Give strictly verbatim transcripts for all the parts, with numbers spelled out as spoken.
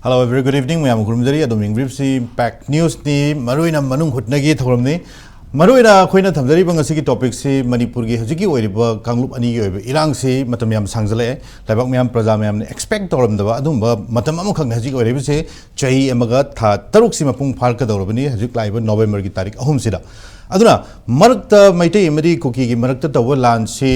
Hello, a very good evening. ꯃꯌꯥꯝ ꯈꯨꯔꯨꯝꯖꯔꯤ꯫ ꯑꯗꯣꯝ ꯌꯦꯡꯕꯤꯔꯤꯕꯁꯤ impact ꯅ꯭ꯌꯨꯁꯅꯤ꯫ ꯃꯔꯨꯑꯣꯏꯅ ꯃꯅꯨꯡ ꯍꯨꯠꯅꯒꯤ ꯊꯧꯔꯝꯅꯤ꯫ ꯃꯔꯨꯑꯣꯏꯅ ꯑꯩꯈꯣꯏꯅ ꯊꯝꯖꯔꯤꯕ ꯉꯁꯤꯒꯤ ꯇꯣꯄꯤꯛꯁꯤ ꯃꯅꯤꯄꯨꯔꯒꯤ ꯍꯧꯖꯤꯛꯀꯤ ꯑꯣꯏꯔꯤꯕ ꯀꯥꯡꯂꯨꯞ ꯑꯅꯤꯒꯤ ꯑꯣꯏꯕ ꯏꯔꯥꯡꯁꯤ ꯃꯇꯝ ꯌꯥꯝ ꯁꯥꯡꯖꯜꯂꯛꯑꯦ꯫ ꯂꯩꯕꯥꯛ ꯃꯌꯥꯝ, ꯄ꯭ꯔꯖꯥ ꯃꯌꯥꯝꯅ ꯑꯦꯛꯁꯄꯦꯛ ꯇꯧꯔꯝꯗꯕ ꯑꯗꯨꯒꯨꯝꯕ ꯃꯇꯝ ꯑꯃꯈꯛꯅꯤ ꯍꯧꯖꯤꯛ ꯑꯣꯏꯔꯤꯕꯁꯤ꯫ ꯆꯍꯤ ꯑꯃꯒ ꯊꯥ ꯇꯔꯨꯛꯁꯤ ꯃꯄꯨꯡ ꯐꯥꯔꯛꯀꯗꯧꯔꯕꯅꯤ ꯍꯧꯖꯤꯛ ꯂꯥꯛꯏꯕ ꯅꯣꯕꯦꯝꯕꯔꯒꯤ ꯇꯥꯔꯤꯛ ꯑꯍꯨꯝꯁꯤꯗ꯫ ꯑꯗꯨꯅ ꯃꯔꯛꯇ ꯃꯩꯇꯩ ꯑꯃꯗꯤ ꯀꯨꯀꯤꯒꯤ ꯃꯔꯛꯇ ꯇꯧꯕ ꯂꯥꯟꯁꯤ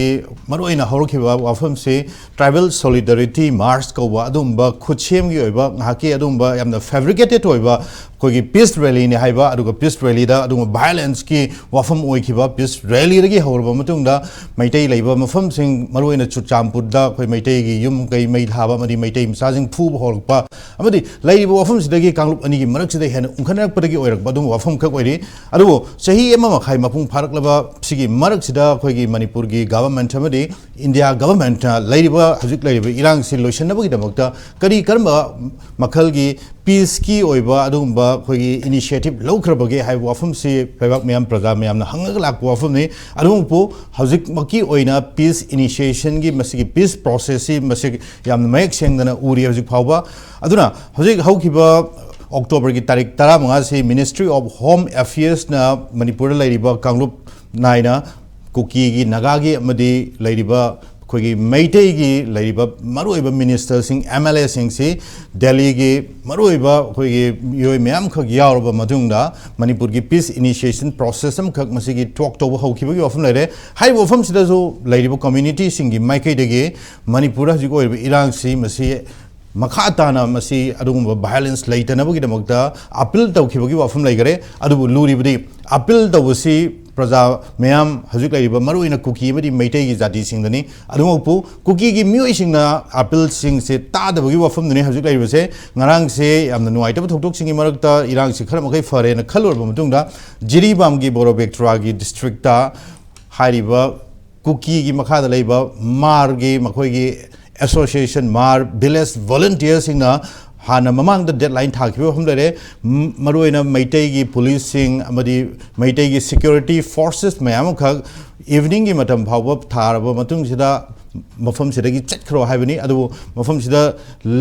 ꯃꯔꯨꯑꯣꯏꯅ ꯍꯧꯔꯛꯈꯤꯕ ꯋꯥꯐꯝꯁꯤ Tribal Solidarity March ꯀꯧꯕ ꯑꯗꯨꯒꯨꯝꯕ ꯈꯨꯠꯁꯦꯝꯒꯤ ꯑꯣꯏꯕ, ꯉꯥꯏꯍꯥꯛꯀꯤ ꯑꯗꯨꯒꯨꯝꯕ ꯌꯥꯝꯅ ꯐꯦꯕ꯭ꯔꯤꯀꯦꯇꯦꯠ ꯑꯣꯏꯕ ꯑꯩꯈꯣꯏꯒꯤ ꯄꯤꯁ ꯔꯦꯂꯤꯅꯤ ꯍꯥꯏꯕ, ꯑꯗꯨꯒ ꯄꯤꯁ ꯔꯦꯂꯤꯗ ꯑꯗꯨꯒꯨꯝꯕ ꯚꯥꯏꯑꯣꯂꯦꯟꯁꯀꯤ ꯋꯥꯐꯝ ꯑꯣꯏꯈꯤꯕ, ꯄꯤꯁ ꯔꯦꯂꯤꯗꯒꯤ ꯍꯧꯔꯕ ꯃꯇꯨꯡꯗ ꯃꯩꯇꯩ ꯂꯩꯕ ꯃꯐꯝꯁꯤꯡ, ꯃꯔꯨꯑꯣꯏꯅ ꯆꯨꯔꯆꯥꯟꯄꯨꯔꯗ ꯑꯩꯈꯣꯏ ꯃꯩꯇꯩꯒꯤ ꯌꯨꯝ ꯀꯩ ꯃꯩ ꯊꯥꯕ ꯑꯃꯗꯤ ꯃꯩꯇꯩ ꯃꯆꯥꯁꯤꯡ ꯐꯨꯕ ꯍꯧꯔꯛꯄ, ꯑꯃꯗꯤ ꯂꯩꯔꯤꯕ ꯋꯥꯐꯝꯁꯤꯗꯒꯤ ꯀꯥꯡꯂꯨꯞ ꯑꯅꯤꯒꯤ ꯃꯔꯛꯁꯤꯗ ꯍꯦꯟꯅ ꯎꯪꯈꯠꯅꯔꯛꯄꯗꯒꯤ ꯑꯣꯏꯔꯛꯄ ꯑꯗꯨꯒꯨꯝꯕ ꯋꯥꯐꯝ ꯈꯛ ꯑꯣꯏꯔꯤ꯫ ꯑꯗꯨꯕꯨ ꯆꯍꯤ ꯑꯃ ꯃꯈꯥꯏ ꯃꯄꯨꯡ ꯐꯥꯔꯛꯂꯕ ꯁꯤꯒꯤ ꯃꯔꯛꯁꯤꯗ ꯑꯩꯈꯣꯏꯒꯤ ꯃꯅꯤꯄꯨꯔꯒꯤ ꯒꯚꯔꯟꯃꯦꯟꯠ ꯑꯃꯗꯤ ꯏꯟꯗꯤꯌꯥ ꯒꯚꯔꯟꯃꯦꯟꯠꯅ ꯂꯩꯔꯤꯕ, ꯍꯧꯖꯤꯛ ꯂꯩꯔꯤꯕ ꯏꯔꯥꯡꯁꯤ ꯂꯣꯏꯁꯤꯟꯅꯕꯒꯤꯗꯃꯛꯇ ꯀꯔꯤ ꯀꯔꯝꯕ ꯃꯈꯜꯒꯤ ꯄꯤꯁꯀꯤ ꯑꯣꯏꯕ ꯑꯗꯨꯒꯨꯝꯕ ꯑꯩꯈꯣꯏꯒꯤ ꯏꯅꯤꯁꯤꯌꯦꯇꯤꯞ ꯂꯧꯈ꯭ꯔꯕꯒꯦ ꯍꯥꯏꯕ ꯋꯥꯐꯝꯁꯤ ꯂꯩꯕꯥꯛ ꯃꯌꯥꯝ, ꯄ꯭ꯔꯖꯥ ꯃꯌꯥꯝꯅ ꯍꯪꯉꯒ ꯂꯥꯛꯄ ꯋꯥꯐꯝꯅꯤ꯫ ꯑꯗꯨꯃꯛꯄꯨ ꯍꯧꯖꯤꯛꯃꯛꯀꯤ ꯑꯣꯏꯅ ꯄꯤꯁ ꯏꯅꯤꯁꯤꯌꯦꯁꯟꯒꯤ ꯃꯁꯤꯒꯤ ꯄꯤꯁ ꯄ꯭ꯔꯣꯁꯦꯁꯁꯤ ꯃꯁꯤ ꯌꯥꯝꯅ ꯃꯌꯦꯛ ꯁꯦꯡꯗꯅ ꯎꯔꯤ ꯍꯧꯖꯤꯛ ꯐꯥꯎꯕ꯫ ꯑꯗꯨꯅ ꯍꯧꯖꯤꯛ ꯍꯧꯈꯤꯕ ꯑꯣꯛꯇꯣꯕꯔꯒꯤ ꯇꯥꯔꯤꯛ ꯇꯔꯥꯃꯉꯥꯁꯤ Ministry of Home Affairsꯅ ꯃꯅꯤꯄꯨꯔꯗ ꯂꯩꯔꯤꯕ ꯀꯥꯡꯂꯨꯞ ꯅꯥꯏꯅ ꯀꯨꯀꯤꯒꯤ, ꯅꯥꯒꯥꯒꯤ ꯑꯃꯗꯤ ꯂꯩꯔꯤꯕ ꯑꯩꯈꯣꯏꯒꯤ ꯃꯩꯇꯩꯒꯤ ꯂꯩꯔꯤꯕ ꯃꯔꯨꯑꯣꯏꯕ ꯃꯤꯅꯤꯁꯇꯔꯁꯤꯡ, ꯑꯦꯝ ꯑꯦꯜ ꯑꯦꯁꯤꯡꯁꯤ ꯗꯦꯜꯂꯤꯒꯤ ꯃꯔꯨꯑꯣꯏꯕ ꯑꯩꯈꯣꯏꯒꯤ ꯃꯤꯑꯣꯏ ꯃꯌꯥꯝꯈꯛ ꯌꯥꯎꯔꯕ ꯃꯇꯨꯡꯗ ꯃꯅꯤꯄꯨꯔꯒꯤ ꯄꯤꯁ ꯏꯅꯤꯁꯤꯌꯦꯁꯟ ꯄ꯭ꯔꯣꯁꯦꯁ ꯑꯃꯈꯛ ꯃꯁꯤꯒꯤ ꯇꯣꯛ ꯇꯧꯕ ꯍꯧꯈꯤꯕꯒꯤ ꯋꯥꯐꯝ ꯂꯩꯔꯦ꯫ ꯍꯥꯏꯔꯤꯕ ꯋꯥꯐꯝꯁꯤꯗꯁꯨ ꯂꯩꯔꯤꯕ ꯀꯝꯃ꯭ꯌꯨꯅꯤꯇꯤꯁꯤꯡꯒꯤ ꯃꯥꯏꯀꯩꯗꯒꯤ ꯃꯅꯤꯄꯨꯔꯗ ꯍꯧꯖꯤꯛ ꯑꯣꯏꯔꯤꯕ ꯏꯔꯥꯡꯁꯤ ꯃꯁꯤ ꯃꯈꯥ ꯇꯥꯅ ꯃꯁꯤ ꯑꯗꯨꯒꯨꯝꯕ ꯚꯥꯏꯑꯣꯂꯦꯟꯁ ꯂꯩꯇꯅꯕꯒꯤꯗꯃꯛꯇ ꯑꯄꯤꯜ ꯇꯧꯈꯤꯕꯒꯤ ꯋꯥꯐꯝ ꯂꯩꯈꯔꯦ꯫ ꯑꯗꯨꯕꯨ ꯂꯨꯔꯤꯕꯗꯤ ꯑꯄꯤꯜ ꯇꯧꯕꯁꯤ ꯄ꯭ꯔꯖꯥ ꯃꯌꯥꯝ, ꯍꯧꯖꯤꯛ ꯂꯩꯔꯤꯕ ꯃꯔꯨꯑꯣꯏꯅ ꯀꯨꯀꯤ ꯑꯃꯗꯤ ꯃꯩꯇꯩꯒꯤ ꯖꯥꯇꯤꯁꯤꯡꯗꯅꯤ꯫ ꯑꯗꯨꯃꯛꯄꯨ ꯀꯨꯀꯤꯒꯤ ꯃꯤꯑꯣꯏꯁꯤꯡꯅ ꯑꯄꯤꯜꯁꯤꯡꯁꯦ ꯇꯥꯗꯕꯒꯤ ꯋꯥꯐꯝꯗꯨꯅꯤ ꯍꯧꯖꯤꯛ ꯂꯩꯔꯤꯕꯁꯦ꯫ ꯉꯔꯥꯡꯁꯦ ꯌꯥꯝꯅ ꯅꯨꯡꯉꯥꯏꯇꯕ ꯊꯧꯗꯣꯛꯁꯤꯡꯒꯤ ꯃꯔꯛꯇ ꯏꯔꯥꯡꯁꯤ ꯈꯔ ꯃꯈꯩ ꯐꯔꯦꯅ ꯈꯜꯂꯨꯔꯕ ꯃꯇꯨꯡꯗ ꯖꯤꯔꯤꯕꯥꯝꯒꯤ ꯕꯣꯔꯣꯕꯦꯛꯇ꯭ꯔꯥꯒꯤ ꯗꯤꯁꯇ꯭ꯔꯤꯛꯇ ꯍꯥꯏꯔꯤꯕ ꯀꯨꯀꯤꯒꯤ ꯃꯈꯥꯗ ꯂꯩꯕ ꯃꯥꯔꯒꯤ ꯃꯈꯣꯏꯒꯤ ꯑꯦꯁꯣꯁꯤꯌꯦꯁꯟ, ꯃꯥꯔ ꯚꯤꯂꯦꯖ ꯚꯣꯂꯨꯟꯇꯤꯌꯔꯁꯤꯡꯅ ꯍꯥꯟꯅ ꯃꯃꯥꯡꯗ ꯗꯦꯗꯂꯥꯏꯟ ꯊꯥꯈꯤꯕ ꯋꯥꯐꯝ ꯂꯩꯔꯦ꯫ ꯃ-, ꯃꯔꯨꯑꯣꯏꯅ ꯃꯩꯇꯩꯒꯤ ꯄꯨꯂꯤꯁꯁꯤꯡ ꯑꯃꯗꯤ ꯃꯩꯇꯩꯒꯤ ꯁꯦꯀ꯭ꯌꯨꯔꯤꯇꯤ ꯐꯣꯔꯁꯦꯁ ꯃꯌꯥꯝ ꯑꯃꯈꯛ ꯏꯚꯤꯅꯤꯡꯒꯤ ꯃꯇꯝ ꯐꯥꯎꯕ ꯊꯥꯔꯕ ꯃꯇꯨꯡꯁꯤꯗ ꯃꯐꯝꯁꯤꯗꯒꯤ ꯆꯠꯈ꯭ꯔꯣ ꯍꯥꯏꯕꯅꯤ꯫ ꯑꯗꯨꯕꯨ ꯃꯐꯝꯁꯤꯗ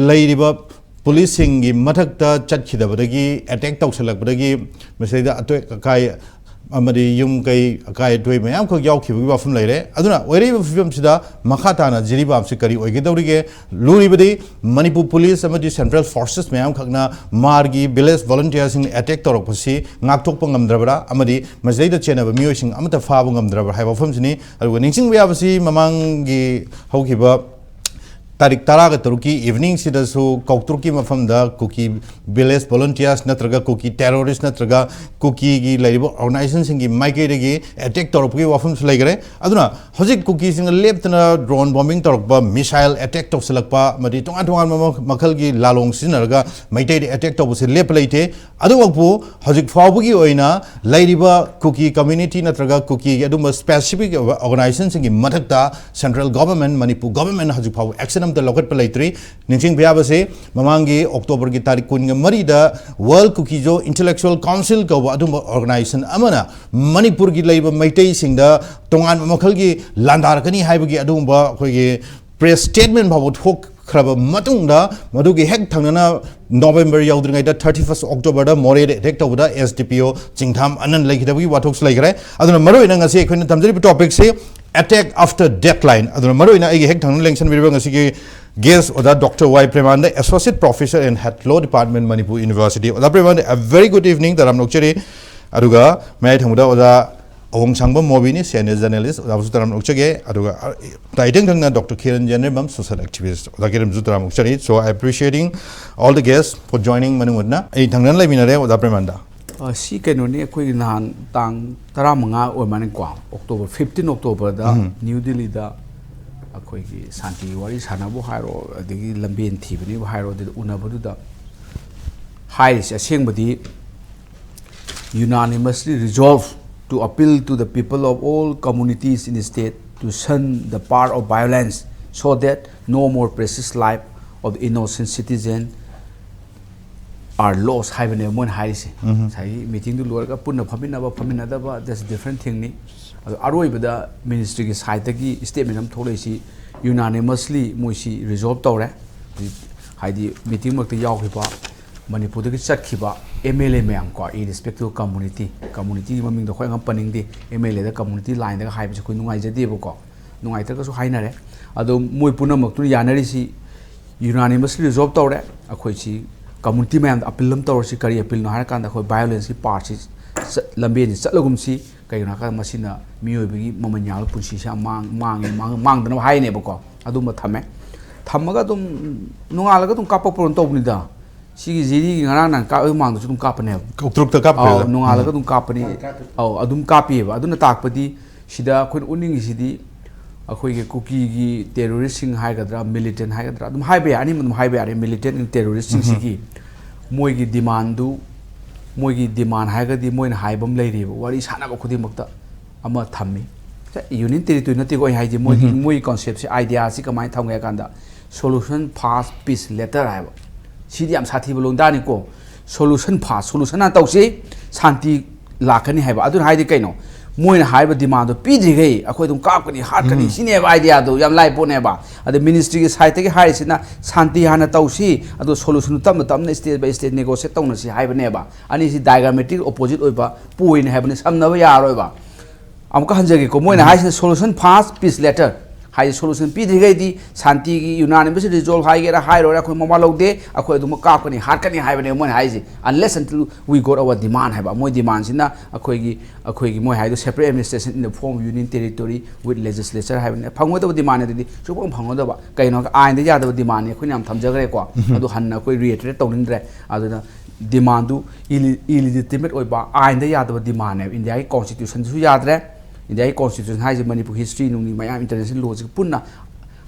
ꯂꯩꯔꯤꯕ ꯄꯨꯂꯤꯁꯁꯤꯡꯒꯤ ꯃꯊꯛꯇ ꯆꯠꯈꯤꯗꯕꯗꯒꯤ, ꯑꯦꯇꯦꯛ ꯇꯧꯁꯜꯂꯛꯄꯗꯒꯤ ꯃꯁꯤꯗꯩꯗ ꯑꯇꯣꯏ ꯑꯀꯥꯏ ꯑꯃꯗꯤ ꯌꯨꯝ ꯀꯩ ꯑꯀꯥꯏ ꯑꯇꯣꯏ ꯃꯌꯥꯝꯈꯛ ꯌꯥꯎꯈꯤꯕꯒꯤ ꯋꯥꯐꯝ ꯂꯩꯔꯦ꯫ ꯑꯗꯨꯅ ꯑꯣꯏꯔꯛꯏꯕ ꯐꯤꯕꯝꯁꯤꯗ ꯃꯈꯥ ꯇꯥꯅ ꯖꯤꯔꯤꯕꯥꯝꯁꯤ ꯀꯔꯤ ꯑꯣꯏꯒꯗꯧꯔꯤꯒꯦ? ꯂꯨꯔꯤꯕꯗꯤ ꯃꯅꯤꯄꯨꯔ ꯄꯨꯂꯤꯁ ꯑꯃꯗꯤ ꯁꯦꯟꯇ꯭ꯔꯦꯜ ꯐꯣꯔꯁꯦꯁ ꯃꯌꯥꯝꯈꯛꯅ ꯃꯥꯔꯒꯤ ꯚꯤꯂꯦꯖ ꯚꯣꯂꯨꯟꯇꯤꯌꯔꯁꯤꯡꯅ ꯑꯦꯇꯦꯛ ꯇꯧꯔꯛꯄꯁꯤ ꯉꯥꯛꯊꯣꯛꯄ ꯉꯝꯗ꯭ꯔꯕ꯭ꯔꯥ? ꯑꯃꯗꯤ ꯃꯁꯤꯗꯩꯗ ꯆꯦꯟꯅꯕ ꯃꯤꯑꯣꯏꯁꯤꯡ ꯑꯃꯠꯇ ꯐꯥꯕ ꯉꯝꯗ꯭ꯔꯕ꯭ꯔꯥ ꯍꯥꯏꯕ ꯋꯥꯐꯝꯁꯤꯅꯤ꯫ ꯑꯗꯨꯒ ꯅꯤꯡꯁꯤꯡꯕ ꯌꯥꯕꯁꯤ ꯃꯃꯥꯡꯒꯤ ꯍꯧꯈꯤꯕ ꯇꯥꯔꯤꯛ ꯇꯔꯥꯒ ꯇꯔꯨꯛꯀꯤ ꯏꯚꯤꯅꯤꯡꯁꯤꯗꯁꯨ ꯀꯧꯇ꯭ꯔꯨꯛꯀꯤ ꯃꯐꯝꯗ ꯀꯨꯀꯤ ꯚꯤꯂꯦꯖ ꯚꯣꯂꯨꯟꯇꯤꯌꯔꯁ ꯅꯠꯇ꯭ꯔꯒ ꯀꯨꯀꯤ ꯇꯦꯔꯣꯔꯤꯁ ꯅꯠꯇ꯭ꯔꯒ ꯀꯨꯀꯤꯒꯤ ꯂꯩꯔꯤꯕ ꯑꯣꯔꯒꯅꯥꯏꯖꯦꯁꯟꯁꯤꯡꯒꯤ ꯃꯥꯏꯀꯩꯗꯒꯤ ꯑꯦꯇꯦꯛ ꯇꯧꯔꯛꯄꯒꯤ ꯋꯥꯐꯝꯁꯨ ꯂꯩꯈꯔꯦ꯫ ꯑꯗꯨꯅ ꯍꯧꯖꯤꯛ ꯀꯨꯀꯤꯁꯤꯡꯅ ꯂꯦꯞꯇꯅ ꯗ꯭ꯔꯣꯟ ꯕꯣꯝꯕꯤꯡ ꯇꯧꯔꯛꯄ, ꯃꯤꯁꯥꯏꯜ ꯑꯦꯇꯦꯛ ꯇꯧꯁꯤꯜꯂꯛꯄ ꯑꯃꯗꯤ ꯇꯣꯉꯥꯟ ꯇꯣꯉꯥꯟꯕ ꯃ-, ꯃꯈꯜꯒꯤ ꯂꯥꯂꯣꯡ ꯁꯤꯖꯤꯟꯅꯔꯒ ꯃꯩꯇꯩꯗ ꯑꯦꯇꯦꯛ ꯇꯧꯕꯁꯤ ꯂꯦꯞꯄ ꯂꯩꯇꯦ꯫ ꯑꯗꯨꯃꯛꯄꯨ ꯍꯧꯖꯤꯛ ꯐꯥꯎꯕꯒꯤ ꯑꯣꯏꯅ ꯂꯩꯔꯤꯕ ꯀꯨꯀꯤ ꯀꯝꯃ꯭ꯌꯨꯅꯤꯇꯤ ꯅꯠꯇ꯭ꯔꯒ ꯀꯨꯀꯤꯒꯤ ꯑꯗꯨꯝꯕ ꯁ꯭ꯄꯦꯁꯤꯐꯤꯛ ꯑꯣꯏꯕ ꯑꯣꯔꯒꯅꯥꯏꯖꯦꯁꯟꯁꯤꯡꯒꯤ ꯃꯊꯛꯇ ꯁꯦꯟꯇ꯭ꯔꯦꯜ ꯒꯣꯚꯔꯟꯃꯦꯟꯠ, ꯃꯅꯤꯄꯨꯔ ꯒꯣꯚꯔꯟꯃꯦꯟꯠꯅ ꯍꯧꯖꯤꯛ ꯐꯥꯎꯕ ꯑꯦꯛꯁꯟ ꯑꯃꯠꯇ ꯂꯧꯈꯠꯄ ꯂꯩꯇ꯭ꯔꯤ꯫ ꯅꯤꯡꯁꯤꯡꯕ ꯌꯥꯕꯁꯤ, ꯃꯃꯥꯡꯒꯤ ꯑꯣꯛꯇꯣꯕꯔꯒꯤ ꯇꯥꯔꯤꯛ ꯀꯨꯟꯒ ꯃꯔꯤꯗ ꯋꯥꯔꯜꯗ ꯀꯨꯀꯤꯖꯣ ꯏꯟꯇꯦꯂꯦꯛꯆꯨꯋꯦꯜ ꯀꯥꯎꯟꯁꯤꯜ ꯀꯧꯕ ꯑꯗꯨꯝꯕ ꯑꯣꯔꯒꯅꯥꯏꯖꯦꯁꯟ ꯑꯃꯅ ꯃꯅꯤꯄꯨꯔꯒꯤ ꯂꯩꯔꯤꯕ ꯃꯩꯇꯩꯁꯤꯡꯗ ꯇꯣꯉꯥꯟꯕ ꯃꯈꯜꯒꯤ ꯂꯥꯟꯗꯥꯔꯛꯀꯅꯤ ꯍꯥꯏꯕꯒꯤ ꯑꯗꯨꯒꯨꯝꯕ ꯑꯩꯈꯣꯏꯒꯤ ꯄ꯭ꯔꯦꯁ ꯁ꯭ꯇꯦꯠꯃꯦꯟꯠ ꯐꯥꯎꯕ ꯊꯣꯛꯈ꯭ꯔꯕ ꯃꯇꯨꯡꯗ, ꯃꯗꯨꯒꯤ ꯍꯦꯛ ꯊꯪꯅꯅ ꯅꯣꯕꯦꯝꯕꯔ ꯌꯧꯗ꯭ꯔꯤꯉꯩꯗ, ꯊꯥꯔꯇꯤ ꯐꯥꯔꯁꯠ ꯑꯣꯛꯇꯣꯕꯔꯗ ꯃꯣꯔꯦꯗ ꯑꯦꯇꯦꯛ ꯇꯧꯕꯗ ꯑꯦꯁ ꯗꯤ ꯄꯤ ꯑꯣ ꯆꯤꯡꯊꯥꯝ ꯑꯅꯟ ꯂꯩꯈꯤꯗꯕꯒꯤ ꯋꯥꯊꯣꯛꯁꯨ ꯂꯩꯈ꯭ꯔꯦ꯫ ꯑꯗꯨꯅ ꯃꯔꯨꯑꯣꯏꯅ ꯉꯁꯤ ꯑꯩꯈꯣꯏꯅ ꯇꯝꯖꯔꯤꯕ ꯇꯣꯄꯤꯛꯁꯤ ꯑꯦꯇꯦꯛ ꯑꯥꯐꯇꯔ ꯗꯦꯠꯂꯥꯏꯟ꯫ ꯑꯗꯨꯅ ꯃꯔꯨꯑꯣꯏꯅ ꯑꯩꯒꯤ ꯍꯦꯛ ꯊꯪꯅꯅ ꯂꯦꯡꯁꯤꯟꯕꯤꯔꯤꯕ ꯉꯁꯤꯒꯤ guest Oja doctor Y Premananda, associate professor and head law department, Manipur university. Oja Premananda, a very good evening ꯇꯔꯥꯝꯅ ꯑꯣꯛꯆꯔꯤ꯫ ꯑꯗꯨꯒ ꯃꯌꯥꯏ ꯊꯪꯕꯗ ꯑꯣꯖꯥ ꯑꯋꯣꯡꯁꯥꯡꯕꯝ ꯃꯣꯕꯤꯅꯤ, ꯁꯦꯅꯤꯌꯔ ꯖꯔꯅꯦꯂꯤꯁ꯫ ꯑꯣꯖꯥꯕꯨꯁꯨ ꯇꯔꯥꯝꯅ ꯑꯣꯛꯆꯒꯦ꯫ ꯑꯗꯨꯒ ꯇꯥꯏꯇꯪ ꯊꯪꯅ ꯗꯣꯛꯇꯔ ꯀꯤꯔꯟ ꯌꯦꯅꯦꯝꯕꯝ, ꯁꯣꯁꯤꯌꯦꯜ ꯑꯦꯛꯇꯤꯚꯤꯁ꯭ꯠ꯫ ꯑꯣꯖꯥ ꯀꯤꯔꯟꯁꯨ ꯇꯔꯥꯝꯅ ꯑꯣꯛꯆꯔꯤ꯫ So I appreciating all the guests for joining ꯃꯅꯨꯡ ꯍꯨꯠꯅ꯫ ꯑꯩ ꯊꯪꯅꯅ ꯂꯩꯃꯤꯟꯅꯔꯦ ꯑꯣꯖꯥ ꯄ꯭ꯔꯦꯃꯥꯅꯟꯗ꯫ ꯑ, ꯁꯤ ꯀꯩꯅꯣꯅꯤ, ꯑꯩꯈꯣꯏꯒꯤ ꯅꯍꯥꯟ ꯇꯥꯡ ꯇꯔꯥꯃꯉꯥ ꯑꯣꯏꯔ ꯃꯥꯜꯂꯦꯀꯣ, ꯑꯣꯛꯇꯣꯕꯔ, ꯐꯤꯐꯇꯤꯟ ꯑꯣꯛꯇꯣꯕꯔꯗ ꯎꯝ꯫ ꯅ꯭ꯌꯨ ꯗꯤꯜꯂꯤꯗ ꯑꯩꯈꯣꯏꯒꯤ ꯁꯥꯟꯇꯤꯒꯤ ꯋꯥꯔꯤ ꯁꯥꯟꯅꯕꯕꯨ ꯍꯥꯏꯔꯣ, ꯑꯗꯒꯤ ꯂꯝꯕꯦꯟ ꯊꯤꯕꯅꯦꯕꯨ ꯍꯥꯏꯔꯣ, ꯑꯗꯨꯗ ꯎꯅꯕꯗꯨꯗ ꯍꯥꯏꯔꯤꯁꯦ ꯑꯁꯦꯡꯕꯗꯤ, unanimously resolve to appeal to the people of all communities in the state to shun the path of violence so that no more precious life of the innocent citizen are lost ꯍꯥꯏꯕꯅꯦꯕ ꯃꯣꯏꯅ ꯍꯥꯏꯔꯤꯁꯦ꯫ ꯎꯝ꯫ ꯉꯁꯥꯏꯒꯤ ꯃꯤꯇꯤꯡꯗꯨ ꯂꯣꯏꯔꯒ ꯄꯨꯟꯅ ꯐꯝꯃꯤꯟꯅꯕ ꯐꯝꯃꯤꯟꯅꯗꯕ, that's different thingꯅꯤ꯫ ꯑꯗꯣ ꯑꯔꯣꯏꯕꯗ ꯃꯤꯅꯤꯁꯇ꯭ꯔꯤꯒꯤ ꯁꯥꯏꯠꯇꯒꯤ statement ꯑꯃ ꯊꯣꯛꯂꯛꯏꯁꯤ unanimously ꯃꯣꯏꯁꯤ ꯔꯤꯖꯣꯜꯕ ꯇꯧꯔꯦ꯫ ꯍꯧꯖꯤꯛ ꯍꯥꯏꯗꯤ ꯃꯤꯇꯤꯡ ꯃꯔꯛꯇ ꯌꯥꯎꯈꯤꯕ ꯃꯅꯤꯄꯨꯔꯗꯒꯤ ꯆꯠꯈꯤꯕ ꯑꯦꯝ ꯑꯦꯜ ꯑꯦ ꯃꯌꯥꯝ ꯀꯣ, ꯏꯔꯦꯁꯄꯦꯛꯇꯤꯞ ꯑꯣꯐ ꯀꯝꯃꯨꯅꯤꯇꯤ, ꯀꯝꯃꯨꯅꯤꯇꯤꯒꯤ ꯃꯃꯤꯡꯗꯣ ꯑꯩꯈꯣꯏ ꯑꯉꯝ ꯄꯟꯅꯤꯡꯗꯦ, ꯑꯦꯝ ꯑꯦꯜ ꯑꯦꯗ ꯀꯝꯃꯨꯅꯤꯇꯤ ꯂꯥꯏꯟꯗꯒ ꯍꯥꯏꯕꯁꯦ ꯑꯩꯈꯣꯏ ꯅꯨꯡꯉꯥꯏꯖꯗꯦꯕꯀꯣ, ꯅꯨꯡꯉꯥꯏꯇ꯭ꯔꯒꯁꯨ ꯍꯥꯏꯅꯔꯦ꯫ ꯑꯗꯣ ꯃꯣꯏ ꯄꯨꯝꯅꯃꯛꯇꯨꯅ ꯌꯥꯅꯔꯤꯁꯤ unanimously resolve ꯇꯧꯔꯦ꯫ ꯑꯩꯈꯣꯏꯁꯤ ꯀꯝꯃꯨꯅꯤꯇꯤ ꯃꯌꯥꯝꯗ ꯑꯄꯤꯜ ꯑꯃ ꯇꯧꯔꯁꯤ꯫ ꯀꯔꯤ ꯑꯄꯤꯜꯅꯣ ꯍꯥꯏꯔꯀꯥꯟꯗ ꯑꯩꯈꯣꯏ ꯚꯥꯏꯑꯣꯂꯦꯟꯁꯀꯤ ꯄꯥꯔꯠꯁꯤ ꯆꯠ-, ꯂꯝꯕꯦꯟꯁꯤ ꯆꯠꯂꯒꯨꯝꯁꯤ꯫ ꯀꯩꯒꯤꯅꯣ ꯍꯥꯏꯔꯀꯥꯟꯗ ꯃꯁꯤꯅ ꯃꯤꯑꯣꯏꯕꯒꯤ ꯃꯃꯜ ꯌꯥꯝꯕ ꯄꯨꯟꯁꯤꯁꯦ ꯌꯥꯝ ꯃꯥꯡ-, ꯃꯥꯡꯉꯦ, ꯃꯥꯡ-, ꯃꯥꯡꯗꯅꯕ ꯍꯥꯏꯅꯦꯕꯀꯣ꯫ ꯑꯗꯨꯝꯕ ꯊꯝꯃꯦ꯫ ꯊꯝꯃꯒ ꯑꯗꯨꯝ ꯅꯣꯡꯉꯥꯜꯂꯒ ꯑꯗꯨꯝ ꯀꯥꯞꯄꯛꯄ꯭ꯔꯣ ꯇꯧꯕꯅꯤꯗ꯫ ꯁꯤꯒꯤ ꯖꯤꯔꯤꯒꯤ ꯉꯔꯥꯡ ꯅꯍꯥꯟ ꯀꯥꯞꯄ ꯃꯥꯡꯗꯁꯨ ꯑꯗꯨꯝ ꯀꯥꯞꯄꯅꯦꯕ꯫ ꯀꯧꯇ꯭ꯔꯨꯛꯇ ꯑꯧ, ꯀꯥꯞꯈ꯭ꯔꯦꯗ꯫ ꯅꯣꯡꯉꯥꯜꯂꯒ ꯑꯗꯨꯝ ꯀꯥꯞꯄꯅꯤ꯫ ꯑꯧ, ꯑꯗꯨꯝ ꯀꯥꯞꯄꯤꯑꯕ꯫ ꯑꯗꯨꯅ ꯇꯥꯛꯄꯗꯤ ꯁꯤꯗ ꯑꯩꯈꯣꯏꯅ ꯎꯠꯅꯤꯡꯉꯤꯁꯤꯗꯤ ꯑꯩꯈꯣꯏꯒꯤ ꯀꯨꯀꯤꯒꯤ ꯇꯦꯔꯣꯔꯤꯁꯁꯤꯡ ꯍꯥꯏꯒꯗ꯭ꯔꯥ, ꯃꯤꯂꯤꯇꯦꯟ ꯍꯥꯏꯒꯗ꯭ꯔꯥ, ꯑꯗꯨꯝ ꯍꯥꯏꯕ ꯌꯥꯏ, ꯑꯅꯤꯃꯛ ꯑꯗꯨꯝ ꯍꯥꯏꯕ ꯌꯥꯔꯦ꯫ ꯃꯤꯂꯤꯇꯦꯟ ꯑꯦꯟ ꯇꯦꯔꯣꯔꯤꯁꯁꯤꯡꯁꯤꯒꯤ ꯃꯣꯏꯒꯤ ꯗꯤꯃꯥꯟꯗꯨ, ꯃꯣꯏꯒꯤ ꯗꯤꯃꯥꯟ ꯍꯥꯏꯔꯒꯗꯤ ꯃꯣꯏꯅ ꯍꯥꯏꯕ ꯑꯃ ꯂꯩꯔꯤꯕ, ꯋꯥꯔꯤ ꯁꯥꯟꯅꯕ ꯈꯨꯗꯤꯡꯃꯛꯇ ꯑꯃ ꯊꯝꯃꯤ꯫ ꯁꯦ, ꯌꯨꯅꯤꯌꯟ ꯇꯦꯔꯤꯇꯣꯔꯤ ꯅꯠꯇꯦꯀꯣ ꯑꯩ ꯍꯥꯏꯁꯦ, ꯃꯣꯏꯒꯤ, ꯃꯣꯏꯒꯤ ꯀꯟꯁꯦꯞꯁꯦ, ꯑꯥꯏꯗꯤꯌꯥꯁꯤ ꯀꯃꯥꯏꯅ ꯊꯝꯒꯦ ꯍꯥꯏ ꯀꯥꯟꯗ, solution first, peace later ꯍꯥꯏꯕ꯫ ꯁꯤꯗꯤ ꯌꯥꯝ ꯁꯥꯊꯤꯕ ꯂꯣꯟꯗꯥꯅꯤꯀꯣ꯫ Solution first, solution ꯍꯥꯟꯅ ꯇꯧꯁꯤ, ꯁꯥꯟꯇꯤ ꯂꯥꯛꯀꯅꯤ ꯍꯥꯏꯕ꯫ ꯑꯗꯨꯅ ꯍꯥꯏꯗꯤ ꯀꯩꯅꯣ? ꯃꯣꯏꯅ ꯍꯥꯏꯔꯤꯕ ꯗꯤꯃꯥꯟꯗꯣ ꯄꯤꯗ꯭ꯔꯤꯈꯩ ꯑꯩꯈꯣꯏ ꯑꯗꯨꯝ ꯀꯥꯞꯀꯅꯤ, ꯍꯥꯠꯀꯅꯤ, ꯁꯤꯅꯦꯕ ꯑꯥꯏꯗꯤꯌꯥꯗꯣ꯫ ꯌꯥꯝ ꯂꯥꯏ ꯄꯣꯠꯅꯦꯕ꯫ ꯑꯗ ꯃꯤꯅꯤꯁꯇ꯭ꯔꯤꯒꯤ ꯁꯥꯏꯠꯇꯒꯤ ꯍꯥꯏꯔꯤꯁꯤꯅ ꯁꯥꯟꯇꯤ ꯍꯥꯟꯅ ꯇꯧꯁꯤ, ꯑꯗꯣ solution ꯇꯞꯅ ꯇꯞꯅ, step by step negotiate ꯇꯧꯅꯁꯤ ꯍꯥꯏꯕꯅꯦꯕ꯫ ꯑꯅꯤꯁꯤ diametric opposite ꯑꯣꯏꯕ ꯄꯣꯏꯟ ꯍꯥꯏꯕꯅꯤ, ꯁꯝꯅꯕ ꯌꯥꯔꯣꯏꯕ꯫ ꯑꯃꯨꯛꯀ ꯍꯟꯖꯒꯦꯀꯣ, ꯃꯣꯏꯅ ꯍꯥꯏꯁꯤꯅ solution first, peace later꯫ ꯍꯥꯏꯗꯤ solution ꯄꯤꯗ꯭ꯔꯤꯈꯩꯗꯤ ꯁꯥꯟꯇꯤꯒꯤ unanimous resolve ꯍꯥꯏꯒꯦꯔꯥ ꯍꯥꯏꯔꯣꯏꯔꯥ ꯑꯩꯈꯣꯏ ꯃꯋꯥ ꯂꯧꯗꯦ, ꯑꯩꯈꯣꯏ ꯑꯗꯨꯃꯛ ꯀꯥꯞꯀꯅꯤ, ꯍꯥꯠꯀꯅꯤ ꯍꯥꯏꯕꯅꯦꯕ ꯃꯣꯏꯅ ꯍꯥꯏꯁꯦ, unless until we got our demand ꯍꯥꯏꯕ꯫ ꯃꯣꯏ ꯗꯤꯃꯥꯟꯁꯤꯅ ꯑꯩꯈꯣꯏꯒꯤ, ꯑꯩꯈꯣꯏꯒꯤ ꯃꯣꯏ ꯍꯥꯏꯗꯣ separate administration in the form of union territory with legislature ꯍꯥꯏꯕꯅꯤ꯫ ꯐꯪꯒꯗꯕ ꯗꯤꯃꯥꯟꯅꯤ ꯑꯗꯨꯗꯤ, ꯁꯨꯡꯐꯪ ꯐꯪꯒꯗꯕ꯫ ꯀꯩꯅꯣ, ꯑꯥꯏꯟꯗ ꯌꯥꯗꯕ ꯗꯤꯃꯥꯟꯅꯤ, ꯑꯩꯈꯣꯏꯅ ꯌꯥꯝ ꯊꯝꯖꯈ꯭ꯔꯦꯀꯣ꯫ ꯑꯗꯨ ꯍꯟꯅ ꯑꯩꯈꯣꯏ reiterate ꯇꯧꯅꯤꯡꯗ꯭ꯔꯦ꯫ ꯑꯗꯨꯅ ꯗꯤꯃꯥꯟꯗꯨ ꯏꯂꯤ-, illegitimate ꯑꯣꯏꯕ, ꯑꯥꯏꯟꯗ ꯌꯥꯗꯕ ꯗꯤꯃꯥꯟꯅꯦꯕ꯫ ꯏꯟꯗꯤꯌꯥꯒꯤ ꯀꯣꯟꯁꯇꯤꯇ꯭ꯌꯨꯁꯟꯁꯤꯁꯨ ꯌꯥꯗ꯭ꯔꯦ꯫ ꯏꯟꯗꯤꯌꯥꯒꯤ ꯀꯣꯟꯁꯇꯤꯇ꯭ꯌꯨꯁꯟ ꯍꯥꯏꯁꯦ ꯃꯅꯤꯄꯨꯔ ꯍꯤꯁꯇ꯭ꯔꯤ ꯅꯨꯡꯅꯤ ꯃꯌꯥꯝ, ꯏꯟꯇꯔꯅꯦꯁꯅꯦꯜ ꯂꯣꯁꯤꯒ ꯄꯨꯟꯅ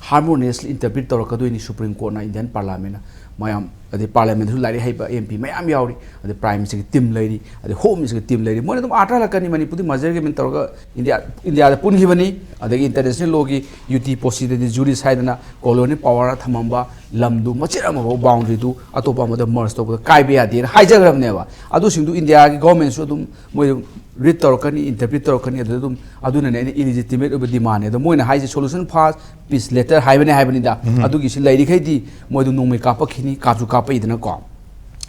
harmoniously interpret ꯇꯧꯔꯛꯀꯗꯣꯏꯅꯤ ꯁꯨꯄ꯭ꯔꯤꯝ ꯀꯣꯔꯠꯅ, ꯏꯟꯗꯤꯌꯟ ꯄꯥꯔꯂꯥꯃꯦꯟꯅ꯫ ꯃꯌꯥꯝ, ꯑꯗꯩ ꯄꯥꯔꯂꯥꯃꯦꯟꯗꯁꯨ ꯂꯥꯏꯔꯤꯛ ꯍꯩꯕ ꯑꯦꯝ ꯄꯤ ꯃꯌꯥꯝ ꯌꯥꯎꯔꯤ, ꯑꯗꯩ ꯄ꯭ꯔꯥꯏꯝ ꯃꯤꯅꯤꯁꯇꯔꯒꯤ ꯇꯤꯝ ꯂꯩꯔꯤ, ꯑꯗꯩ ꯍꯣꯝ ꯃꯤꯅꯤꯁꯇꯔꯒꯤ ꯇꯤꯝ ꯂꯩꯔꯤ꯫ ꯃꯣꯏꯅ ꯑꯗꯨꯝ ꯑꯥꯔꯊ ꯍꯜꯂꯛꯀꯅꯤ꯫ ꯃꯅꯤꯄꯨꯔꯗꯤ ꯃꯔꯖꯔ ꯑꯦꯒ꯭ꯔꯤꯃꯦꯟ ꯇꯧꯔꯒ ꯏꯟꯗꯤꯌꯥ, ꯏꯟꯗꯤꯌꯥꯗ ꯄꯨꯟꯈꯤꯕꯅꯤ, ꯑꯗꯒꯤ ꯏꯟꯇꯔꯅꯦꯁꯅꯦꯜ ꯂꯣꯒꯤ ꯌꯨꯇꯤ ꯄꯣꯁꯤꯗꯗꯤ ꯖꯨꯔꯤꯁ ꯍꯥꯏꯗꯅ ꯀꯣꯂꯣꯅꯤ ꯄꯋꯥꯔ ꯊꯝꯃꯝꯕ ꯂꯝꯗꯨ ꯃꯆꯦꯠ ꯑꯃꯐꯥꯎ, ꯕꯥꯎꯟꯗꯔꯤꯗꯨ ꯑꯇꯣꯞꯄ ꯑꯃꯗ ꯃꯔꯖ ꯇꯧꯕꯗ ꯀꯥꯏꯕ ꯌꯥꯗꯦꯅ ꯍꯥꯏꯖꯈ꯭ꯔꯕꯅꯦꯕ꯫ ꯑꯗꯨꯁꯤꯡꯗꯨ ꯏꯟꯗꯤꯌꯥꯒꯤ ꯒꯣꯔꯃꯦꯟꯁꯨ ꯑꯗꯨꯝ ꯃꯣꯏ ꯔꯤꯗ ꯇꯧꯔꯛꯀꯅꯤ, ꯏꯟꯇꯔꯄ꯭ꯔꯤꯠ ꯇꯧꯔꯛꯀꯅꯤ꯫ ꯑꯗꯨꯗ ꯑꯗꯨꯝ, ꯑꯗꯨꯅꯅꯦ ꯑꯩꯅ ꯏꯂꯤꯖꯤꯇꯤꯃꯦꯠ ꯑꯣꯏꯕ ꯗꯤꯃꯥꯟꯅꯦ꯫ ꯑꯗꯣ ꯃꯣꯏꯅ ꯍꯥꯏꯁꯦ solution first, peace letter ꯍꯥꯏꯕꯅꯦ ꯍꯥꯏꯕꯅꯤꯗ꯫ ꯑꯗꯨꯒꯤꯁꯤ ꯂꯩꯔꯤꯈꯩꯗꯤ ꯃꯣꯏꯗꯨ ꯅꯣꯡꯃꯩ ꯀꯥꯞꯄꯛꯈꯤꯅꯤ, ꯀꯥꯞꯁꯨ ꯀꯥꯞꯄꯛꯏꯗꯅꯀꯣ꯫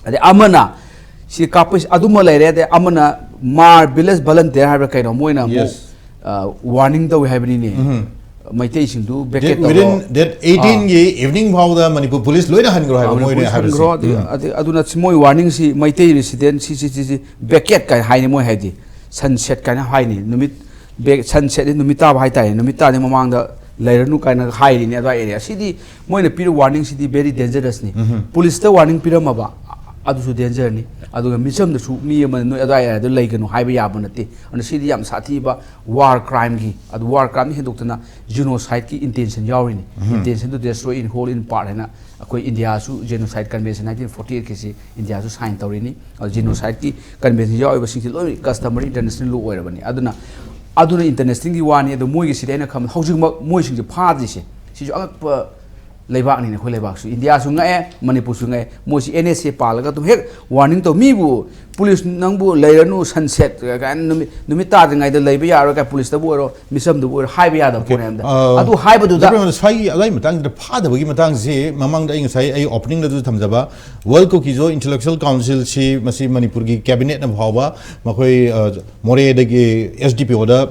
ꯑꯗꯩ ꯑꯃꯅ ꯁꯤ ꯀꯥꯞꯄ, ꯑꯗꯨꯃ ꯂꯩꯔꯦ꯫ ꯑꯗꯩ ꯑꯃꯅ ꯃꯥꯔ ꯚꯤꯂꯦꯖ ꯚꯂꯟꯇꯤꯌꯔ ꯍꯥꯏꯕ꯭ꯔꯥ ꯀꯩꯅꯣ, ꯃꯣꯏꯅ ꯑꯃꯨꯛ, Yes. ꯑ, ꯋꯥꯔꯅꯤꯡ ꯇꯧꯏ ꯍꯥꯏꯕꯅꯤꯅꯦ꯫ ꯃꯩꯇꯩꯁꯤꯡꯗꯨ ꯚꯦꯀꯦꯠ ꯇꯧꯔꯣ꯫ Within that eighteen ꯒꯤ evening ꯐꯥꯎꯗ ꯃꯅꯤꯄꯨꯔ ꯄꯨꯂꯤꯁ ꯂꯣꯏꯅ ꯍꯟꯈ꯭ꯔꯣ ꯍꯥꯏꯕ ꯃꯣꯏꯅ ꯍꯥꯏꯕꯁꯤ꯫ ꯑꯗꯨ, ꯑꯗꯨ, ꯑꯗꯨꯅ ꯃꯣꯏ ꯋꯥꯔꯅꯤꯡꯁꯤ ꯃꯩꯇꯩ ꯔꯤꯁꯤꯗꯦꯟ ꯁꯤ, ꯁꯤ, ꯁꯤ, ꯁꯤ ꯚꯦꯀꯦꯠ ꯀꯥꯏꯅ ꯍꯥꯏꯅꯤ ꯃꯣꯏ ꯍꯥꯏꯗꯤ꯫ ꯁꯟꯁꯦꯠ ꯀꯥꯏꯅ ꯍꯥꯏꯅꯤ꯫ ꯅꯨꯃꯤꯠ, ꯁꯟꯁꯦꯠ ꯅꯨꯃꯤꯠ ꯇꯥꯕ ꯍꯥꯏꯇꯥꯔꯦ, ꯅꯨꯃꯤꯠ ꯇꯥꯗꯤ ꯃꯃꯥꯡꯗ ꯂꯩꯔꯅꯨ ꯀꯥꯏꯅ ꯍꯥꯏꯔꯤꯅꯤ ꯑꯗꯨꯋꯥꯏ ꯑꯦꯔꯤꯌꯥ꯫ ꯁꯤꯗꯤ ꯃꯣꯏꯅ ꯄꯤꯔꯤꯕ ꯋꯥꯔꯅꯤꯡꯁꯤꯗꯤ very dangerous ꯅꯤ꯫ ꯄꯨꯂꯤꯁꯇ ꯋꯥꯔꯅꯤꯡ ꯄꯤꯔꯝꯃꯕ, ꯑꯗꯨꯁꯨ ꯗꯦꯟꯖꯔꯅꯤ꯫ ꯑꯗꯨꯒ ꯃꯤꯆꯝꯗꯁꯨ ꯃꯤ ꯑꯃ ꯅꯣꯏ ꯑꯗꯨꯋꯥꯏ ꯑꯦꯔꯤꯌꯥꯗ ꯂꯩꯒꯅꯨ ꯍꯥꯏꯕ ꯌꯥꯕ ꯅꯠꯇꯦ꯫ ꯑꯗꯨꯅ ꯁꯤꯗꯤ ꯌꯥꯝ ꯁꯥꯊꯤꯕ ꯋꯥꯔ ꯀ꯭ꯔꯥꯏꯝꯒꯤ, ꯑꯗꯨ ꯋꯥꯔ ꯀ꯭ꯔꯥꯏꯝꯗꯤ ꯍꯦꯟꯗꯣꯛꯇꯅ ꯖꯤꯅꯣꯁꯥꯏꯠꯀꯤ ꯏꯟꯇꯦꯟꯁꯟ ꯌꯥꯎꯔꯤꯅꯤ꯫ Intention to destroy in whole, in part ꯍꯥꯏꯅ ꯑꯩꯈꯣꯏ ꯏꯟꯗꯤꯌꯥꯁꯨ genocide convention nineteen forty eight ꯀꯤꯁꯤ ꯏꯟꯗꯤꯌꯥꯁꯨ ꯁꯥꯏꯟ ꯇꯧꯔꯤꯅꯤ꯫ ꯑꯗꯨ ꯖꯤꯅꯣꯁꯥꯏꯠꯀꯤ ꯀꯟꯚꯦꯟꯁꯟ ꯌꯥꯎꯔꯤꯕꯁꯤꯡꯁꯤ ꯂꯣꯏꯅ customary international law ꯑꯣꯏꯔꯕꯅꯤ꯫ ꯑꯗꯨꯅ, ꯑꯗꯨꯅ ꯏꯟꯇꯔꯅꯦꯁꯅꯦꯜꯒꯤ ꯋꯥꯅꯤ꯫ ꯑꯗꯣ ꯃꯣꯏꯒꯤꯁꯤꯗ ꯑꯩꯅ ꯈꯪꯕ ꯍꯧꯖꯤꯛꯃꯛ ꯃꯣꯏꯁꯤꯡꯁꯦ ꯐꯥꯗ꯭ꯔꯤꯁꯦ ꯁꯤꯁꯨ ꯑꯉꯛꯄ ꯂꯩꯕꯥꯛꯅꯤꯅ ꯑꯩꯈꯣꯏ ꯂꯩꯕꯥꯛꯁꯨ, ꯏꯟꯗꯤꯌꯥꯁꯨ ꯉꯛꯑꯦ, ꯃꯅꯤꯄꯨꯔꯁꯨ ꯉꯛꯑꯦ꯫ ꯃꯣꯏꯁꯤ ꯑꯦꯟ ꯑꯦꯁ ꯑꯦ ꯄꯥꯜꯂꯒ ꯑꯗꯨꯝ ꯍꯦꯛ ꯋꯥꯔꯅꯤꯡ ꯇꯧ, ꯃꯤꯕꯨ ꯄꯨꯂꯤꯁ ꯅꯪꯕꯨ ꯂꯩꯔꯅꯨ, ꯁꯟꯁꯦꯠ ꯀꯥꯏꯅ ꯅꯨꯃꯤꯠ, ꯅꯨꯃꯤꯠ ꯇꯥꯗ꯭ꯔꯤꯉꯩꯗ ꯂꯩꯕ ꯌꯥꯔꯣꯏ ꯀꯥꯏ ꯄꯨꯂꯤꯁꯇꯕꯨ ꯑꯣꯏꯔꯣ, ꯃꯤꯆꯝꯗꯕꯨ ꯑꯣꯏꯔꯣ ꯍꯥꯏꯕ ꯌꯥꯗꯕ ꯄꯣꯠꯅꯦ ꯑꯝꯇ꯫ ꯑꯗꯨ ꯍꯥꯏꯕꯗꯨꯗ ꯁ꯭ꯋꯥꯏꯒꯤ ꯑꯗꯨꯋꯥꯏ ꯃꯇꯥꯡꯁꯤꯗ ꯐꯥꯗꯕꯒꯤ ꯃꯇꯥꯡꯁꯤ ꯃꯃꯥꯡꯗ ꯑꯩ ꯉꯁꯥꯏ ꯑꯩ opening ꯗꯁꯨ ꯊꯝꯖꯕ World Kuki-Zo Intellectual Council ꯁꯤ ꯃꯁꯤ ꯃꯅꯤꯄꯨꯔꯒꯤ cabinet ꯅ ꯐꯥꯎꯕ ꯃꯈꯣꯏ, ꯑ, ꯃꯣꯔꯦꯗꯒꯤ ꯑꯦꯁ ꯗꯤ ꯄꯤ ꯑꯣꯗ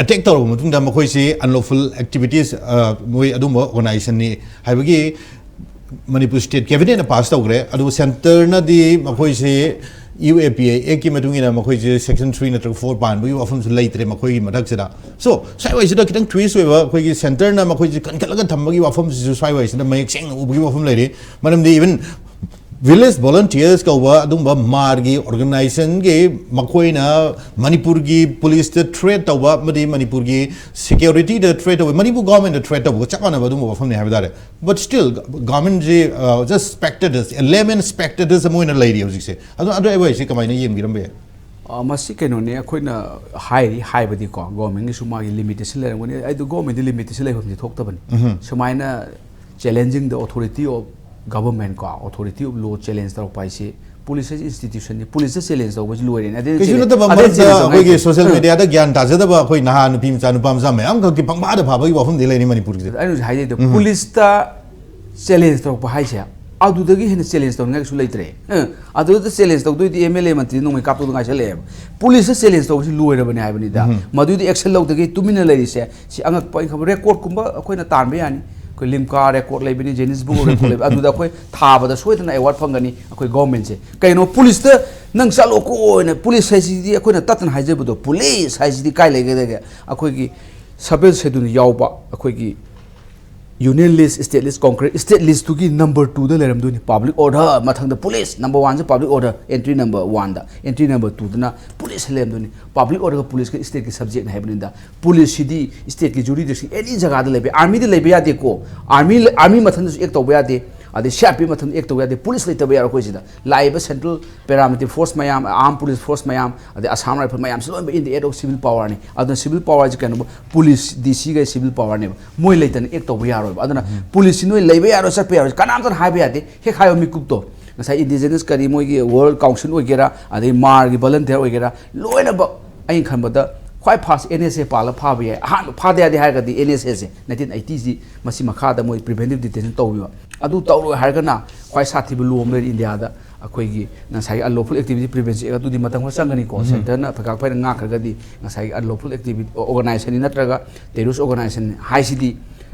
ꯑꯦꯇꯦꯛ ꯇꯧꯔꯕ ꯃꯇꯨꯡꯗ ꯃꯈꯣꯏꯁꯤ unlawful activities, ꯑ, ꯃꯣꯏ ꯑꯗꯨꯝꯕ organization ꯅꯤ ꯍꯥꯏꯕꯒꯤ ꯃꯅꯤꯄꯨꯔ state cabinet ꯅ pass ꯇꯧꯈ꯭ꯔꯦ꯫ ꯑꯗꯨꯕꯨ centre ꯅꯗꯤ ꯃꯈꯣꯏꯁꯤ U A P A Act ꯀꯤ ꯃꯇꯨꯡ ꯏꯟꯅ ꯃꯈꯣꯏꯁꯤ section three ꯅꯠꯇ꯭ꯔꯒ four ꯄꯥꯟꯕꯒꯤ ꯋꯥꯐꯝꯁꯨ ꯂꯩꯇ꯭ꯔꯦ ꯃꯈꯣꯏꯒꯤ ꯃꯊꯛꯁꯤꯗ꯫ So, ꯁ꯭ꯋꯥꯏꯋꯥꯏꯁꯤꯗ ꯈꯤꯇꯪ twist ꯑꯣꯏꯕ ꯑꯩꯈꯣꯏꯒꯤ centre ꯅ ꯃꯈꯣꯏꯁꯤ ꯀꯟꯈꯠꯂꯒ ꯊꯝꯕꯒꯤ ꯋꯥꯐꯝꯁꯤꯁꯨ ꯁ꯭ꯋꯥꯏꯋꯥꯏꯁꯤꯗ ꯃꯌꯦꯛ ꯁꯦꯡꯅ ꯎꯕꯒꯤ ꯋꯥꯐꯝ ꯂꯩꯔꯤ꯫ ꯃꯔꯝꯗꯤ even Village Volunteers ꯀꯧꯕ ꯑꯗꯨꯝꯕ ꯃꯥꯔꯒꯤ organization ꯒꯤ ꯃꯈꯣꯏꯅ ꯃꯅꯤꯄꯨꯔꯒꯤ ꯄꯨꯂꯤꯁꯇ threat ꯇꯧꯕ ꯑꯃꯗꯤ ꯃꯅꯤꯄꯨꯔꯒꯤ security ꯗ threat ꯇꯧꯕ, ꯃꯅꯤꯄꯨꯔ government ꯇ threat ꯇꯧꯕꯒ ꯆꯞ ꯃꯥꯟꯅꯕ ꯑꯗꯨꯝꯕ ꯋꯥꯐꯝꯅꯤ ꯍꯥꯏꯕ ꯇꯥꯔꯦ꯫ But still, government ꯁꯤ, uh, just spectators, a layman spectators ꯑꯃ ꯑꯣꯏꯅ ꯂꯩꯔꯤ ꯍꯧꯖꯤꯛꯁꯦ꯫ ꯑꯗꯣ ꯑꯗꯨ ꯑꯩ ꯋꯥꯍꯩꯁꯦ ꯀꯃꯥꯏꯅ ꯌꯦꯡꯕꯤꯔꯝꯕ ꯌꯥꯏ? ꯑ, ꯃꯁꯤ ꯀꯩꯅꯣꯅꯦ, ꯑꯩꯈꯣꯏꯅ ꯍꯥꯏꯔꯤ ꯍꯥꯏꯕꯗꯤꯀꯣ, ꯒꯣꯔꯃꯦꯟꯒꯤꯁꯨ ꯃꯥꯒꯤ ꯂꯤꯃꯤꯇꯦꯁꯟ ꯂꯩꯔꯝꯒꯅꯤ꯫ ꯑꯩꯗꯣ ꯒꯣꯔꯃꯦꯟꯗꯤ ꯂꯤꯃꯤꯇꯦꯁꯟ ꯂꯩꯐꯝꯁꯦ ꯊꯣꯛꯇꯕꯅꯤ꯫ ꯁꯨꯃꯥꯏꯅ Challenging the authority of government ꯀꯣ, authority of law challenge ꯇꯧꯔꯛꯄ ꯍꯥꯏꯁꯦ, ꯄꯨꯂꯤꯁ ꯍꯥꯏꯁꯦ institution ꯅꯤ, ꯄꯨꯂꯤꯁꯇ challenge ꯇꯧꯕꯁꯤ ꯂꯣꯏꯔꯦꯅꯦ꯫ ꯑꯗꯩ ꯀꯩꯁꯨ challenge- ꯅꯠꯇꯕ ꯑꯗꯩ ꯃꯔꯛꯇ challenge ꯇꯧꯕ ꯑꯩꯈꯣꯏꯒꯤ ꯍꯥꯏꯁꯦ- ꯁꯣꯁꯤꯌꯦꯜ ꯑ, ꯃꯦꯗꯤꯌꯥꯗ ꯒ꯭ꯌꯥꯟ ꯇꯥꯖꯗꯕ ꯑꯩꯈꯣꯏ ꯅꯍꯥ ꯅꯨꯄꯤ ꯃꯆꯥ ꯅꯨꯄꯥ ꯃꯆꯥ ꯃꯌꯥꯝ ꯈꯛꯀꯤ ꯄꯪꯐꯥꯗ ꯐꯥꯕꯒꯤ ꯋꯥꯐꯝꯗꯤ ꯂꯩꯔꯤ ꯃꯅꯤꯄꯨꯔꯒꯤꯗ꯫ ꯑꯩꯅ ꯍꯧꯖꯤꯛ ꯍꯥꯏꯖꯩꯗꯣ, ꯄꯨꯂꯤꯁꯇ ꯆꯦꯂꯦꯟꯖ ꯇꯧꯔꯛꯄ ꯍꯥꯏꯁꯦ, ꯑꯗꯨꯗꯒꯤ ꯍꯦꯟꯅ ꯆꯦꯂꯦꯟꯖ ꯇꯧꯅꯤꯡꯉꯥꯏ ꯀꯩꯁꯨ ꯂꯩꯇ꯭ꯔꯦ꯫ ꯑ, ꯑꯗꯨꯗ ꯆꯦꯂꯦꯟꯖ ꯇꯧꯗꯣꯏꯗꯤ ꯑꯦꯝ ꯑꯦꯜ ꯑꯦ ꯃꯟꯇ꯭ꯔꯤ ꯅꯣꯡꯃꯩ ꯀꯥꯞꯇꯧꯗ ꯉꯥꯏꯁꯜꯂꯛꯑꯦꯕ꯫ ꯄꯨꯂꯤꯁꯇ ꯆꯦꯂꯦꯟꯖ ꯇꯧꯕꯁꯤ ꯂꯣꯏꯔꯕꯅꯦ ꯍꯥꯏꯕꯅꯤꯗ꯫ ꯃꯗꯨꯗꯤ ꯑꯦꯛꯁꯟ ꯂꯧꯗꯒꯤ ꯇꯨꯃꯤꯟꯅ ꯂꯩꯔꯤꯁꯦ, ꯁꯤ ꯑꯉꯛꯄ ꯑꯩꯈꯣꯏ ꯔꯦꯀꯣꯔꯗꯀꯨꯝꯕ ꯑꯩꯈꯣꯏꯅ ꯇꯥꯟꯕ ꯌꯥꯅꯤ꯫ ꯑꯩꯈꯣꯏ ꯂꯤꯝꯀꯥ ꯔꯦꯀꯣꯔꯗ ꯂꯩꯕꯅꯤ, ꯖꯦꯅꯤꯁ ꯕꯨꯛ ꯔꯦꯀꯣꯔꯗ ꯂꯩꯕꯅꯤ, ꯑꯗꯨꯗ ꯑꯩꯈꯣꯏ ꯊꯥꯕꯗ ꯁꯣꯏꯗꯅ ꯑꯦꯋꯥꯔꯗ ꯐꯪꯒꯅꯤ ꯑꯩꯈꯣꯏ ꯒꯣꯔꯃꯦꯟꯁꯦ꯫ ꯀꯩꯅꯣ ꯄꯨꯂꯤꯁꯇ ꯅꯪ ꯆꯠꯂꯣꯀꯣ ꯑꯣꯏꯅ, ꯄꯨꯂꯤꯁ ꯍꯥꯏꯁꯤꯗꯤ ꯑꯩꯈꯣꯏꯅ ꯇꯠꯇꯅ ꯍꯥꯏꯖꯕꯗꯣ, ꯄꯨꯂꯤꯁ ꯍꯥꯏꯁꯤꯗꯤ ꯀꯥꯏ ꯂꯩꯒꯗꯒꯦ? ꯑꯩꯈꯣꯏꯒꯤ ꯁꯕꯦꯟ ꯁꯦꯗꯨꯜ ꯌꯥꯎꯕ ꯑꯩꯈꯣꯏꯒꯤ union list, state list, concurrent, state ꯂꯤꯁꯇꯨꯒꯤ ꯅꯝꯕꯔ ꯇꯨꯗ ꯂꯩꯔꯝꯗꯣꯏꯅꯤ꯫ ꯄꯕ꯭ꯂꯤꯛ ꯑꯣꯔꯗꯔ ꯃꯊꯪꯗ ꯄꯨꯂꯤꯁ, ꯅꯝꯕꯔ ꯋꯥꯟꯁꯦ ꯄꯕ꯭ꯂꯤꯛ ꯑꯣꯔꯗꯔ, ꯑꯦꯟꯇ꯭ꯔꯤ ꯅꯝꯕꯔ ꯋꯥꯟꯗ, ꯑꯦꯟꯇ꯭ꯔꯤ ꯅꯝꯕꯔ ꯇꯨꯗꯅ ꯄꯨꯂꯤꯁ ꯂꯩꯔꯝꯗꯣꯏꯅꯤ꯫ ꯄꯕ꯭ꯂꯤꯛ ꯑꯣꯔꯗꯔꯒ ꯄꯨꯂꯤꯁꯀ ꯁ꯭ꯇꯦꯠꯀꯤ ꯁꯕꯖꯦꯛꯅꯤ ꯍꯥꯏꯕꯅꯤꯗ꯫ ꯄꯨꯂꯤꯁꯁꯤꯗꯤ ꯁ꯭ꯇꯦꯠꯀꯤ ꯖꯨꯔꯤꯗꯤꯛꯁꯟ ꯑꯦꯅꯤ ꯖꯒꯥꯗ ꯂꯩꯕ ꯌꯥꯏ꯫ ꯑꯥꯔꯃꯤꯗ ꯂꯩꯕ ꯌꯥꯗꯦꯀꯣ, ꯑꯥꯔꯃꯤ, ꯑꯥꯔꯃꯤ ꯃꯊꯟꯗꯁꯨ ꯑꯦꯛ ꯇꯧꯕ ꯌꯥꯗꯦ, ꯑꯗꯩ ꯁꯤ ꯑꯥꯔ ꯄꯤ ꯃꯊꯟꯗ ꯑꯦꯛ ꯇꯧꯕ ꯌꯥꯗꯦ꯫ ꯄꯨꯂꯤꯁ ꯂꯩꯇꯕ ꯌꯥꯔꯣꯏ ꯑꯩꯈꯣꯏ ꯁꯤꯗ꯫ ꯂꯥꯛꯏꯕ ꯁꯦꯟꯇ꯭ꯔꯦꯜ ꯄꯦꯔꯥꯃꯤꯂꯤꯇꯔꯤ ꯐꯣꯔꯁ ꯃꯌꯥꯝ, ꯑꯥꯔꯝ ꯄꯨꯂꯤꯁ ꯐꯣꯔꯁ ꯃꯌꯥꯝ, ꯑꯗꯩ ꯑꯁꯥꯝ ꯔꯥꯏꯐꯜ ꯃꯌꯥꯝꯁꯤ ꯂꯣꯏꯅꯃꯛ in the act of civil power ꯅꯤ꯫ ꯑꯗꯨꯅ ꯁꯤꯚꯤꯜ ꯄꯋꯥꯔꯁꯤ ꯀꯩꯅꯣ, ꯄꯨꯂꯤꯁ, ꯗꯤ ꯁꯤꯒ ꯁꯤꯚꯤꯜ ꯄꯋꯥꯔꯅꯦꯕ꯫ ꯃꯣꯏ ꯂꯩꯇꯅ ꯑꯦꯛ ꯇꯧꯕ ꯌꯥꯔꯣꯏꯕ꯫ ꯑꯗꯨꯅ ꯄꯨꯂꯤꯁꯁꯤ ꯅꯣꯏ ꯂꯩꯕ ꯌꯥꯔꯣꯏ, ꯆꯠꯄ ꯌꯥꯔꯣꯏ, ꯀꯅꯥꯝꯇꯅ ꯍꯥꯏꯕ ꯌꯥꯗꯦ꯫ ꯍꯦꯛ ꯍꯥꯏꯕ ꯃꯤꯀꯨꯞꯇꯣ, ꯉꯁꯥꯏ ꯏꯟꯗꯤꯖꯤꯅꯁ ꯀꯔꯤ ꯃꯣꯏꯒꯤ ꯋꯥꯔꯜ ꯀꯥꯎꯟꯁꯤꯜ ꯑꯣꯏꯒꯦꯔꯥ, ꯑꯗꯩ ꯃꯥꯔꯒꯤ ꯚꯣꯂꯟꯇꯤꯌꯔ ꯑꯣꯏꯒꯦꯔꯥ, ꯂꯣꯏꯅꯃꯛ ꯑꯩꯅ ꯈꯟꯕꯗ ꯈ꯭ꯋꯥꯏ ꯐꯥꯔꯁ ꯑꯦꯟ ꯑꯦꯁ ꯑꯦ ꯄꯥꯜꯂ ꯐꯥꯕ ꯌꯥꯏ꯫ ꯑꯍꯥꯟꯕ ꯐꯥꯗ ꯌꯥꯗꯦ ꯍꯥꯏꯔꯒꯗꯤ ꯑꯦꯟ ꯑꯦꯁ ꯑꯦꯁꯦ, ꯅꯥꯏꯟꯇꯤꯟ ꯑꯩꯠꯇꯤꯁꯤ ꯃꯁꯤ ꯃꯈꯥꯗ ꯃꯣꯏ ꯄ꯭ꯔꯤꯚꯦꯟꯇꯤꯚ ꯗꯤꯇꯦꯟꯁꯟ ꯇꯧꯕꯤꯕ꯫ ꯑꯗꯨ ꯇꯧꯔꯣꯏ ꯍꯥꯏꯔꯒꯅ ꯈ꯭ꯋꯥꯏ ꯁꯥꯊꯤꯕ ꯂꯣ ꯑꯃ ꯂꯩꯔꯤ ꯏꯟꯗꯤꯌꯥꯗ, ꯑꯩꯈꯣꯏꯒꯤ ꯉꯁꯥꯏꯒꯤ unlawful activity prevention act, ꯑꯗꯨꯗꯤ ꯃꯇꯝ ꯈꯔ ꯆꯪꯒꯅꯤꯀꯣ꯫ ꯁꯦꯟꯇꯔꯅ ꯐꯩꯒꯥꯛ ꯐꯩꯅ ꯉꯥꯛꯈ꯭ꯔꯒꯗꯤ ꯉꯁꯥꯏꯒꯤ unlawful activity organization ꯅꯠꯇ꯭ꯔꯒ terrorist organization ꯍꯥꯏꯁꯤꯗꯤ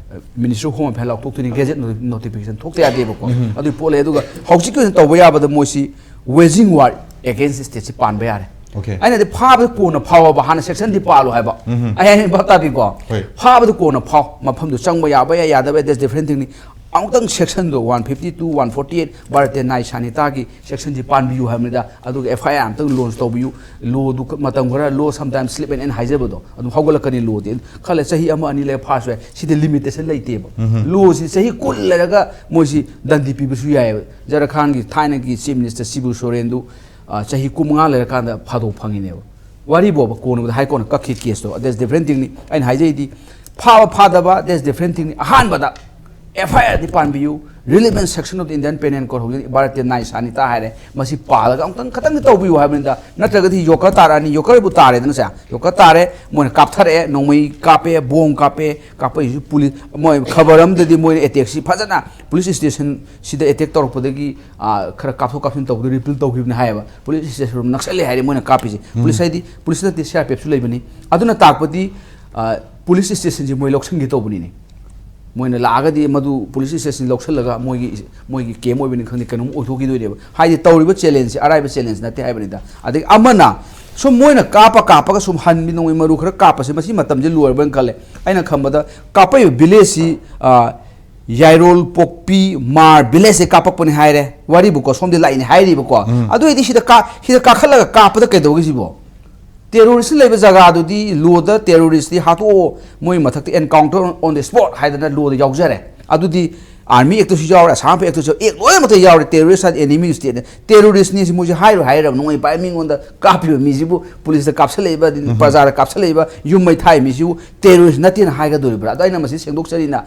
ꯃꯤꯅꯤꯁꯇ꯭ꯔꯤ ꯑꯣꯐ ꯍꯣꯝ ꯑꯦꯐꯤꯌꯔ ꯂꯥꯎꯊꯣꯛꯇꯣꯏꯅꯤ, ꯒꯦꯖꯦꯠ ꯅꯣꯇꯤꯐꯤꯀꯦꯁꯟ ꯊꯣꯛꯇ ꯌꯥꯗꯦꯕꯀꯣ꯫ ꯑꯗꯨꯒꯤ ꯄꯣꯠ ꯂꯩ꯫ ꯑꯗꯨꯒ ꯍꯧꯖꯤꯛꯀꯤ ꯑꯣꯏꯅ ꯇꯧꯕ ꯌꯥꯕꯗ ꯃꯣꯏꯁꯤ waging war against stateꯁꯤ ꯄꯥꯟꯕ ꯌꯥꯔꯦ꯫ Okay. ꯑꯩꯅꯗꯤ ꯐꯥꯕꯗ ꯀꯣꯟꯅ ꯐꯥꯎꯑꯕ, ꯍꯥꯟꯅ ꯁꯦꯛꯁꯟꯗꯤ ꯄꯥꯜꯂꯣ ꯍꯥꯏꯕ꯫ ꯑꯩ ꯍꯥꯏꯅ ꯚꯥꯞ ꯇꯥꯕꯤꯀꯣ? ꯍꯣꯏ꯫ ꯐꯥꯕꯗ ꯀꯣꯟꯅ ꯐꯥꯎ, ꯃꯐꯝꯗꯨ ꯆꯪꯕ ꯌꯥꯕ ꯌꯥꯏ, ꯌꯥꯗꯕ ꯌꯥꯏ, that's different thingꯅꯤ꯫ ꯑꯃꯨꯛꯇꯪ ꯁꯦꯛꯁꯟꯗꯣ one fifty two, one forty eight, Bharatiya ꯅ꯭ꯌꯥꯌ ꯁꯪꯍꯤꯇꯥꯒꯤ ꯁꯦꯛꯁꯟꯁꯤ ꯄꯥꯟꯕꯤꯌꯨ ꯍꯥꯏꯕꯅꯤꯗ꯫ ꯑꯗꯨꯒ ꯑꯦꯐ ꯑꯥꯏ ꯑꯥꯔ ꯑꯃꯇꯪ ꯂꯣꯟꯁ ꯇꯧꯕꯤꯌꯨ꯫ ꯂꯣꯗꯨ ꯃꯇꯝ ꯈꯔ, law sometimes slip and end ꯍꯥꯏꯖꯕꯗꯣ ꯑꯗꯨꯝ ꯍꯧꯒꯠꯂꯛꯀꯅꯤ꯫ ꯂꯣꯗꯤ ꯈꯜꯂꯦ ꯆꯍꯤ ꯑꯃ ꯑꯅꯤ ꯂꯩꯔ ꯐꯥꯔꯁꯨ ꯌꯥꯏ꯫ ꯁꯤꯗꯤ ꯂꯤꯃꯤꯇꯦꯁꯟ ꯂꯩꯇꯦꯕ꯫ ꯂꯣꯁꯤ ꯆꯍꯤ ꯀꯨꯟ ꯂꯩꯔꯒ ꯃꯣꯏꯁꯤ ꯗꯟꯗꯤ ꯄꯤꯕꯁꯨ ꯌꯥꯏꯑꯕ꯫ ꯖꯔꯈꯥꯟꯒꯤ ꯊꯥꯏꯅꯒꯤ ꯆꯤꯐ ꯃꯤꯅꯤꯁꯇꯔ ꯁꯤꯕꯨ ꯁꯣꯔꯦꯟꯗꯨ, ꯑ, ꯆꯍꯤ ꯀꯨꯟꯃꯉꯥ ꯂꯩꯔꯀꯥꯟꯗ ꯐꯥꯗꯣꯛ ꯐꯪꯉꯤꯅꯦꯕ꯫ ꯋꯥꯔꯤ ꯕꯣꯕ ꯀꯣꯟꯅꯕꯗ ꯍꯥꯏ ꯀꯣꯟꯅ ꯀꯛꯈꯤ ꯀꯦꯁꯇꯣ꯫ That's different thingꯅꯤ꯫ ꯑꯩꯅ ꯍꯥꯏꯖꯩꯗꯤ ꯐꯥꯕ ꯐꯥꯗꯕ, that's different thingꯅꯤ꯫ ꯑꯍꯥꯟꯕꯗ ꯑꯦꯐ ꯑꯥꯏ ꯑꯥꯔꯗꯤ ꯄꯥꯟꯕꯤꯌꯨ꯫ Relevant section of the Indian Penal Code, ꯍꯧꯖꯤꯛ ꯚꯥꯔꯠꯇ ꯅꯥꯏ ꯁꯥꯅꯤꯇꯥ ꯍꯥꯏꯔꯦ, ꯃꯁꯤ ꯄꯥꯜꯂꯒ ꯑꯃꯨꯛꯇꯪ ꯈꯇꯪꯗꯤ ꯇꯧꯕꯤꯌꯨ ꯍꯥꯏꯕꯅꯤꯗ꯫ ꯅꯠꯇ꯭ꯔꯒꯗꯤ ꯌꯣꯀꯔ ꯇꯥꯔꯛꯑꯅꯤ, ꯌꯣꯀꯔꯕꯨ ꯇꯥꯔꯦꯗꯅ ꯁꯦ, ꯌꯣꯀꯔ ꯇꯥꯔꯦ, ꯃꯣꯏꯅ ꯀꯥꯞꯊꯔꯛꯑꯦ, ꯅꯣꯡꯃꯩ ꯀꯥꯞꯄꯦ, ꯕꯣꯝ ꯀꯥꯞꯄꯦ, ꯀꯥꯞꯄꯛꯏꯁꯤ ꯄꯨꯂꯤꯁ, ꯃꯣꯏ ꯈꯕꯔ ꯑꯃꯗꯗꯤ ꯃꯣꯏꯅ ꯑꯦꯇꯦꯛꯁꯤ ꯐꯖꯅ ꯄꯨꯂꯤꯁ ꯏꯁꯇꯦꯁꯟꯁꯤꯗ ꯑꯦꯇꯦꯛ ꯇꯧꯔꯛꯄꯗꯒꯤ, ꯑꯥ, ꯈꯔ ꯀꯥꯞꯊꯣꯛ ꯀꯥꯞꯁꯤꯟ ꯇꯧꯕꯗ ꯔꯤꯄꯤꯜ ꯇꯧꯈꯤꯕꯅꯤ ꯍꯥꯏꯌꯦꯕ꯫ ꯄꯨꯂꯤꯁ ꯏꯁꯇꯦꯁꯟ ꯅꯛꯁꯜꯂꯦ ꯍꯥꯏꯔꯦ, ꯃꯣꯏꯅ ꯀꯥꯞꯄꯤꯁꯦ꯫ ꯎꯝ꯫ ꯄꯨꯂꯤꯁ ꯍꯥꯏꯗꯤ, ꯄꯨꯂꯤꯁ ꯅꯠꯇꯦ, ꯁꯤ ꯑꯥꯔ ꯄꯤ ꯑꯦꯐꯁꯨ ꯂꯩꯕꯅꯤ꯫ ꯑꯗꯨꯅ ꯇꯥꯛꯄꯗꯤ, ꯑꯥ, ꯄꯨꯂꯤꯁ ꯏꯁꯇꯦꯁꯟꯁꯤ ꯃꯣꯏ ꯂꯧꯁꯤꯟꯒꯦ ꯇꯧꯕꯅꯤꯅꯦ꯫ ꯃꯣꯏꯅ ꯂꯥꯛꯑꯒꯗꯤ ꯃꯗꯨ ꯄꯨꯂꯤꯁ ꯏꯁꯇꯦꯁꯟ ꯂꯧꯁꯤꯜꯂꯒ ꯃꯣꯏꯒꯤ, ꯃꯣꯏꯒꯤ ꯀꯦꯝ ꯑꯣꯏꯕꯅꯤ ꯈꯪꯗꯦ, ꯀꯩꯅꯣꯝ ꯑꯣꯏꯊꯣꯛꯈꯤꯗꯣꯏꯅꯦꯕ꯫ ꯍꯥꯏꯗꯤ ꯇꯧꯔꯤꯕ ꯆꯦꯂꯦꯟꯖꯁꯤ ꯑꯔꯥꯏꯕ ꯆꯦꯂꯦꯟꯖ ꯅꯠꯇꯦ ꯍꯥꯏꯕꯅꯤꯗ꯫ ꯑꯗꯒꯤ ꯑꯃꯅ ꯁꯨꯝ ꯃꯣꯏꯅ ꯀꯥꯞꯄ ꯀꯥꯞꯄꯒ ꯁꯨꯝ ꯍꯟꯕꯤ, ꯅꯣꯡꯃꯩ ꯃꯔꯨ ꯈꯔ ꯀꯥꯞꯄꯁꯦ, ꯃꯁꯤ ꯃꯇꯝꯁꯦ ꯂꯣꯏꯔꯕꯅ ꯈꯜꯂꯦ꯫ ꯑꯩꯅ ꯈꯟꯕꯗ ꯀꯥꯞꯄꯛꯏꯕ ꯚꯤꯂꯦꯖꯁꯤ, ꯑ, ꯌꯥꯏꯔꯣꯜ ꯄꯣꯛꯄꯤ ꯃꯥꯔ ꯚꯤꯂꯦꯖꯁꯦ ꯀꯥꯞꯄꯛꯄꯅꯤ ꯍꯥꯏꯔꯦ, ꯋꯥꯔꯤꯕꯨꯀꯣ, ꯁꯣꯝꯗꯤ ꯂꯥꯛꯏꯅꯦ ꯍꯥꯏꯔꯤꯕꯀꯣ꯫ ꯎꯝ꯫ ꯑꯗꯨ ꯑꯣꯏꯗꯤ ꯁꯤꯗ ꯀꯥ-, ꯁꯤꯗ ꯀꯥꯈꯠꯂꯒ ꯀꯥꯞꯄꯗ ꯀꯩꯗꯧꯒꯦ ꯁꯤꯕꯣ? ꯇꯦꯔꯣꯔꯤꯁ ꯂꯩꯕ ꯖꯒꯥꯗꯨꯗꯤ ꯂꯣꯗ ꯇꯦꯔꯣꯔꯤꯁꯇꯤ ꯍꯥꯠꯇꯣꯛꯑꯣ, ꯃꯣꯏ ꯃꯊꯛꯇ encounter on the spot ꯍꯥꯏꯗꯅ ꯂꯣꯗ ꯌꯥꯎꯖꯔꯦ꯫ ꯑꯗꯨꯗꯤ ꯑꯥꯔꯃꯤ ꯑꯦꯛꯇꯁꯨ ꯌꯥꯎꯔꯦ, ꯑꯁꯥꯝ ꯑꯦꯛꯇꯁꯨ, ꯑꯦꯛ ꯂꯣꯏꯅꯃꯛꯇ ꯌꯥꯎꯔꯦ꯫ ꯇꯦꯔꯣꯔꯤꯁ ꯍꯥꯏꯗꯤ enemy state ꯅꯦ꯫ ꯇꯦꯔꯣꯔꯤꯁꯅꯤ ꯁꯤ ꯃꯣꯏꯁꯦ ꯍꯥꯏꯔꯣꯏ ꯍꯥꯏꯔꯕ, ꯅꯣꯡꯃꯩ ꯄꯥꯏ ꯃꯤꯉꯣꯟꯗ ꯀꯥꯞꯄꯤꯕ ꯃꯤꯁꯤꯕꯨ, ꯄꯨꯂꯤꯁꯇ ꯀꯥꯞꯁꯜꯂꯛꯏꯕ, ꯑꯗꯩ ꯎꯝ꯫ ꯄ꯭ꯔꯖꯥꯗ ꯀꯥꯞꯁꯜꯂꯛꯏꯕ, ꯌꯨꯝ ꯃꯩ ꯊꯥꯏ ꯃꯤꯁꯤꯕꯨ ꯇꯦꯔꯣꯔꯤꯁ ꯅꯠꯇꯦꯅ ꯍꯥꯏꯒꯗꯣꯔꯤꯕ꯭ꯔꯥ? ꯑꯗꯣ ꯑꯩꯅ ꯃꯁꯤ ꯁꯦꯡꯗꯣꯛꯆꯔꯤꯅ,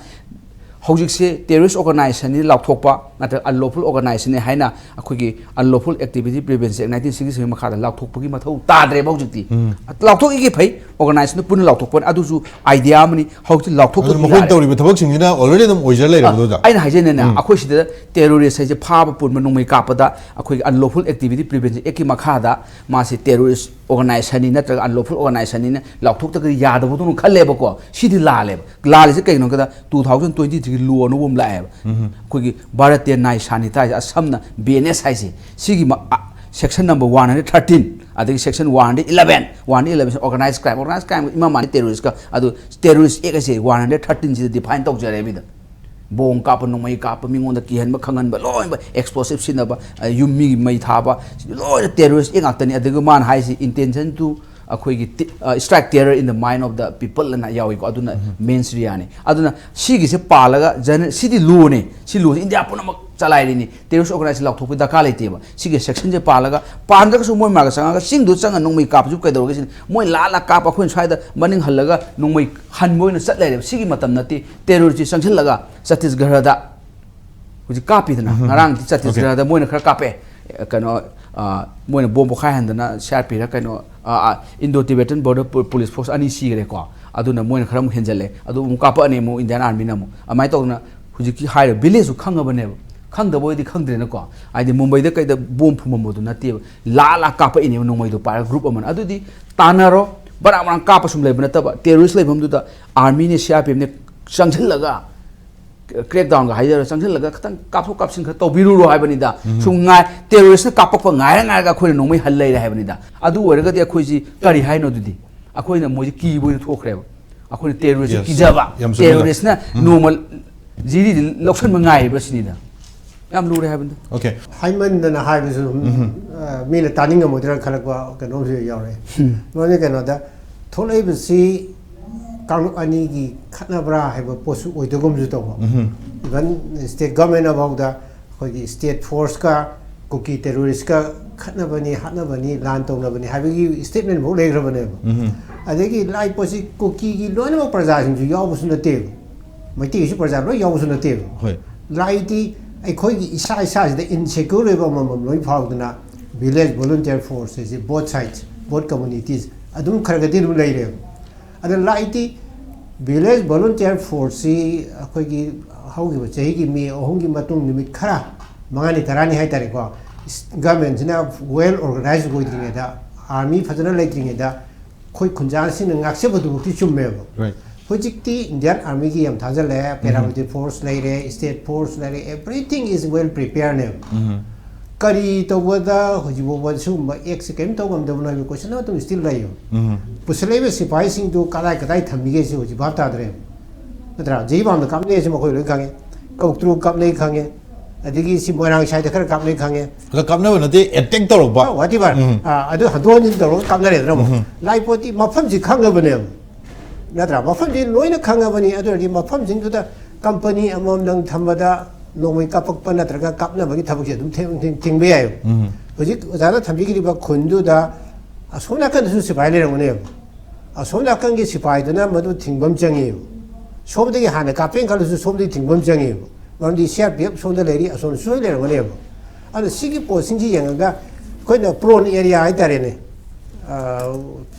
ꯍꯧꯖꯤꯛꯁꯦ ꯇꯦꯔꯣꯔꯤꯁ ꯑꯣꯔꯒꯅꯥꯏꯖꯦꯁꯟꯅꯤ ꯂꯥꯎꯊꯣꯛꯄ, ꯅꯠꯇ꯭ꯔꯒ unlawful organization ꯅꯤ ꯍꯥꯏꯅ ꯑꯩꯈꯣꯏꯒꯤ Unlawful Activity Prevention Act nineteen sixty seven ꯃꯈꯥꯗ ꯂꯥꯎꯊꯣꯛꯄꯒꯤ ꯃꯊꯧ ꯇꯥꯗ꯭ꯔꯦꯕ ꯍꯧꯖꯤꯛꯇꯤ꯫ ꯎꯝ꯫ ꯂꯥꯎꯊꯣꯛꯏꯒꯤ ꯐꯩ, ꯑꯣꯔꯒꯅꯥꯏꯖꯦꯁꯟꯗꯨ ꯄꯨꯟꯅ ꯂꯥꯎꯊꯣꯛꯄꯅꯤ, ꯑꯗꯨꯁꯨ ꯑꯥꯏꯗꯤꯌꯥ ꯑꯃꯅꯤ꯫ ꯍꯧꯖꯤꯛꯇꯤ ꯑꯗꯨꯅ ꯂꯥꯎꯊꯣꯛꯇꯕꯗꯤ ꯃꯈꯣꯏꯅ ꯌꯥꯔꯦ꯫ ꯇꯧꯔꯤꯕ ꯊꯕꯛꯁꯤꯡꯁꯤꯅ already ꯑꯗꯨꯝ ꯑꯣꯏꯖ ꯑ, ꯂꯩꯔꯕꯗꯨꯗ꯫ ꯑꯩꯅ ꯍꯥꯏꯖꯩꯅꯦꯅꯦ, ꯎꯝ꯫ ꯑꯩꯈꯣꯏ ꯁꯤꯗ ꯇꯦꯔꯣꯔꯤꯁ ꯍꯥꯏꯁꯦ ꯐꯥꯕ ꯄꯨꯟꯕ ꯅꯣꯡꯃꯩ ꯀꯥꯞꯄꯗ ꯑꯩꯈꯣꯏꯒꯤ Unlawful Activity Prevention Act ꯀꯤ ꯃꯈꯥꯗ ꯃꯥꯁꯦ ꯇꯦꯔꯣꯔꯤꯁ ꯑꯣꯔꯒꯅꯥꯏꯖꯦꯁꯟꯅꯤ ꯅꯠꯇ꯭ꯔꯒ unlawful organization ꯅꯤꯅ ꯂꯥꯎꯊꯣꯛꯇ꯭ꯔꯒꯗꯤ ꯌꯥꯗꯕꯗꯧꯅ ꯈꯜꯂꯦꯕꯀꯣ꯫ ꯁꯤꯗꯤ ꯂꯥꯜꯂꯦꯕ꯫ ꯂꯥꯜꯂꯤꯁꯦ ꯀꯩꯒꯤꯅꯣ ꯍꯥꯏꯕꯗ two thousand twenty three ꯒꯤ law ꯑꯅꯧꯕ ꯑꯃ ꯂꯥꯛꯑꯦꯕ꯫ ꯎꯝ꯫ ꯑꯩꯈꯣꯏꯒꯤ ꯚꯥꯔꯠꯇꯤꯌ ꯅꯥꯏ ꯁꯥꯅꯤꯇꯥ ꯍꯥꯏꯁꯦ, ꯑꯁꯝꯅ B N S ꯍꯥꯏꯁꯦ, ꯁꯤꯒꯤ ꯃ-, ꯑ, section number one hundred thirteen, ꯑꯗꯒꯤ section one hundred eleven, one hundred eleven ꯁꯤ organized crime, organized crime ꯏꯃꯥ ꯃꯥꯅꯤ terrorist ꯀ, ꯑꯗꯨ terrorist act ꯍꯥꯏꯁꯦ one hundred thirteen ꯁꯤꯗ define ꯇꯧꯖꯔꯦ ꯃꯤꯗ꯫ ꯕꯣꯝ ꯀꯥꯞꯄ, ꯅꯣꯡꯃꯩ ꯀꯥꯞꯄ, ꯃꯤꯉꯣꯟꯗ ꯀꯤꯍꯟꯕ, ꯈꯪꯍꯟꯕ, ꯂꯣꯏꯅꯃꯛ explosive ꯁꯤꯖꯤꯟꯅꯕ, ꯑ, ꯌꯨꯝ ꯃꯤꯒꯤ ꯃꯩ ꯊꯥꯕ, ꯁꯤ ꯂꯣꯏꯅ terrorist act ꯉꯥꯛꯇꯅꯤ꯫ ꯑꯗꯨꯒ ꯃꯥꯅ ꯍꯥꯏꯁꯤ intention to ꯑꯩꯈꯣꯏꯒꯤ ꯇꯤ-, ꯑ, strike terror in the mind of the people ꯑꯅ ꯌꯥꯎꯏꯀꯣ꯫ ꯑꯗꯨꯅ ꯎꯝ꯫ Mens rea ꯅꯤ꯫ ꯑꯗꯨꯅ ꯁꯤꯒꯤꯁꯦ ꯄꯥꯜꯂꯒ ꯖꯅ-, ꯁꯤꯗꯤ law ꯅꯤ꯫ ꯁꯤ law ꯁꯤ ꯏꯟꯗꯤꯌꯥ ꯄꯨꯝꯅꯃꯛ ꯆꯂꯥꯏꯔꯤꯅꯤ꯫ ꯇꯦꯔꯣꯔꯤꯁ ꯑꯣꯔꯒꯅꯥꯏꯖꯦꯁꯟ ꯂꯥꯎꯊꯣꯛꯄꯒꯤ ꯗꯔꯀꯥꯔ ꯂꯩꯇꯦꯕ꯫ ꯁꯤꯒꯤ ꯁꯦꯛꯁꯟꯁꯦ ꯄꯥꯜꯂꯒ, ꯄꯥꯟꯗ꯭ꯔꯒꯁꯨ ꯃꯣꯏ ꯃꯥꯒ ꯆꯪꯉꯒ ꯆꯤꯡꯗꯨ ꯆꯪꯉ ꯅꯣꯡꯃꯩ ꯀꯥꯞꯄꯁꯨ ꯀꯩꯗꯧꯔꯒꯦ ꯁꯤꯅꯤ꯫ ꯃꯣꯏ ꯂꯥꯛ ꯂꯥꯛ ꯀꯥꯞꯄ ꯑꯩꯈꯣꯏꯅ ꯁ꯭ꯋꯥꯏꯗ ꯃꯅꯤꯡ ꯍꯜꯂꯒ ꯅꯣꯡꯃꯩ ꯍꯟꯕ ꯑꯣꯏꯅ ꯆꯠ ꯂꯩꯔꯦꯕ꯫ ꯁꯤꯒꯤ ꯃꯇꯝ ꯅꯠꯇꯦ꯫ ꯇꯦꯔꯣꯔꯤꯁꯁꯤ ꯆꯪꯁꯤꯜꯂꯒ ꯆꯇꯤꯁꯒꯔꯗ ꯍꯧꯖꯤꯛ ꯀꯥꯞꯄꯤꯗꯅ, ꯎꯝ꯫ ꯉꯔꯥꯡꯗꯤ ꯑꯣꯀꯦ꯫ ꯆꯇꯤꯁꯒꯔꯗ ꯃꯣꯏꯅ ꯈꯔ ꯀꯥꯞꯄꯦ꯫ ꯀꯩꯅꯣ, ꯑ, ꯃꯣꯏꯅ ꯕꯣꯝ ꯄꯣꯈꯥꯏꯍꯟꯗꯅ ꯁꯤ ꯑꯥꯔ ꯄꯤꯔ ꯀꯩꯅꯣ, ꯑ, ꯑ, ꯏꯟꯗꯣ ꯇꯤꯕꯦꯇꯟ ꯕꯣꯔꯗꯔ ꯄꯨ-, ꯄꯨꯂꯤꯁ ꯐꯣꯔꯁ ꯑꯅꯤ ꯁꯤꯈ꯭ꯔꯦꯀꯣ꯫ ꯑꯗꯨꯅ ꯃꯣꯏꯅ ꯈꯔ ꯑꯃꯨꯛ ꯍꯦꯟꯖꯜꯂꯦ꯫ ꯑꯗꯨ ꯑꯃꯨꯛ ꯀꯥꯞꯄꯛꯑꯅꯤ ꯑꯃꯨꯛ ꯏꯟꯗꯤꯌꯥꯟ ꯑꯥꯔꯃꯤꯅ ꯑꯃꯨꯛ꯫ ꯑꯗꯨꯃꯥꯏꯅ ꯇꯧꯗꯅ ꯍꯧꯖꯤꯛꯀꯤ ꯍꯥꯏꯔꯤꯕ ꯚꯤꯂꯦꯖꯁꯨ ꯈꯪꯉꯕꯅꯦꯕ꯫ ꯈꯪꯗꯕ ꯑꯣꯏꯗꯤ ꯈꯪꯗ꯭ꯔꯦꯅꯀꯣ꯫ ꯍꯥꯏꯗꯤ ꯃꯨꯝꯕꯩꯗ ꯀꯩꯗ ꯕꯣꯝ ꯐꯨꯝꯃꯝꯕꯗꯨ ꯅꯠꯇꯦꯕ꯫ ꯂꯥ ꯂꯥ ꯀꯥꯞꯄꯛꯏꯅꯦꯕ ꯅꯣꯡꯃꯩꯗꯣ ꯄꯥꯏꯔꯒ ꯒ꯭ꯔꯨꯞ ꯑꯃꯅ꯫ ꯑꯗꯨꯗꯤ ꯇꯥꯟꯅꯔꯣ꯫ ꯕꯔꯥ ꯕꯔꯥ ꯀꯥꯞꯄ ꯁꯨꯝ ꯂꯩꯕ ꯅꯠꯇꯕ, ꯇꯦꯔꯣꯔꯤꯁ ꯂꯩꯐꯝꯗꯨꯗ ꯑꯥꯔꯃꯤꯅꯦ, ꯁꯤ ꯑꯥꯔ ꯄꯤ ꯑꯦꯐꯅꯦ ꯆꯪꯁꯤꯜꯂꯒ, ꯀ꯭ꯔꯦꯛ ꯗꯥꯎꯟꯒ ꯍꯥꯏꯖꯔ ꯆꯪꯁꯤꯜꯂꯒ ꯈꯤꯇꯪ ꯀꯥꯞꯊꯣꯛ ꯀꯥꯞꯁꯤꯟ ꯈꯔ ꯇꯧꯕꯤꯔꯨꯔꯣ ꯍꯥꯏꯕꯅꯤꯗ꯫ ꯎꯝ꯫ ꯁꯨꯝ ꯉꯥꯏ, ꯇꯦꯔꯣꯔꯤꯁꯅ ꯀꯥꯞꯄꯛꯄ ꯉꯥꯏꯔ ꯉꯥꯏꯔꯒ ꯑꯩꯈꯣꯏꯅ ꯅꯣꯡꯃꯩ ꯍꯜ ꯂꯩꯔꯦ ꯍꯥꯏꯕꯅꯤꯗ꯫ ꯑꯗꯨ ꯑꯣꯏꯔꯒꯗꯤ ꯑꯩꯈꯣꯏꯁꯤ ꯀꯔꯤ ꯍꯥꯏꯅꯣ ꯑꯗꯨꯗꯤ? ꯑꯩꯈꯣꯏꯅ ꯃꯣꯏꯁꯤ ꯀꯤꯕ ꯑꯣꯏꯅ ꯊꯣꯛꯈ꯭ꯔꯦꯕ꯫ ꯑꯩꯈꯣꯏꯅ ꯇꯦꯔꯣꯔꯤꯁꯁꯤ Yes. ꯀꯤꯖꯕ, ꯌꯥꯝ ꯆꯨꯝꯃꯦ꯫ ꯇꯦꯔꯣꯔꯤꯁꯅ ꯎꯝ꯫ ꯅꯣꯡꯃ ꯖꯤꯔꯤꯗꯤ ꯂꯧꯁꯟꯕ ꯉꯥꯏꯔꯤꯕ ꯁꯤꯅꯤꯗ꯫ ꯌꯥꯝ ꯂꯨꯔꯦ ꯍꯥꯏꯕꯅꯤꯗ꯫ ꯑꯣꯀꯦ꯫ ꯍꯥꯏꯃꯟꯗꯅ ꯍꯥꯏꯕꯁꯨ ꯑꯗꯨꯝ, ꯎꯝ꯫ ꯑ, ꯃꯤꯅ ꯇꯥꯅꯤꯡꯉꯝꯃꯣꯏꯗ꯭ꯔꯥ ꯈꯜꯂꯛꯄ ꯀꯩꯅꯣꯝꯁꯨ ꯌꯥꯎꯔꯦ꯫ ꯎꯝ꯫ ꯃꯔꯝꯗꯤ ꯀꯩꯅꯣꯗ ꯊꯣꯛꯂꯛꯏꯕꯁꯤ ꯀꯥꯡꯂꯨꯞ ꯑꯅꯤꯒꯤ ꯈꯠꯅꯕ꯭ꯔꯥ ꯍꯥꯏꯕ ꯄꯣꯠꯁꯨ ꯑꯣꯏꯗꯒꯨꯝꯁꯨ ꯇꯧꯕ꯫ ꯎꯝ꯫ Even state government ꯐꯥꯎꯗ ꯑꯩꯈꯣꯏꯒꯤ state force ꯀ ꯀꯨꯀꯤ terrorist ꯀ ꯈꯠꯅꯕꯅꯤ, ꯍꯥꯠꯅꯕꯅꯤ, ꯂꯥꯟ ꯇꯧꯅꯕꯅꯤ ꯍꯥꯏꯕꯒꯤ statement ꯐꯥꯎ ꯂꯩꯈ꯭ꯔꯕꯅꯦꯕ꯫ ꯎꯝ꯫ ꯑꯗꯒꯤ ꯂꯥꯛꯏ ꯄꯣꯠꯁꯤ ꯀꯨꯀꯤꯒꯤ ꯂꯣꯏꯅꯃꯛ ꯄ꯭ꯔꯖꯥꯁꯤꯡꯁꯨ ꯌꯥꯎꯕꯁꯨ ꯅꯠꯇꯦꯕ, ꯃꯩꯇꯩꯒꯤꯁꯨ ꯄ꯭ꯔꯖꯥ ꯂꯣꯏ ꯌꯥꯎꯕꯁꯨ ꯅꯠꯇꯦꯕ꯫ ꯍꯣꯏ꯫ ꯂꯥꯛꯏꯗꯤ ꯑꯩꯈꯣꯏꯒꯤ ꯏꯁꯥ ꯏꯁꯥꯁꯤꯗ insecure ꯑꯣꯏꯕ ꯑꯃꯃꯝ ꯂꯣꯏ ꯐꯥꯎꯗꯅ village volunteer force ꯍꯥꯏꯁꯦ both sides, both communities ꯑꯗꯨꯝ ꯈꯔ ꯈꯔꯗꯤ ꯑꯗꯨꯝ ꯂꯩꯔꯦꯕ꯫ ꯑꯗ ꯂꯥꯛꯏꯗꯤ village volunteer force ꯁꯤ ꯑꯩꯈꯣꯏꯒꯤ ꯍꯧꯈꯤꯕ ꯆꯍꯤꯒꯤ ꯃꯦ ꯑꯍꯨꯝꯒꯤ ꯃꯇꯨꯡ ꯅꯨꯃꯤꯠ ꯈꯔ, ꯃꯉꯥꯅꯤ ꯇꯔꯥꯅꯤ ꯍꯥꯏꯇꯥꯔꯦꯀꯣ, government ꯁꯤꯅ well organized ꯑꯣꯏꯗ꯭ꯔꯤꯉꯩꯗ, army ꯐꯖꯅ ꯂꯩꯇ꯭ꯔꯤꯉꯩꯗ ꯑꯩꯈꯣꯏ ꯈꯨꯟꯖꯥꯁꯤꯡꯅ ꯉꯥꯛꯆꯕꯗꯨꯃꯛꯇꯤ ꯆꯨꯝꯃꯦꯕ꯫ Right. ꯍꯧꯖꯤꯛꯇꯤ Indian Army ꯒꯤ ꯌꯥꯝ ꯊꯥꯖꯜꯂꯦ, ꯎꯝ꯫ Paramilitary force ꯂꯩꯔꯦ, state force ꯂꯩꯔꯦ, everything is well prepared ꯅꯦꯕ꯫ ꯎꯝ꯫ ꯀꯔꯤ ꯇꯧꯕꯗ ꯍꯧꯖꯤꯛ ꯐꯥꯎꯕ ꯁꯤꯒꯨꯝꯕ act ꯁꯦ ꯀꯔꯤꯝ ꯇꯧ ꯉꯝꯗꯕꯅꯣ ꯍꯥꯏꯕ question ꯑꯗꯨꯝ still ꯂꯩꯌꯦꯕ꯫ ꯎꯝ꯫ ꯄꯨꯁꯜꯂꯛꯏꯕ ꯁꯤꯐꯥꯏꯁꯤꯡꯗꯨ ꯀꯗꯥꯏ ꯀꯗꯥꯏ ꯊꯝꯃꯤꯒꯦ ꯁꯤ ꯍꯧꯖꯤꯛ ꯚꯥꯞ ꯇꯥꯗ꯭ꯔꯦꯕ꯫ ꯅꯠꯇ꯭ꯔꯥ? ꯖꯤꯔꯤꯕꯥꯝꯗ ꯀꯥꯞꯅꯩ ꯍꯥꯏꯁꯤ ꯃꯈꯣꯏ ꯂꯣꯏ ꯈꯪꯉꯦ, ꯀꯧꯇ꯭ꯔꯨ ꯀꯥꯞꯅꯩ ꯈꯪꯉꯦ, ꯑꯗꯒꯤ ꯁꯤ ꯃꯣꯏꯔꯥꯡ ꯁꯥꯏꯗ ꯈꯔ ꯀꯥꯞꯅꯩ ꯈꯪꯉꯦ꯫ ꯈꯔ ꯀꯥꯞꯅꯕ ꯅꯠꯇꯦ, attack ꯇꯧꯔꯛꯄ꯫ ꯑ, whatever꯫ ꯎꯝ꯫ ꯑ, ꯑꯗꯨ ꯍꯟꯗꯣꯛ ꯍꯟꯖꯤꯟ ꯇꯧꯔꯒ ꯀꯥꯞꯅꯔꯦꯗꯅ ꯑꯃꯨꯛ꯫ ꯎꯝ꯫ ꯂꯥꯏ ꯄꯣꯠꯇꯤ ꯃꯐꯝꯁꯤ ꯈꯪꯉꯕꯅꯦꯕ꯫ ꯅꯠꯇ꯭ꯔꯥ? ꯃꯐꯝꯁꯤ ꯂꯣꯏꯅ ꯈꯪꯉꯕꯅꯤ꯫ ꯑꯗꯨ ꯑꯣꯏꯔꯗꯤ ꯃꯐꯝꯁꯤꯡꯗꯨꯗ company ꯑꯃꯃꯝꯗꯪ ꯊꯝꯕꯗ ꯅꯣꯡꯃꯩ ꯀꯥꯞꯄꯛꯄ ꯅꯠꯇ꯭ꯔꯒ ꯀꯥꯞꯅꯕꯒꯤ ꯊꯕꯛꯁꯦ ꯑꯗꯨꯝ ꯊꯦꯡ- ꯊꯦꯡ- ꯊꯤꯡꯕ ꯌꯥꯏꯑꯕ꯫ ꯎꯝ. ꯍꯧꯖꯤꯛ ꯑꯣꯖꯥꯅ ꯊꯝꯕꯤꯈꯤꯕ ꯈꯨꯟꯗꯨꯗ ꯑꯁꯣꯝ ꯅꯥꯀꯟꯗꯁꯨ ꯁꯤꯐꯥꯏ ꯂꯩꯔꯝꯒꯅꯦꯕ꯫ ꯑꯁꯣꯝ ꯅꯥꯀꯟꯒꯤ ꯁꯤꯐꯥꯏꯗꯨꯅ ꯃꯗꯨ ꯊꯤꯡꯕ ꯑꯃ ꯆꯪꯉꯦꯕ꯫ ꯁꯣꯝꯗꯒꯤ ꯍꯥꯟꯅ ꯀꯥꯞꯄꯦꯅ ꯈꯜꯂꯁꯨ ꯁꯣꯝꯗꯒꯤ ꯊꯤꯡꯕ ꯑꯃ ꯆꯪꯉꯦꯕ꯫ ꯃꯔꯝꯗꯤ ꯁꯤ ꯑꯥꯔ ꯄꯤ ꯑꯦꯐ ꯁꯣꯝꯗ ꯂꯩꯔꯤ, ꯑꯁꯣꯝꯗꯁꯨ ꯂꯣꯏ ꯂꯩꯔꯝꯒꯅꯦꯕ꯫ ꯑꯗꯨꯅ ꯁꯤꯒꯤ ꯄꯣꯁꯁꯤꯡꯁꯤ ꯌꯦꯡꯉꯒ ꯑꯩꯈꯣꯏꯅ ꯄ꯭ꯔꯣꯟ ꯑꯦꯔꯤꯌꯥ ꯍꯥꯏꯇꯥꯔꯦꯅꯦ, ꯑ,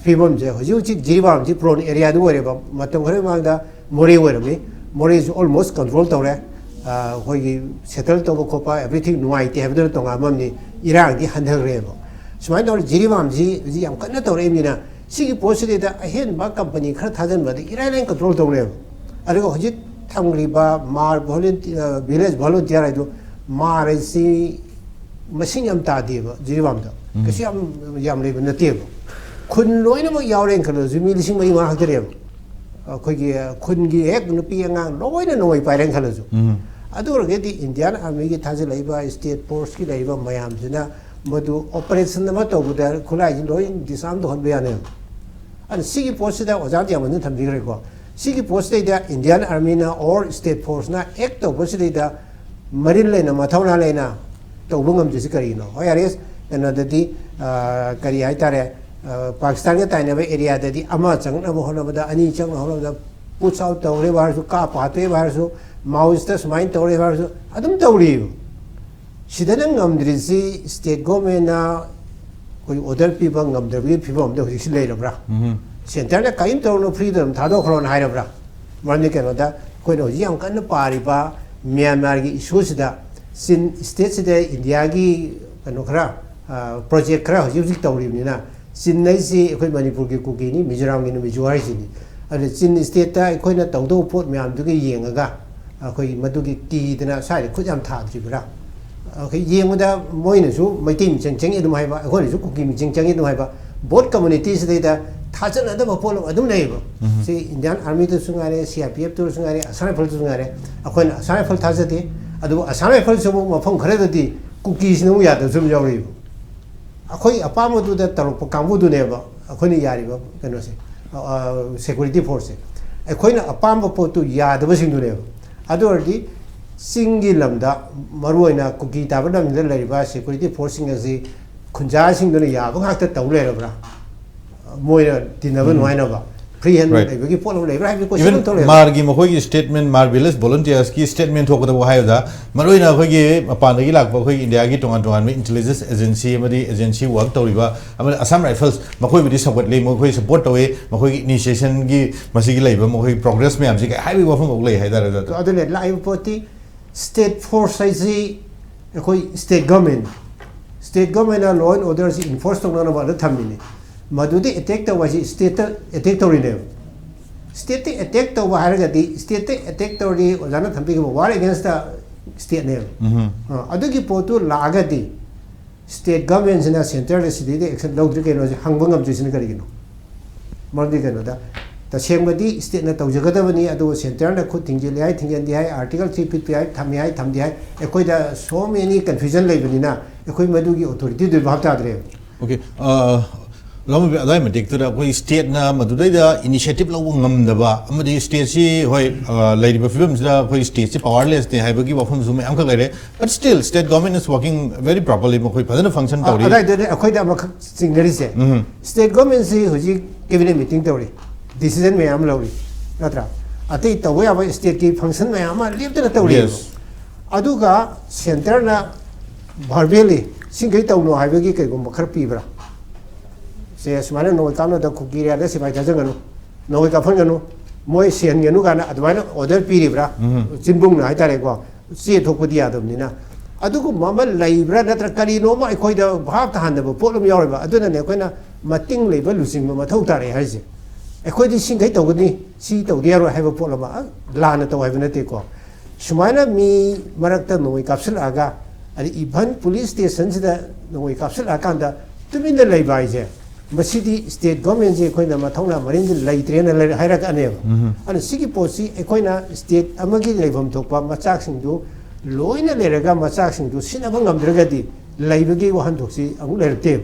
ꯐꯤꯕꯝꯁꯦ ꯍꯧꯖꯤꯛ ꯍꯧꯖꯤꯛ ꯖꯤꯔꯤꯕꯥꯝꯁꯤ ꯄ꯭ꯔꯣꯟ ꯑꯦꯔꯤꯌꯥꯗꯨ ꯑꯣꯏꯔꯦꯕ꯫ ꯃꯇꯝ ꯈꯔꯒꯤ ꯃꯃꯥꯡꯗ ꯃꯣꯔꯦ ꯑꯣꯏꯔꯝꯃꯤ꯫ ꯃꯣꯔꯦꯁꯨ ꯑꯣꯜꯃꯣꯁ ꯀꯟꯇ꯭ꯔꯣꯜ ꯇꯧꯔꯦ꯫ ꯑ, ꯑꯩꯈꯣꯏꯒꯤ ꯁꯦꯇꯜ ꯇꯧꯕ ꯈꯣꯠꯄ ꯑꯦꯚ꯭ꯔꯤꯊꯤꯡ ꯅꯨꯡꯉꯥꯏꯇꯦ ꯍꯥꯏꯕꯗꯨꯅ ꯇꯣꯉꯥꯟꯕ ꯑꯃꯅꯤ꯫ ꯏꯔꯥꯡꯗꯤ ꯍꯟꯊꯈ꯭ꯔꯦꯕ꯫ ꯁꯨꯃꯥꯏꯅ ꯇꯧꯔ ꯖꯤꯔꯤꯕꯥꯝꯁꯤ ꯍꯧꯖꯤꯛ ꯌꯥꯝ ꯀꯟꯅ ꯇꯧꯔꯛꯏꯕꯅꯤꯅ ꯁꯤꯒꯤ ꯄꯣꯠꯁꯤꯗꯩꯗ ꯑꯍꯦꯟꯕ ꯀꯝꯄꯅꯤ ꯈꯔ ꯊꯥꯖꯤꯟꯕꯗ ꯏꯔꯥꯏ ꯂꯥꯏꯅ ꯀꯟꯇ꯭ꯔꯣꯜ ꯇꯧꯔꯦꯕ꯫ ꯑꯗꯨꯒ ꯍꯧꯖꯤꯛ ꯊꯝꯈ꯭ꯔꯤꯕ ꯃꯥꯔ ꯚꯣꯂꯨꯟꯇꯤ-, ꯑ, ꯚꯤꯂꯦꯖ ꯚꯣꯂꯨꯟꯇꯤꯌꯔ ꯍꯥꯏꯗꯣ, ꯃꯥꯔ ꯍꯥꯏꯁꯤ ꯃꯁꯤꯡ ꯌꯥꯝ ꯇꯥꯗꯦꯕ ꯖꯤꯔꯤꯕꯥꯝꯗ꯫ ꯎꯝ. ꯀꯩꯁꯨ ꯌꯥꯝ, ꯌꯥꯝ ꯂꯩꯕ ꯅꯠꯇꯦꯕ꯫ ꯈꯨꯟ ꯂꯣꯏꯅꯃꯛ ꯌꯥꯎꯔꯦꯅ ꯈꯜꯂꯁꯨ ꯃꯤ ꯂꯤꯁꯤꯡ ꯃꯔꯤ ꯃꯉꯥ ꯈꯛꯇꯅꯦꯕ꯫ ꯑꯩꯈꯣꯏꯒꯤ ꯈꯨꯟꯒꯤ ꯍꯦꯛ ꯅꯨꯄꯤ ꯑꯉꯥꯡ ꯂꯣꯏꯅ ꯅꯣꯡꯃꯩ ꯄꯥꯏꯔꯦꯅ ꯈꯜꯂꯁꯨ꯫ ꯎꯝ. ꯑꯗꯨ ꯑꯣꯏꯔꯒꯗꯤ ꯏꯟꯗꯤꯌꯥꯟ ꯑꯥꯔꯃꯤꯒꯤ ꯊꯥꯖꯤꯜꯂꯛꯏꯕ ꯁ꯭ꯇꯦꯠ ꯐꯣꯔꯁꯀꯤ ꯂꯩꯔꯤꯕ ꯃꯌꯥꯝꯁꯤꯅ ꯃꯗꯨ ꯑꯣꯄꯔꯦꯁꯟ ꯑꯃ ꯇꯧꯕꯗ ꯈꯨꯠꯂꯥꯏꯁꯤ ꯂꯣꯏ ꯗꯤꯁꯑꯥꯔꯝ ꯇꯧꯍꯟꯕ ꯌꯥꯅꯦꯕ꯫ ꯑꯗꯨꯅ ꯁꯤꯒꯤ ꯄꯣꯠꯁꯤꯗ ꯑꯣꯖꯥ ꯇꯤꯌꯥꯃꯟꯁꯤꯅ ꯊꯝꯕꯤꯈ꯭ꯔꯦꯀꯣ꯫ ꯁꯤꯒꯤ ꯄꯣꯠꯁꯤꯗꯩꯗ ꯏꯟꯗꯤꯌꯥꯟ ꯑꯥꯔꯃꯤꯅ ꯑꯣꯔ ꯁ꯭ꯇꯦꯠ ꯐꯣꯔꯁꯅ ꯑꯦꯛ ꯇꯧꯕꯁꯤꯗꯩꯗ ꯃꯔꯤꯜ ꯂꯩꯅ, ꯃꯊꯧꯅꯥ ꯂꯩꯅ ꯇꯧꯕ ꯉꯝꯗ꯭ꯔꯤꯁꯤ ꯀꯔꯤꯒꯤꯅꯣ? ꯍꯣꯏ, ꯌꯥꯔꯦ, ꯀꯩꯅꯣꯗꯗꯤ, ꯑ, ꯀꯔꯤ ꯍꯥꯏꯇꯥꯔꯦ, ꯑ, ꯄꯥꯀꯤꯁꯇꯥꯟꯒ ꯇꯥꯏꯅꯕ ꯑꯦꯔꯤꯌꯥꯗꯗꯤ ꯑꯃ ꯆꯪꯅꯕ ꯍꯣꯠꯅꯕꯗ, ꯑꯅꯤ ꯆꯪꯅꯕ ꯍꯣꯠꯅꯕꯗ, ꯄꯨꯁ ꯑꯥꯎꯠ ꯇꯧꯔꯦꯕ ꯍꯥꯏꯔꯁꯨ, ꯀꯥꯞꯄ ꯍꯥꯠꯇꯣꯛꯑꯦꯕ ꯍꯥꯏꯔꯁꯨ, ꯃꯥꯑꯣꯏꯁꯇ ꯁꯨꯃꯥꯏꯅ ꯇꯧꯔꯦꯕ ꯍꯥꯏꯔꯁꯨ, ꯑꯗꯨꯝ ꯇꯧꯔꯤꯕ꯫ ꯁꯤꯗꯅ ꯉꯝꯗ꯭ꯔꯤꯁꯤ ꯁ꯭ꯇꯦꯠ ꯒꯣꯔꯃꯦꯟꯅ ꯑꯩꯈꯣꯏ ꯑꯣꯔꯗꯔ ꯄꯤꯕ ꯉꯝꯗ꯭ꯔꯕꯒꯤ ꯐꯤꯕꯝ ꯑꯝꯗ ꯍꯧꯖꯤꯛꯁꯤ ꯂꯩꯔꯕ꯭ꯔꯥ? ꯎꯝ. ꯁꯦꯟꯇꯔꯅ ꯀꯔꯤꯝ ꯇꯧꯔꯨꯅꯨ, ꯐ꯭ꯔꯤꯗ ꯑꯗꯨꯝ ꯊꯥꯗꯣꯛꯈ꯭ꯔꯣꯅ ꯍꯥꯏꯔꯕ꯭ꯔꯥ? ꯃꯔꯝꯗꯤ ꯀꯩꯅꯣꯗ, ꯑꯩꯈꯣꯏꯅ ꯍꯧꯖꯤꯛ ꯌꯥꯝ ꯀꯟꯅ ꯄꯥꯔꯤꯕ ꯃ꯭ꯌꯥꯟꯃꯥꯔꯒꯤ ꯏꯁꯨꯁꯤꯗ ꯆꯤꯟ ꯁ꯭ꯇꯦꯠꯁꯤꯗ ꯏꯟꯗꯤꯌꯥꯒꯤ ꯀꯩꯅꯣ ꯈꯔ, ꯑ, ꯄ꯭ꯔꯣꯖꯦꯛ ꯈꯔ ꯍꯧꯖꯤꯛ ꯍꯧꯖꯤꯛ ꯇꯧꯔꯤꯕꯅꯤꯅ, ꯆꯤꯟ ꯍꯥꯏꯁꯤ ꯑꯩꯈꯣꯏ ꯃꯅꯤꯄꯨꯔꯒꯤ ꯀꯨꯀꯤꯅꯤ, ꯃꯤꯖꯣꯔꯥꯝꯒꯤꯅ ꯃꯤꯖꯣ ꯍꯥꯏꯁꯤꯅꯤ꯫ ꯑꯗꯨꯅ ꯆꯤꯟ ꯁ꯭ꯇꯦꯠꯇ ꯑꯩꯈꯣꯏꯅ ꯇꯧꯗꯧꯕ ꯄꯣꯠ ꯃꯌꯥꯝꯗꯨꯒ ꯌꯦꯡꯉꯒ ꯑꯩꯈꯣꯏꯒꯤ ꯃꯗꯨꯒꯤ ꯀꯤꯗꯅ ꯁ꯭ꯋꯥꯏꯗ ꯈꯨꯠ ꯌꯥꯝ ꯊꯥꯗ꯭ꯔꯤꯕ꯭ꯔꯥ? ꯑꯩꯈꯣꯏ ꯌꯦꯡꯕꯗ ꯃꯣꯏꯅꯁꯨ ꯃꯩꯇꯩ ꯃꯤꯆꯪ ꯆꯪꯉꯤ ꯑꯗꯨꯝ ꯍꯥꯏꯕ, ꯑꯩꯈꯣꯏꯅꯁꯨ ꯀꯨꯀꯤ ꯃꯤꯆꯪ ꯆꯪꯉꯤ ꯑꯗꯨꯝ ꯍꯥꯏꯕ, ꯕꯣꯠ ꯀꯝꯃꯨꯅꯤꯇꯤꯁꯤꯗꯩꯗ ꯊꯥꯖꯅꯗꯕ ꯄꯣꯠꯂꯨꯝ ꯑꯗꯨꯝ ꯂꯩꯌꯦꯕ꯫ ꯎꯝ. ꯁꯤ ꯏꯟꯗꯤꯌꯥꯟ ꯑꯥꯔꯃꯤꯗꯁꯨ ꯉꯥꯏꯔꯦ, ꯁꯤ ꯑꯥꯔ ꯄꯤ ꯑꯦꯐꯇꯁꯨ ꯉꯥꯏꯔꯦ, ꯑꯁꯥꯝ ꯔꯥꯏꯐꯜꯗꯁꯨ ꯉꯥꯏꯔꯦ, ꯑꯩꯈꯣꯏꯅ ꯑꯁꯥꯝ ꯔꯥꯏꯐꯜ ꯊꯥꯖꯗꯦ꯫ ꯑꯗꯨꯕꯨ ꯑꯁꯥꯝ ꯔꯥꯏꯐꯜꯁꯤꯕꯨ ꯃꯐꯝ ꯈꯔꯗꯗꯤ ꯀꯨꯀꯤꯁꯤꯅ ꯑꯃꯨꯛ ꯌꯥꯗꯕꯁꯨ ꯑꯗꯨꯝ ꯌꯥꯎꯔꯤꯕ꯫ ꯑꯩꯈꯣꯏ ꯑꯄꯥꯝꯕꯗꯨꯗ ꯇꯧꯔꯛꯄ ꯀꯥꯡꯕꯨꯗꯨꯅꯦꯕ ꯑꯩꯈꯣꯏꯅ ꯌꯥꯔꯤꯕ ꯀꯩꯅꯣꯁꯦ, ꯁꯦꯀ꯭ꯌꯨꯔꯤꯇꯤ ꯐꯣꯔꯁꯁꯦ꯫ ꯑꯩꯈꯣꯏꯅ ꯑꯄꯥꯝꯕ ꯄꯣꯠꯇꯨ ꯌꯥꯗꯕꯁꯤꯡꯗꯨꯅꯦꯕ꯫ ꯑꯗꯨ ꯑꯣꯏꯔꯗꯤ ꯆꯤꯡꯒꯤ ꯂꯝꯗ, ꯃꯔꯨꯑꯣꯏꯅ ꯀꯨꯀꯤ ꯇꯥꯕ ꯂꯝꯁꯤꯡꯗ ꯂꯩꯔꯤꯕ ꯁꯦꯀ꯭ꯌꯨꯔꯤꯇꯤ ꯐꯣꯔꯁꯁꯤꯡ ꯑꯁꯤ ꯈꯨꯟꯖꯥꯁꯤꯡꯗꯨꯅ ꯌꯥꯕ ꯉꯥꯛꯇ ꯇꯧ ꯂꯩꯔꯕ꯭ꯔꯥ? ꯃꯣꯏꯅ ꯇꯤꯟꯅꯕ ꯎꯝ꯫ ꯅꯨꯡꯉꯥꯏꯅꯕ, ꯐ꯭ꯔꯤ ꯍꯦꯟ Right. ꯂꯩꯕꯒꯤ ꯄꯣꯠ ꯑꯃ ꯂꯩꯕ꯭ꯔꯥ ꯍꯥꯏꯕꯒꯤ ꯀꯣꯏꯁꯟ Even ꯑꯃ ꯊꯣꯛꯂꯛꯑꯦꯕ꯫ ꯃꯥꯔꯒꯤ ꯃꯈꯣꯏꯒꯤ ꯁ꯭ꯇꯦꯠꯃꯦꯟ, ꯃꯥꯔ ꯚꯤꯂꯦꯖ ꯚꯣꯂꯨꯟꯇꯤꯌꯔꯁꯀꯤ ꯁ꯭ꯇꯦꯠꯃꯦꯟ ꯊꯣꯛꯄꯗꯕꯨ ꯍꯥꯏꯕꯗ, ꯃꯔꯨꯑꯣꯏꯅ ꯑꯩꯈꯣꯏꯒꯤ ꯃꯄꯥꯟꯗꯒꯤ ꯂꯥꯛꯄ ꯑꯩꯈꯣꯏꯒꯤ ꯏꯟꯗꯤꯌꯥꯒꯤ ꯇꯣꯉꯥꯟ ꯇꯣꯉꯥꯟꯕ ꯏꯟꯇꯦꯂꯤꯖꯦꯟꯁ ꯑꯦꯖꯦꯟꯁꯤ ꯑꯃꯗꯤ ꯑꯦꯖꯦꯟꯁꯤ ꯋꯥꯔꯛ ꯇꯧꯔꯤꯕ ꯑꯃꯗꯤ ꯑꯁꯥꯝ ꯔꯥꯏꯐꯜꯁ, ꯃꯈꯣꯏꯕꯨꯗꯤ ꯁꯧꯒꯠꯂꯤ, ꯃꯈꯣꯏ ꯁꯄꯣꯔꯠ ꯇꯧꯏ, ꯃꯈꯣꯏꯒꯤ ꯏꯅꯤꯁꯤꯌꯦꯁꯟꯒꯤ ꯃꯁꯤꯒꯤ ꯂꯩꯕ ꯃꯈꯣꯏꯒꯤ ꯄ꯭ꯔꯣꯒ꯭ꯔꯦꯁ ꯃꯌꯥꯝꯁꯤ ꯀꯩ ꯍꯥꯏꯕꯒꯤ ꯋꯥꯐꯝ ꯑꯃ ꯂꯩ ꯍꯥꯏꯇꯥꯔꯦ, ꯗꯣꯛꯇꯔ꯫ ꯑꯗꯨꯅꯦ, ꯂꯥꯛꯏꯕ ꯄꯣꯠꯇꯤ ꯁ꯭ꯇꯦꯠ ꯐꯣꯔꯁ ꯍꯥꯏꯁꯤ ꯑꯩꯈꯣꯏ ꯁ꯭ꯇꯦꯠ ꯒꯚꯔꯟꯃꯦꯟ, ꯁ꯭ꯇꯦꯠ ꯒꯚꯔꯟꯃꯦꯟꯅ ꯂꯣ ꯑꯦꯟ ꯑꯣꯔꯗꯔꯁꯤ ꯏꯟꯐꯣꯔꯁ ꯇꯧꯅꯅꯕ ꯑꯗ ꯊꯝꯃꯤꯅꯤ꯫ ꯃꯗꯨꯗꯤ ꯑꯦꯇꯦꯛ ꯇꯧꯕ ꯍꯥꯏꯁꯤ ꯁ꯭ꯇꯦꯠꯇ ꯑꯦꯇꯦꯛ ꯇꯧꯔꯤꯅꯦꯕ꯫ ꯁ꯭ꯇꯦꯠꯇ ꯑꯦꯇꯦꯛ ꯇꯧꯕ ꯍꯥꯏꯔꯒꯗꯤ, ꯁ꯭ꯇꯦꯠꯇ ꯑꯦꯇꯦꯛ ꯇꯧꯔꯗꯤ ꯑꯣꯖꯥꯅ ꯊꯝꯕꯤꯈꯤꯕ ꯋꯥꯔ ꯑꯦꯒꯦꯟꯁꯇ ꯁ꯭ꯇꯦꯠꯅꯦꯕ꯫ ꯎꯝꯍꯨꯝ꯫ ꯑ, ꯑꯗꯨꯒꯤ ꯄꯣꯠꯇꯨ ꯂꯥꯛꯑꯒꯗꯤ ꯁ꯭ꯇꯦꯠ ꯒꯚꯔꯟꯃꯦꯟꯁꯤꯅ ꯁꯦꯟꯇꯔꯗ ꯁꯤꯗꯩꯗ ꯑꯦꯛꯁꯟ ꯂꯧꯗ꯭ꯔꯤ ꯀꯩꯅꯣꯁꯦ ꯍꯪꯕ ꯉꯝꯗ꯭ꯔꯤꯁꯤꯅ ꯀꯔꯤꯒꯤꯅꯣ? ꯃꯔꯝꯗꯤ ꯀꯩꯅꯣꯗ, ꯇꯁꯦꯡꯕꯗꯤ ꯁ꯭ꯇꯦꯠꯅ ꯇꯧꯖꯒꯗꯕꯅꯤ, ꯑꯗꯨꯕꯨ ꯁꯦꯟꯇꯔꯅ ꯈꯨꯠ ꯊꯤꯡꯖꯤꯜꯂꯤ ꯍꯥꯏ, ꯊꯤꯡꯖꯤꯟꯗꯦ ꯍꯥꯏ, ꯑꯥꯔꯇꯤꯀꯜ ꯊ꯭ꯔꯤ ꯐꯤꯐꯇꯤ ꯍꯥꯏ, ꯊꯝꯃꯤ ꯍꯥꯏ, ꯊꯝꯗꯦ ꯍꯥꯏ, ꯑꯩꯈꯣꯏꯗ so many confusion ꯂꯩꯕꯅꯤꯅ ꯑꯩꯈꯣꯏ ꯃꯗꯨꯒꯤ ꯑꯣꯊꯣꯔꯤꯇꯤꯗꯨ ꯚꯥꯞ ꯇꯥꯗ꯭ꯔꯦꯕ꯫ ꯑꯣꯀꯦ, ꯑ, ꯂꯧꯃꯕꯤ, ꯑꯗꯨꯋꯥꯏ ꯃꯇꯤꯛꯇꯨꯗ ꯑꯩꯈꯣꯏ ꯁ꯭ꯇꯦꯠꯅ ꯃꯗꯨꯗꯩꯗ ꯏꯅꯤꯁꯤꯌꯦꯇꯤꯚ ꯂꯧꯕ ꯉꯝꯗꯕ ꯑꯃꯗꯤ ꯁ꯭ꯇꯦꯠꯁꯤ, ꯍꯣꯏ, ꯑ, ꯂꯩꯔꯤꯕ ꯐꯤꯕꯝꯁꯤꯗ ꯑꯩꯈꯣꯏ ꯁ꯭ꯇꯦꯠꯁꯤ ꯄꯋꯥꯔꯂꯦꯁꯅꯤ ꯍꯥꯏꯕꯒꯤ ꯋꯥꯐꯝꯁꯨ ꯃꯌꯥꯝꯈꯛ ꯂꯩꯔꯦ꯫ But still, state government is working very properly, ꯃꯈꯣꯏ ꯐꯖꯅ ꯐꯪꯁꯟ ꯑ, ꯇꯧꯔꯤ꯫ ꯑꯗꯥꯏꯗꯨꯅꯦ ꯑꯩꯈꯣꯏꯗ ꯑꯃꯈꯛ ꯆꯤꯡꯅꯔꯤꯁꯦ꯫ ꯎꯝ꯫ ꯁ꯭ꯇꯦꯠ ꯒꯚꯔꯟꯃꯦꯟꯁꯤ ꯍꯧꯖꯤꯛ ꯀꯦꯕꯤꯅꯦꯠ ꯃꯤꯇꯤꯡ ꯇꯧꯔꯤ, ꯗꯤꯁꯤꯖꯟ ꯃꯌꯥꯝ ꯂꯧꯔꯤ, ꯅꯠꯇ꯭ꯔꯥ? ꯑꯇꯩ ꯇꯧꯕ ꯌꯥꯕ ꯁ꯭ꯇꯦꯠꯀꯤ ꯐꯪꯁꯟ ꯃꯌꯥꯝ ꯑꯃ ꯂꯦꯞꯇꯅ ꯇꯧꯔꯤꯕ꯫ Yes. ꯑꯗꯨꯒ ꯁꯦꯟꯇꯔꯅ ꯚꯔꯕꯦꯜꯂꯤ ꯁꯤꯡꯈꯩ ꯇꯧꯅꯣ ꯍꯥꯏꯕꯒꯤ ꯀꯩꯒꯨꯝꯕ ꯈꯔ ꯄꯤꯕ꯭ꯔꯥ? ꯁꯦ, ꯁꯨꯃꯥꯏꯅ ꯅꯣꯡꯃꯩ ꯀꯥꯞꯅꯗ ꯀꯨꯀꯤ ꯑꯦꯔꯤꯌꯥꯗ ꯁꯤꯐꯥꯏ ꯊꯥꯖꯤꯟꯒꯅꯨ, ꯅꯣꯡꯃꯩ ꯀꯥꯞꯍꯟꯒꯅꯨ, ꯃꯣꯏ ꯁꯤꯍꯟꯒꯅꯨ ꯀꯥꯏꯅ ꯑꯗꯨꯃꯥꯏꯅ ꯑꯣꯔꯗꯔ ꯄꯤꯔꯤꯕ꯭ꯔꯥ? ꯎꯝ꯫ ꯆꯤꯟꯕꯨꯡꯅ ꯍꯥꯏꯇꯥꯔꯦꯀꯣ, ꯆꯦ ꯊꯣꯛꯄꯗꯤ ꯌꯥꯗꯕꯅꯤꯅ꯫ ꯑꯗꯨꯒꯨꯝꯕ ꯑꯃ ꯂꯩꯕ꯭ꯔꯥ, ꯅꯠꯇ꯭ꯔꯒ ꯀꯔꯤꯅꯣꯃ ꯑꯩꯈꯣꯏꯗ ꯚꯥꯞ ꯇꯥꯍꯟꯗꯕ ꯄꯣꯠ ꯑꯃ ꯌꯥꯎꯔꯤꯕ꯫ ꯑꯗꯨꯅꯅꯦ ꯑꯩꯈꯣꯏꯅ ꯃꯇꯤꯡ ꯂꯩꯕ ꯂꯨꯆꯤꯡꯕ ꯃꯊꯧ ꯇꯥꯔꯛꯑꯦ ꯍꯥꯏꯔꯤꯁꯦ꯫ ꯑꯩꯈꯣꯏꯗꯤ ꯁꯤꯡꯈꯩ ꯇꯧꯒꯅꯤ, ꯁꯤ ꯇꯧꯗ ꯌꯥꯔꯣꯏ ꯍꯥꯏꯕ ꯄꯣꯠ ꯑꯃ, ꯑ, ꯂꯥꯟꯅ ꯇꯧ ꯍꯥꯏꯕ ꯅꯠꯇꯦꯀꯣ꯫ ꯁꯨꯃꯥꯏꯅ ꯃꯤ ꯃꯔꯛꯇ ꯅꯣꯡꯃꯩ ꯀꯥꯞꯁꯤꯜꯂꯛꯑꯒ, ꯑꯗꯩ even ꯄꯨꯂꯤꯁ ꯁ꯭ꯇꯦꯁꯟꯁꯤꯗ ꯅꯣꯡꯃꯩ ꯀꯥꯞꯁꯤꯜꯂꯛꯑꯀꯥꯟꯗ ꯇꯨꯃꯤꯟꯅ ꯂꯩꯕ ꯍꯥꯏꯁꯦ, ꯃꯁꯤꯗꯤ ꯁ꯭ꯇꯦꯠ ꯒꯚꯔꯟꯃꯦꯟꯁꯦ ꯑꯩꯈꯣꯏꯅ ꯃꯊꯧꯅꯥ ꯃꯔꯤꯟꯁꯦ ꯂꯩꯇ꯭ꯔꯦꯅ ꯂꯩ-, ꯍꯥꯏꯔꯛꯑꯅꯦꯕ꯫ ꯎꯝꯍꯨꯝ꯫ ꯑꯗꯨꯅ ꯁꯤꯒꯤ ꯄꯣꯠꯁꯤ ꯑꯩꯈꯣꯏꯅ ꯁ꯭ꯇꯦꯠ ꯑꯃꯒꯤ ꯂꯩꯐꯝ ꯊꯣꯛꯄ ꯃꯆꯥꯛꯁꯤꯡꯗꯨ ꯂꯣꯏꯅ ꯂꯩꯔꯒ ꯃꯆꯥꯛꯁꯤꯡꯗꯨ ꯁꯤꯖꯤꯟꯅꯕ ꯉꯝꯗ꯭ꯔꯒꯗꯤ ꯂꯩꯕꯒꯤ ꯋꯥꯍꯟꯊꯣꯛꯁꯤ ꯑꯃꯨꯛ ꯂꯩꯔꯛꯇꯦꯕ꯫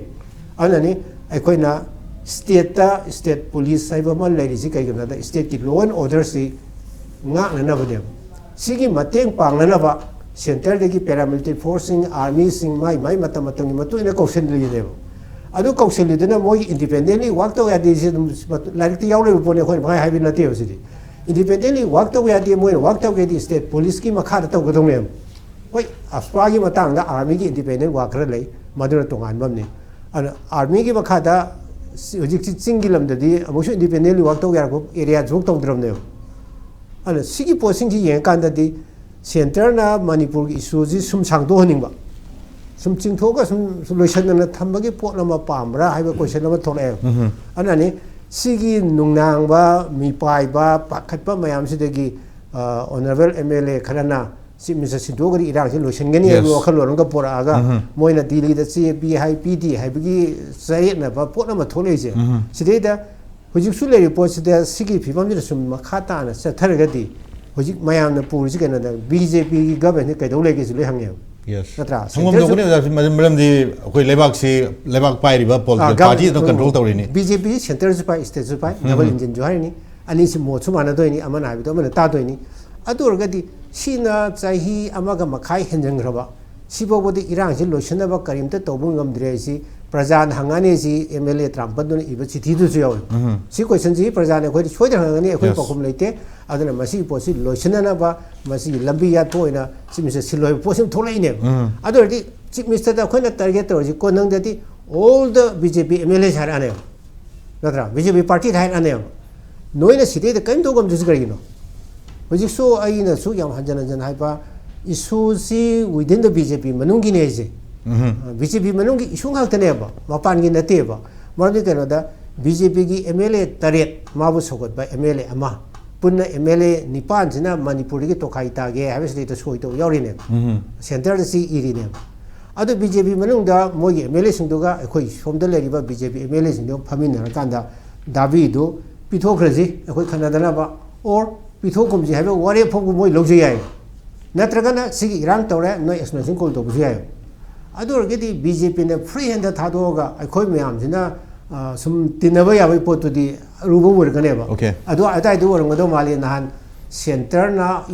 ꯑꯗꯨꯅꯅꯤ ꯑꯩꯈꯣꯏꯅ ꯁ꯭ꯇꯦꯠꯇ ꯁ꯭ꯇꯦꯠ ꯄꯨꯂꯤꯁ ꯍꯥꯏꯕ ꯑꯃ ꯂꯩꯔꯤꯁꯤ ꯀꯩꯒꯤꯅꯣꯗ ꯁ꯭ꯇꯦꯠꯀꯤ ꯂꯣ ꯑꯦꯟ ꯑꯣꯔꯗꯔꯁꯤ ꯉꯥꯛꯅꯅꯕꯅꯦꯕ꯫ ꯁꯤꯒꯤ ꯃꯇꯦꯡ ꯄꯥꯡꯅꯅꯕ centreꯗꯒꯤ paramilitary forceꯁꯤꯡ, armyꯁꯤꯡ ꯃꯥꯏ ꯃꯥꯏ ꯃꯇꯝ ꯃꯇꯝꯒꯤ ꯃꯇꯨꯡ ꯏꯟꯅ ꯀꯧꯁꯤꯜꯂꯤꯅꯦꯕ꯫ ꯑꯗꯨ ꯀꯧꯁꯤꯜꯂꯤꯗꯨꯅ ꯃꯣꯏꯒꯤ independently work ꯇꯧ ꯌꯥꯗꯦ, ꯁꯤ ꯑꯗꯨꯝ ꯂꯥꯏꯔꯤꯛꯇ ꯌꯥꯎ ꯂꯩꯕ ꯄꯣꯠꯅꯤ, ꯑꯩꯈꯣꯏꯅ ꯄꯪꯍꯥꯏ ꯍꯥꯏꯕ ꯅꯠꯇꯦꯕ꯫ ꯁꯤꯗꯤ independently work ꯇꯧ ꯌꯥꯗꯦ, ꯃꯣꯏꯅ work ꯇꯧꯒꯦꯗꯤ state policeꯀꯤ ꯃꯈꯥꯗ ꯇꯧꯒꯗꯧꯅꯦꯕ꯫ ꯍꯣꯏ, AFSPAꯒꯤ ꯃꯇꯥꯡꯗ armyꯒꯤ independent work ꯈꯔ ꯂꯩ, ꯃꯗꯨꯅ ꯇꯣꯉꯥꯟꯕ ꯑꯃꯅꯤ꯫ ꯑꯗꯨꯅ armyꯒꯤ ꯃꯈꯥꯗ ꯁꯤ-, ꯍꯧꯖꯤꯛꯁꯤ ꯆꯤꯡꯒꯤ ꯂꯝꯗꯗꯤ ꯑꯃꯨꯛꯁꯨ independently work ꯇꯧ ꯌꯥꯔꯛꯄ areaꯁꯨ ꯇꯧꯗ꯭ꯔꯕꯅꯦꯕ꯫ ꯑꯗꯨꯅ ꯁꯤꯒꯤ ꯄꯣꯠꯁꯤꯡꯁꯤ ꯌꯦꯡꯉꯀꯥꯟꯗꯗꯤ centreꯅ ꯃꯅꯤꯄꯨꯔꯒꯤ issueꯁꯤ ꯁꯨꯝ ꯁꯥꯡꯗꯣꯛꯍꯟꯅꯤꯡꯕ, ꯁꯨꯝ ꯆꯤꯡꯊꯣꯛꯑꯒ ꯁꯨꯝ, ꯁꯨꯝ ꯂꯣꯏꯁꯟꯗꯅ ꯊꯝꯕꯒꯤ ꯄꯣꯠ ꯑꯃ ꯄꯥꯝꯕ꯭ꯔꯥ ꯍꯥꯏꯕ question ꯑꯃ ꯊꯣꯛꯂꯛꯑꯦꯕ꯫ ꯑꯗꯨꯅꯅꯤ ꯁꯤꯒꯤ ꯅꯨꯡꯅꯥꯡꯕ, ꯃꯤꯄꯥꯏꯕ, ꯄꯥꯈꯠꯄ ꯃꯌꯥꯝꯁꯤꯗꯒꯤ, ꯑ, honourable MLA ꯈꯔꯅ Chief Minister ꯁꯤꯟꯗꯣꯛꯑꯒꯗꯤ ꯏꯔꯥꯡꯁꯤ ꯂꯣꯏꯁꯤꯟꯒꯅꯤ ꯍꯥꯏꯕ ꯋꯥꯈꯜꯂꯣꯟ ꯑꯃꯒ ꯄꯨꯔꯛꯑꯒ, ꯃꯣꯏꯅ ꯗꯤꯜꯂꯤꯗ ꯆꯦ ꯄꯤ ꯍꯥꯏ, ꯄꯤꯗꯦ ꯍꯥꯏꯕꯒꯤ ꯆꯌꯦꯠꯅꯕ ꯄꯣꯠ ꯑꯃ ꯊꯣꯛꯂꯛꯏꯁꯦ꯫ ꯁꯤꯗꯩꯗ ꯍꯧꯖꯤꯛꯁꯨ ꯂꯩꯔꯤꯕ ꯄꯣꯠꯁꯤꯗ ꯁꯤꯒꯤ ꯐꯤꯕꯝꯁꯤꯗ ꯁꯨꯝ ꯃꯈꯥ ꯇꯥꯅ ꯆꯠꯊꯔꯒꯗꯤ ꯍꯧꯖꯤꯛ ꯃꯌꯥꯝꯅ ꯄꯨꯔꯤꯁꯤ ꯀꯩꯅꯣꯗ BJPꯒꯤ governmentꯁꯤ ꯀꯩꯗꯧ ꯂꯩꯒꯦꯁꯤ ꯂꯣꯏ ꯍꯪꯉꯦꯕ꯫ Yes. ꯅꯠꯇ꯭ꯔꯥ? ꯊꯪꯐꯝ centreꯁꯨ ꯊꯣꯛꯄꯅꯤ ꯑꯣꯖꯥ, ꯃꯔꯝ-, ꯃꯔꯝꯗꯤ ꯑꯩꯈꯣꯏ ꯂꯩꯕꯥꯛꯁꯤ, ꯂꯩꯕꯥꯛ ꯄꯥꯏꯔꯤꯕ ꯄꯣꯜ-, ꯑꯥ, partyꯗ government control ꯇꯧꯔꯤꯅꯤ꯫ BJP centreꯁꯨ ꯄꯥꯏ, stateꯁꯨ ꯄꯥꯏ, double engineꯁꯨ ꯍꯥꯏꯔꯤꯅꯤ꯫ ꯑꯅꯤꯁꯤ ꯃꯣꯠꯁꯨ ꯃꯥꯟꯅꯗꯣꯏꯅꯤ, ꯑꯃꯅ ꯍꯥꯏꯕꯗꯣ ꯑꯃꯅ ꯇꯥꯗꯣꯏꯅꯤ꯫ ꯑꯗꯨ ꯑꯣꯏꯔꯒꯗꯤ ꯁꯤꯅ ꯆꯍꯤ ꯑꯃꯒ ꯃꯈꯥꯏ ꯍꯦꯟꯖꯟꯈ꯭ꯔꯕ, ꯁꯤꯐꯥꯎꯕꯗꯤ ꯏꯔꯥꯡꯁꯤ ꯂꯣꯏꯁꯤꯟꯅꯕ ꯀꯔꯤꯝꯇ ꯇꯧꯕ ꯉꯝꯗ꯭ꯔꯦ ꯍꯥꯏꯁꯤ ꯄ꯭ꯔꯖꯥꯅ ꯍꯪꯉꯅꯤ ꯍꯥꯏꯁꯤ MLA ꯇꯔꯥꯃꯥꯄꯜꯗꯨꯅ ꯏꯕ ꯆꯤꯊꯤꯗꯨꯁꯨ ꯌꯥꯎꯏ꯫ ꯁꯤ questionꯁꯤ ꯄ꯭ꯔꯖꯥꯅ ꯑꯩꯈꯣꯏꯗ ꯁꯣꯏꯗꯅ ꯍꯪꯉꯅꯤ, ꯑꯩꯈꯣꯏ Yes. ꯄꯥꯎꯈꯨꯝ ꯂꯩꯇꯦ꯫ ꯑꯗꯨꯅ ꯃꯁꯤꯒꯤ ꯄꯣꯠꯁꯤ ꯂꯣꯏꯁꯤꯟꯅꯅꯕ ꯃꯁꯤꯒꯤ ꯂꯝꯕꯤ ꯌꯥꯠꯄ ꯑꯣꯏꯅ Chief Minister ꯁꯤꯜꯂꯣ ꯍꯥꯏꯕ ꯄꯣꯠꯁꯤ ꯑꯃ ꯊꯣꯛꯂꯛꯏꯅꯦꯕ꯫ ꯑꯗꯨ ꯑꯣꯏꯔꯗꯤ Chief Ministerꯗ ꯑꯩꯈꯣꯏꯅ target ꯇꯧꯔꯤꯁꯤ ꯀꯣꯅꯨꯡꯗꯗꯤ all the BJP MLAs ꯍꯥꯏꯔꯛꯑꯅꯦꯕ, ꯅꯠꯇ꯭ꯔꯥ? BJP partyꯗ ꯍꯥꯏꯔꯛꯑꯅꯦꯕ꯫ ꯅꯣꯏꯅ ꯁꯤꯗꯩꯗ ꯀꯔꯤꯝ ꯇꯧ ꯉꯝꯗ꯭ꯔꯤꯁꯤ ꯀꯔꯤꯒꯤꯅꯣ? ꯍꯧꯖꯤꯛꯁꯨ ꯑꯩꯅꯁꯨ ꯌꯥꯝ ꯍꯟꯖꯟ ꯍꯟꯖꯟ ꯍꯥꯏꯕ, issueꯁꯤ within the BJP ꯃꯅꯨꯡꯒꯤꯅꯦ ꯑꯩꯁꯦ꯫ ꯎꯝ꯫ BJP ꯃꯅꯨꯡꯒꯤ issue ꯉꯥꯛꯇꯅꯦꯕ, ꯃꯄꯥꯟꯒꯤ ꯅꯠꯇꯦꯕ꯫ ꯃꯔꯝꯗꯤ ꯀꯩꯅꯣꯗ, BJPꯒꯤ MLA ꯇꯔꯦꯠ, ꯃꯥꯕꯨ ꯁꯧꯒꯠꯄ MLA ꯑꯃ, ꯄꯨꯟꯅ MLA ꯅꯤꯄꯥꯟꯁꯤꯅ ꯃꯅꯤꯄꯨꯔꯗꯒꯤ ꯇꯣꯈꯥꯏ ꯇꯥꯒꯦ ꯍꯥꯏꯕꯁꯤꯗꯩꯗ ꯁꯣꯏ ꯇꯧ ꯌꯥꯎꯔꯤꯅꯦꯕ꯫ ꯎꯝ꯫ Centreꯗ ꯁꯤ ꯏꯔꯤꯅꯦꯕ꯫ ꯑꯗꯨ BJP ꯃꯅꯨꯡꯗ ꯃꯣꯏꯒꯤ MLAꯁꯤꯡꯗꯨꯒ ꯑꯩꯈꯣꯏ ꯁꯣꯝꯗ ꯂꯩꯔꯤꯕ BJP MLAꯁꯤꯡꯗꯨ ꯐꯝꯃꯤꯟꯅꯔꯀꯥꯟꯗ ꯗꯥꯕꯤꯗꯨ ꯄꯤꯊꯣꯛꯈ꯭ꯔꯁꯤ, ꯑꯩꯈꯣꯏ ꯈꯟꯅꯗꯅꯕ, or ꯄꯤꯊꯣꯛꯀꯨꯝꯁꯤ ꯍꯥꯏꯕ ꯋꯥꯔꯦꯞ ꯐꯥꯎꯕ ꯃꯣꯏ ꯂꯧꯖ ꯌꯥꯏ꯫ ꯅꯠꯇ꯭ꯔꯒꯅ ꯁꯤꯒꯤ ꯏꯔꯥꯡ ꯇꯧꯔꯦ, ꯅꯣꯏ explanation call ꯇꯧꯕꯁꯨ ꯌꯥꯏ꯫ ꯑꯗꯨ ꯑꯣꯏꯔꯒꯗꯤ BJPꯅ free handꯗ ꯊꯥꯗꯣꯛꯑꯒ ꯑꯩꯈꯣꯏ ꯃꯌꯥꯝꯁꯤꯅ, ꯑ, ꯁꯨꯝ ꯇꯤꯟꯅꯕ ꯌꯥꯕꯒꯤ ꯄꯣꯠꯇꯨꯗꯤ ꯑꯔꯨꯕ ꯑꯣꯏꯔꯛꯀꯅꯦꯕ꯫ Okay. ꯑꯗꯨ ꯑꯗꯥꯏꯗ ꯑꯣꯏꯔꯝꯒꯗꯧ ꯃꯥꯜꯂꯤ꯫ ꯅꯍꯥꯟ ꯁꯦꯟꯇꯔꯅ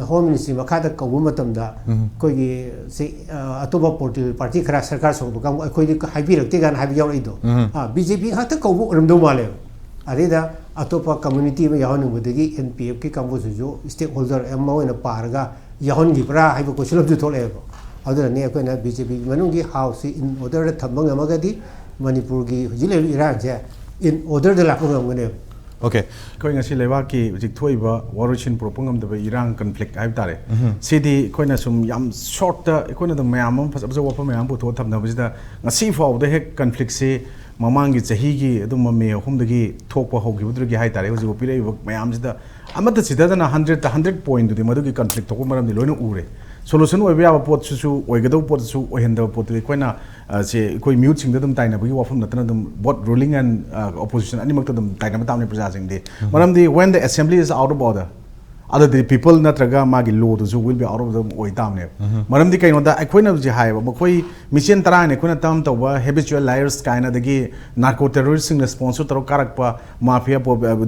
ꯍꯣꯝ ꯃꯤꯅꯤꯁꯇ꯭ꯔꯤ ꯃꯈꯥꯗ ꯀꯧꯕ ꯃꯇꯝꯗ ꯑꯩꯈꯣꯏꯒꯤ ꯁꯤ, ꯑ, ꯑꯇꯣꯞꯄ ꯄꯣꯂꯤꯇꯤꯀꯦꯜ ꯄꯥꯔꯇꯤ ꯈꯔ ꯁꯔꯀꯥꯔ ꯁꯣꯛꯄ ꯀꯥꯡꯕꯨ ꯑꯩꯈꯣꯏꯗꯤ ꯍꯥꯏꯕꯤꯔꯛꯇꯦ ꯀꯥꯏꯅ ꯍꯥꯏꯕ ꯌꯥꯎꯔꯛꯏꯗꯣ꯫ ꯕꯤ ꯖꯦ ꯄꯤ ꯉꯥꯛꯇ ꯀꯧꯕ ꯑꯣꯏꯔꯝꯗꯧ ꯃꯥꯜꯂꯦꯕ꯫ ꯑꯗꯩꯗ ꯑꯇꯣꯞꯄ ꯀꯝꯃ꯭ꯌꯨꯅꯤꯇꯤ ꯑꯃ ꯌꯥꯎꯍꯟꯅꯤꯡꯕꯗꯒꯤ ꯑꯦꯟ ꯄꯤ ꯑꯦꯐꯀꯤ ꯀꯥꯡꯕꯨꯁꯤꯁꯨ ꯁ꯭ꯇꯦꯛ ꯍꯣꯜꯗꯔ ꯑꯃ ꯑꯣꯏꯅ ꯄꯥꯔꯒ ꯌꯥꯎꯍꯟꯈꯤꯕ꯭ꯔꯥ ꯍꯥꯏꯕ ꯀꯣꯏꯁꯟ ꯑꯃꯁꯨ ꯊꯣꯛꯂꯛꯑꯦꯕ꯫ ꯑꯗꯨꯅꯅꯦ ꯑꯩꯈꯣꯏꯅ ꯕꯤ ꯖꯦ ꯄꯤꯒꯤ ꯃꯅꯨꯡꯒꯤ ꯍꯥꯎꯁꯁꯤ ꯏꯟ ꯑꯣꯔꯗꯔꯗ ꯊꯝꯕ ꯉꯝꯃꯒꯗꯤ ꯃꯅꯤꯄꯨꯔꯒꯤ ꯍꯧꯖꯤꯛ ꯂꯩꯔꯤꯕ ꯏꯔꯥꯡꯁꯦ ꯏꯟ ꯑꯣꯔꯗꯔꯗ ꯂꯥꯛꯄ ꯉꯝꯒꯅꯦꯕ꯫ ꯑꯣꯀꯦ, ꯑꯩꯈꯣꯏ ꯉꯁꯤ ꯂꯩꯕꯥꯛꯀꯤ ꯍꯧꯖꯤꯛ ꯊꯣꯛꯏꯕ ꯋꯥꯔꯣꯏꯁꯤꯟ ꯄꯨꯔꯛꯄ ꯉꯝꯗꯕ ꯏꯔꯥꯡ, ꯀꯟꯐ꯭ꯂꯤꯛ ꯍꯥꯏꯕ ꯇꯥꯔꯦ꯫ ꯁꯤꯗꯤ ꯑꯩꯈꯣꯏꯅ ꯁꯨꯝ ꯌꯥꯝ ꯁꯣꯔꯠꯇ ꯑꯩꯈꯣꯏꯅ ꯑꯗꯨꯝ ꯃꯌꯥꯝ ꯑꯃ ꯐꯖ ꯐꯖꯕ ꯋꯥꯐꯝ ꯃꯌꯥꯝ ꯄꯨꯊꯣꯛꯑ ꯊꯝꯅꯕꯁꯤꯗ, ꯉꯁꯤ ꯐꯥꯎꯕꯗ ꯍꯦꯛ ꯀꯟꯐ꯭ꯂꯤꯛꯁꯤ ꯃꯃꯥꯡꯒꯤ ꯆꯍꯤꯒꯤ ꯑꯗꯨꯝꯕ ꯃꯦ ꯑꯍꯨꯝꯗꯒꯤ ꯊꯣꯛꯄ ꯍꯧꯈꯤꯕꯗꯨꯗꯒꯤ ꯍꯥꯏꯇꯥꯔꯦ, ꯍꯧꯖꯤꯛꯐꯥꯎ ꯄꯤꯔꯛꯏꯕ ꯃꯌꯥꯝꯁꯤꯗ ꯑꯃꯠꯇ ꯆꯤꯊꯗꯅ ꯍꯟꯗ꯭ꯔꯦꯠꯇ ꯍꯟꯗ꯭ꯔꯦꯠ ꯄꯣꯏꯟꯗꯨꯗꯤ ꯃꯗꯨꯒꯤ ꯀꯟꯐ꯭ꯂꯤꯛ ꯊꯣꯛꯄ ꯃꯔꯝꯗꯤ ꯂꯣꯏꯅ ꯎꯔꯦ꯫ ꯁꯣꯂꯨꯁꯟ ꯑꯣꯏꯕ ꯌꯥꯕ ꯄꯣꯠꯁꯤꯁꯨ, ꯑꯣꯏꯒꯗꯧꯕ ꯄꯣꯠꯁꯤꯁꯨ ꯑꯣꯏꯍꯟꯗꯕ ꯄꯣꯠꯇꯨꯗꯤ ꯑꯩꯈꯣꯏꯅ, ꯑ, ꯁꯦ, ꯑꯩꯈꯣꯏ ꯃꯤꯍꯨꯠꯁꯤꯡꯗ ꯑꯗꯨꯝ ꯇꯥꯏꯅꯕꯒꯤ ꯋꯥꯐꯝ ꯅꯠꯇꯅ ꯑꯗꯨꯝ both ruling and, ꯑ, opposition ꯑꯅꯤꯃꯛꯇ ꯑꯗꯨꯝ ꯇꯥꯏꯅꯕ ꯇꯥꯕꯅꯤ ꯄ꯭ꯔꯖꯥꯁꯤꯡꯗꯤ꯫ ꯃꯔꯝꯗꯤ when the assembly is out of order, ꯑꯗꯨꯗꯤ people ꯅꯠꯇ꯭ꯔꯒ ꯃꯥꯒꯤ ꯂꯣꯗꯨꯁꯨ will be out of order ꯑꯣꯏ ꯇꯥꯕꯅꯦꯕ꯫ ꯃꯔꯝꯗꯤ ꯀꯩꯅꯣꯗ ꯑꯩꯈꯣꯏꯅ ꯍꯧꯖꯤꯛ ꯍꯥꯏꯌꯦꯕ, ꯃꯈꯣꯏ ꯃꯤꯆꯦꯟ ꯇꯔꯥ ꯍꯥꯏꯅ ꯑꯩꯈꯣꯏꯅ term ꯇꯧꯕ habitual liars ꯀꯥꯏꯅ, ꯑꯗꯒꯤ narco terroristꯁꯤꯡꯅ sponsor ꯇꯧꯔꯒ ꯀꯥꯔꯛꯄ mafia,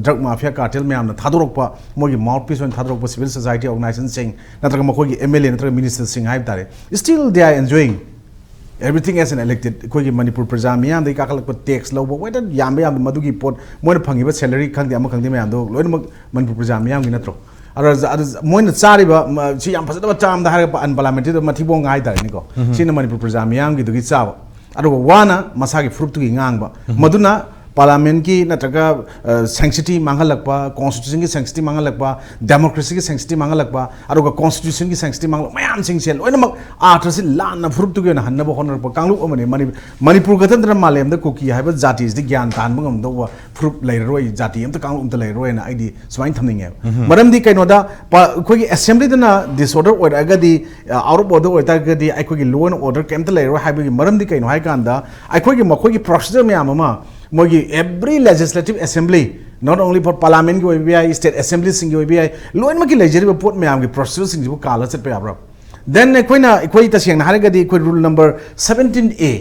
drug mafia cartel ꯃꯌꯥꯝꯅ ꯊꯥꯗꯣꯔꯛꯄ, ꯃꯣꯏꯒꯤ mouthpiece ꯑꯣꯏꯅ ꯊꯥꯗꯣꯔꯛꯄ civil society organizationꯁꯤꯡ ꯅꯠꯇ꯭ꯔꯒ ꯃꯈꯣꯏꯒꯤ ꯑꯦꯝ ꯑꯦꯜ ꯑꯦ ꯅꯠꯇ꯭ꯔꯒ ministerꯁꯤꯡ ꯍꯥꯏꯕ ꯇꯥꯔꯦ, still they are enjoying everything as an elected. ꯑꯩꯈꯣꯏꯒꯤ ꯃꯅꯤꯄꯨꯔ ꯄ꯭ꯔꯖꯥ ꯃꯤꯌꯥꯝꯗꯒꯤ ꯀꯥꯈꯠꯂꯛꯄ tax ꯂꯧꯕ, whether ꯌꯥꯝꯕ ꯌꯥꯝꯕ ꯃꯗꯨꯒꯤ ꯄꯣꯠ, ꯃꯣꯏꯅ ꯐꯪꯉꯤꯕ salary ꯈꯪꯗꯦ ꯑꯃ ꯈꯪꯗꯦ ꯃꯌꯥꯝꯗꯣ ꯂꯣꯏꯅꯃꯛ ꯃꯅꯤꯄꯨꯔ ꯄ꯭ꯔꯖꯥ ꯃꯤꯌꯥꯝꯒꯤ ꯅꯠꯇ꯭ꯔꯣ? ꯑꯗꯣ, ꯑꯗꯣ ꯃꯣꯏꯅ ꯆꯥꯔꯤꯕ, ꯃ-, ꯁꯤ ꯌꯥꯝ ꯐꯖꯗꯕ termꯗ ꯍꯥꯏꯔꯒ unparliamentary ꯃꯊꯤꯕꯣꯡ ꯍꯥꯏ ꯇꯥꯔꯦꯅꯦꯀꯣ꯫ ꯁꯤꯅ ꯃꯅꯤꯄꯨꯔ ꯄ꯭ꯔꯖꯥ ꯃꯤꯌꯥꯝꯒꯤꯗꯨꯒꯤ ꯆꯥꯕ꯫ ꯑꯗꯨꯒ ꯋꯥꯅ ꯃꯁꯥꯒꯤ ꯐꯨꯔꯨꯞꯇꯨꯒꯤ ꯉꯥꯡꯕ꯫ ꯃꯗꯨꯅ parliamentꯀꯤ ꯅꯠꯇ꯭ꯔꯒ, ꯑ, sanctity ꯃꯥꯡꯍꯜꯂꯛꯄ, constitutionꯒꯤ sanctity ꯃꯥꯡꯍꯜꯂꯛꯄ, democracyꯒꯤ sanctity ꯃꯥꯡꯍꯜꯂꯛꯄ, ꯑꯗꯨꯒ constitutionꯒꯤ sanctity ꯃꯥꯡꯍꯜꯂꯛꯄ ꯃꯌꯥꯝꯁꯤꯡꯁꯦ ꯂꯣꯏꯅꯃꯛ ꯑꯥꯔꯊꯁꯤ ꯂꯥꯟꯅ ꯐꯨꯔꯨꯞꯇꯨꯒꯤ ꯑꯣꯏꯅ ꯍꯟꯅꯕ ꯍꯣꯠꯅꯔꯛꯄ ꯀꯥꯡꯂꯨꯞ ꯑꯃꯅꯤ꯫ ꯃꯅꯤ-, ꯃꯅꯤꯄꯨꯔ ꯈꯛꯇ ꯅꯠꯇꯅ ꯃꯥꯂꯦꯝꯗ ꯀꯨꯀꯤ ꯍꯥꯏꯕ ꯖꯥꯇꯤꯁꯤꯗꯤ ꯒ꯭ꯌꯥꯟ ꯇꯥꯍꯟꯕ ꯉꯝꯗꯧꯕ ꯐꯨꯔꯨꯞ ꯂꯩꯔꯔꯣꯏ, ꯖꯥꯇꯤ ꯑꯝꯇ, ꯀꯥꯡꯂꯨꯞ ꯑꯝꯇ ꯂꯩꯔꯔꯣꯏꯅ ꯑꯩꯗꯤ ꯁꯨꯃꯥꯏꯅ ꯊꯝꯅꯤꯡꯉꯦꯕ꯫ ꯃꯔꯝꯗꯤ ꯀꯩꯅꯣꯗ, ꯄ-, ꯑꯩꯈꯣꯏꯒꯤ assemblyꯗꯅ disorder ꯑꯣꯏꯔꯛꯑꯒꯗꯤ, ꯑ, out of order ꯑꯣꯏꯇꯥꯔꯒꯗꯤ ꯑꯩꯈꯣꯏꯒꯤ law and order ꯀꯩꯝꯇ ꯂꯩꯔꯔꯣꯏ꯫ ꯍꯥꯏꯕꯒꯤ ꯃꯔꯝꯗꯤ ꯀꯩꯅꯣ ꯍꯥꯏ ꯀꯥꯟꯗ, ꯑꯩꯈꯣꯏꯒꯤ ꯃꯈꯣꯏꯒꯤ procedure ꯃꯌꯥꯝ ꯑꯃ, ꯃꯣꯏꯒꯤ every legislative assembly, not only for parliamentꯀꯤ ꯑꯣꯏꯕ ꯌꯥꯏ, state assemblyꯁꯤꯡꯒꯤ ꯑꯣꯏꯕ ꯌꯥꯏ, ꯂꯣꯏꯅꯃꯛꯀꯤ ꯂꯩꯖꯔꯤꯕ ꯄꯣꯠ ꯃꯌꯥꯝꯒꯤ procedureꯁꯤꯡꯁꯤꯕꯨ ꯀꯥꯜꯂ ꯆꯠꯄ ꯌꯥꯕ꯭ꯔꯥ? Then ꯑꯩꯈꯣꯏꯅ, ꯑꯩꯈꯣꯏ ꯇꯁꯦꯡꯅ ꯍꯥꯏꯔꯒꯗꯤ ꯑꯩꯈꯣꯏ rule number seventeen A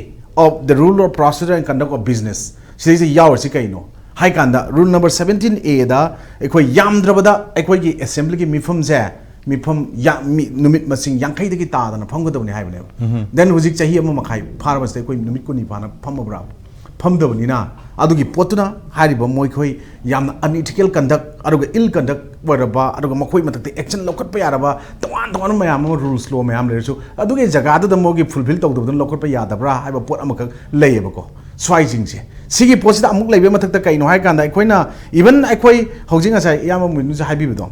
of the rule of procedure and conduct of business ꯁꯤꯗꯩꯁꯤꯗ ꯌꯥꯎꯔꯤꯁꯤ ꯀꯩꯅꯣ? ꯍꯥꯏ ꯀꯥꯟꯗ, rule number seventeen A ꯗ ꯑꯩꯈꯣꯏ ꯌꯥꯝꯗ꯭ꯔꯕꯗ ꯑꯩꯈꯣꯏꯒꯤ assembly ꯒꯤ ꯃꯤꯐꯝꯁꯦ, ꯃꯤꯐꯝ ꯌꯥ-, ꯃꯤ-, ꯅꯨꯃꯤꯠ ꯃꯁꯤꯡ ꯌꯥꯡꯈꯩꯗꯒꯤ ꯇꯥꯗꯅ ꯐꯝꯒꯗꯕꯅꯤ ꯍꯥꯏꯕꯅꯦꯕ꯫ Then ꯍꯧꯖꯤꯛ ꯆꯍꯤ ꯑꯃ ꯃꯈꯥꯏ ꯐꯥꯔꯕꯁꯤꯗ ꯑꯩꯈꯣꯏ ꯅꯨꯃꯤꯠ ꯀꯨꯟꯅꯤ ꯐꯥꯅ ꯐꯝꯃꯕ꯭ꯔꯥ? ꯐꯝꯗꯕꯅꯤꯅ, ꯑꯗꯨꯒꯤ ꯄꯣꯠꯇꯨꯅ ꯍꯥꯏꯔꯤꯕ ꯃꯣꯏꯈꯣꯏ ꯌꯥꯝꯅ unethical conduct ꯑꯗꯨꯒ ill conduct ꯑꯣꯏꯔꯕ, ꯑꯗꯨꯒ ꯃꯈꯣꯏ ꯃꯊꯛꯇ action ꯂꯧꯈꯠꯄ ꯌꯥꯔꯕ ꯇꯣꯉꯥꯟ ꯇꯣꯉꯥꯟꯕ ꯃꯌꯥꯝ ꯑꯃ, rules, law ꯃꯌꯥꯝ ꯂꯩꯔꯁꯨ, ꯑꯗꯨꯒꯤ ꯖꯒꯥꯗꯨꯗ ꯃꯣꯏꯒꯤ fulfill ꯇꯧꯗꯕꯗꯨꯅ ꯂꯧꯈꯠꯄ ꯌꯥꯗꯕ꯭ꯔꯥ ꯍꯥꯏꯕ ꯄꯣꯠ ꯑꯃꯈꯛ ꯂꯩꯌꯦꯕꯀꯣ꯫ ꯁ꯭ꯋꯥꯏꯁꯤꯡꯁꯦ, ꯁꯤꯒꯤ ꯄꯣꯠꯁꯤꯗ ꯑꯃꯨꯛ ꯂꯩꯕ ꯃꯊꯛꯇ ꯀꯩꯅꯣ ꯍꯥꯏ ꯀꯥꯟꯗ, ꯑꯩꯈꯣꯏꯅ, even ꯑꯩꯈꯣꯏ ꯍꯧꯖꯤꯛ ꯉꯁꯥꯏ ꯏꯌꯥꯝꯕ ꯃꯣꯏꯅꯁꯨ ꯍꯥꯏꯕꯤꯕꯗꯣ,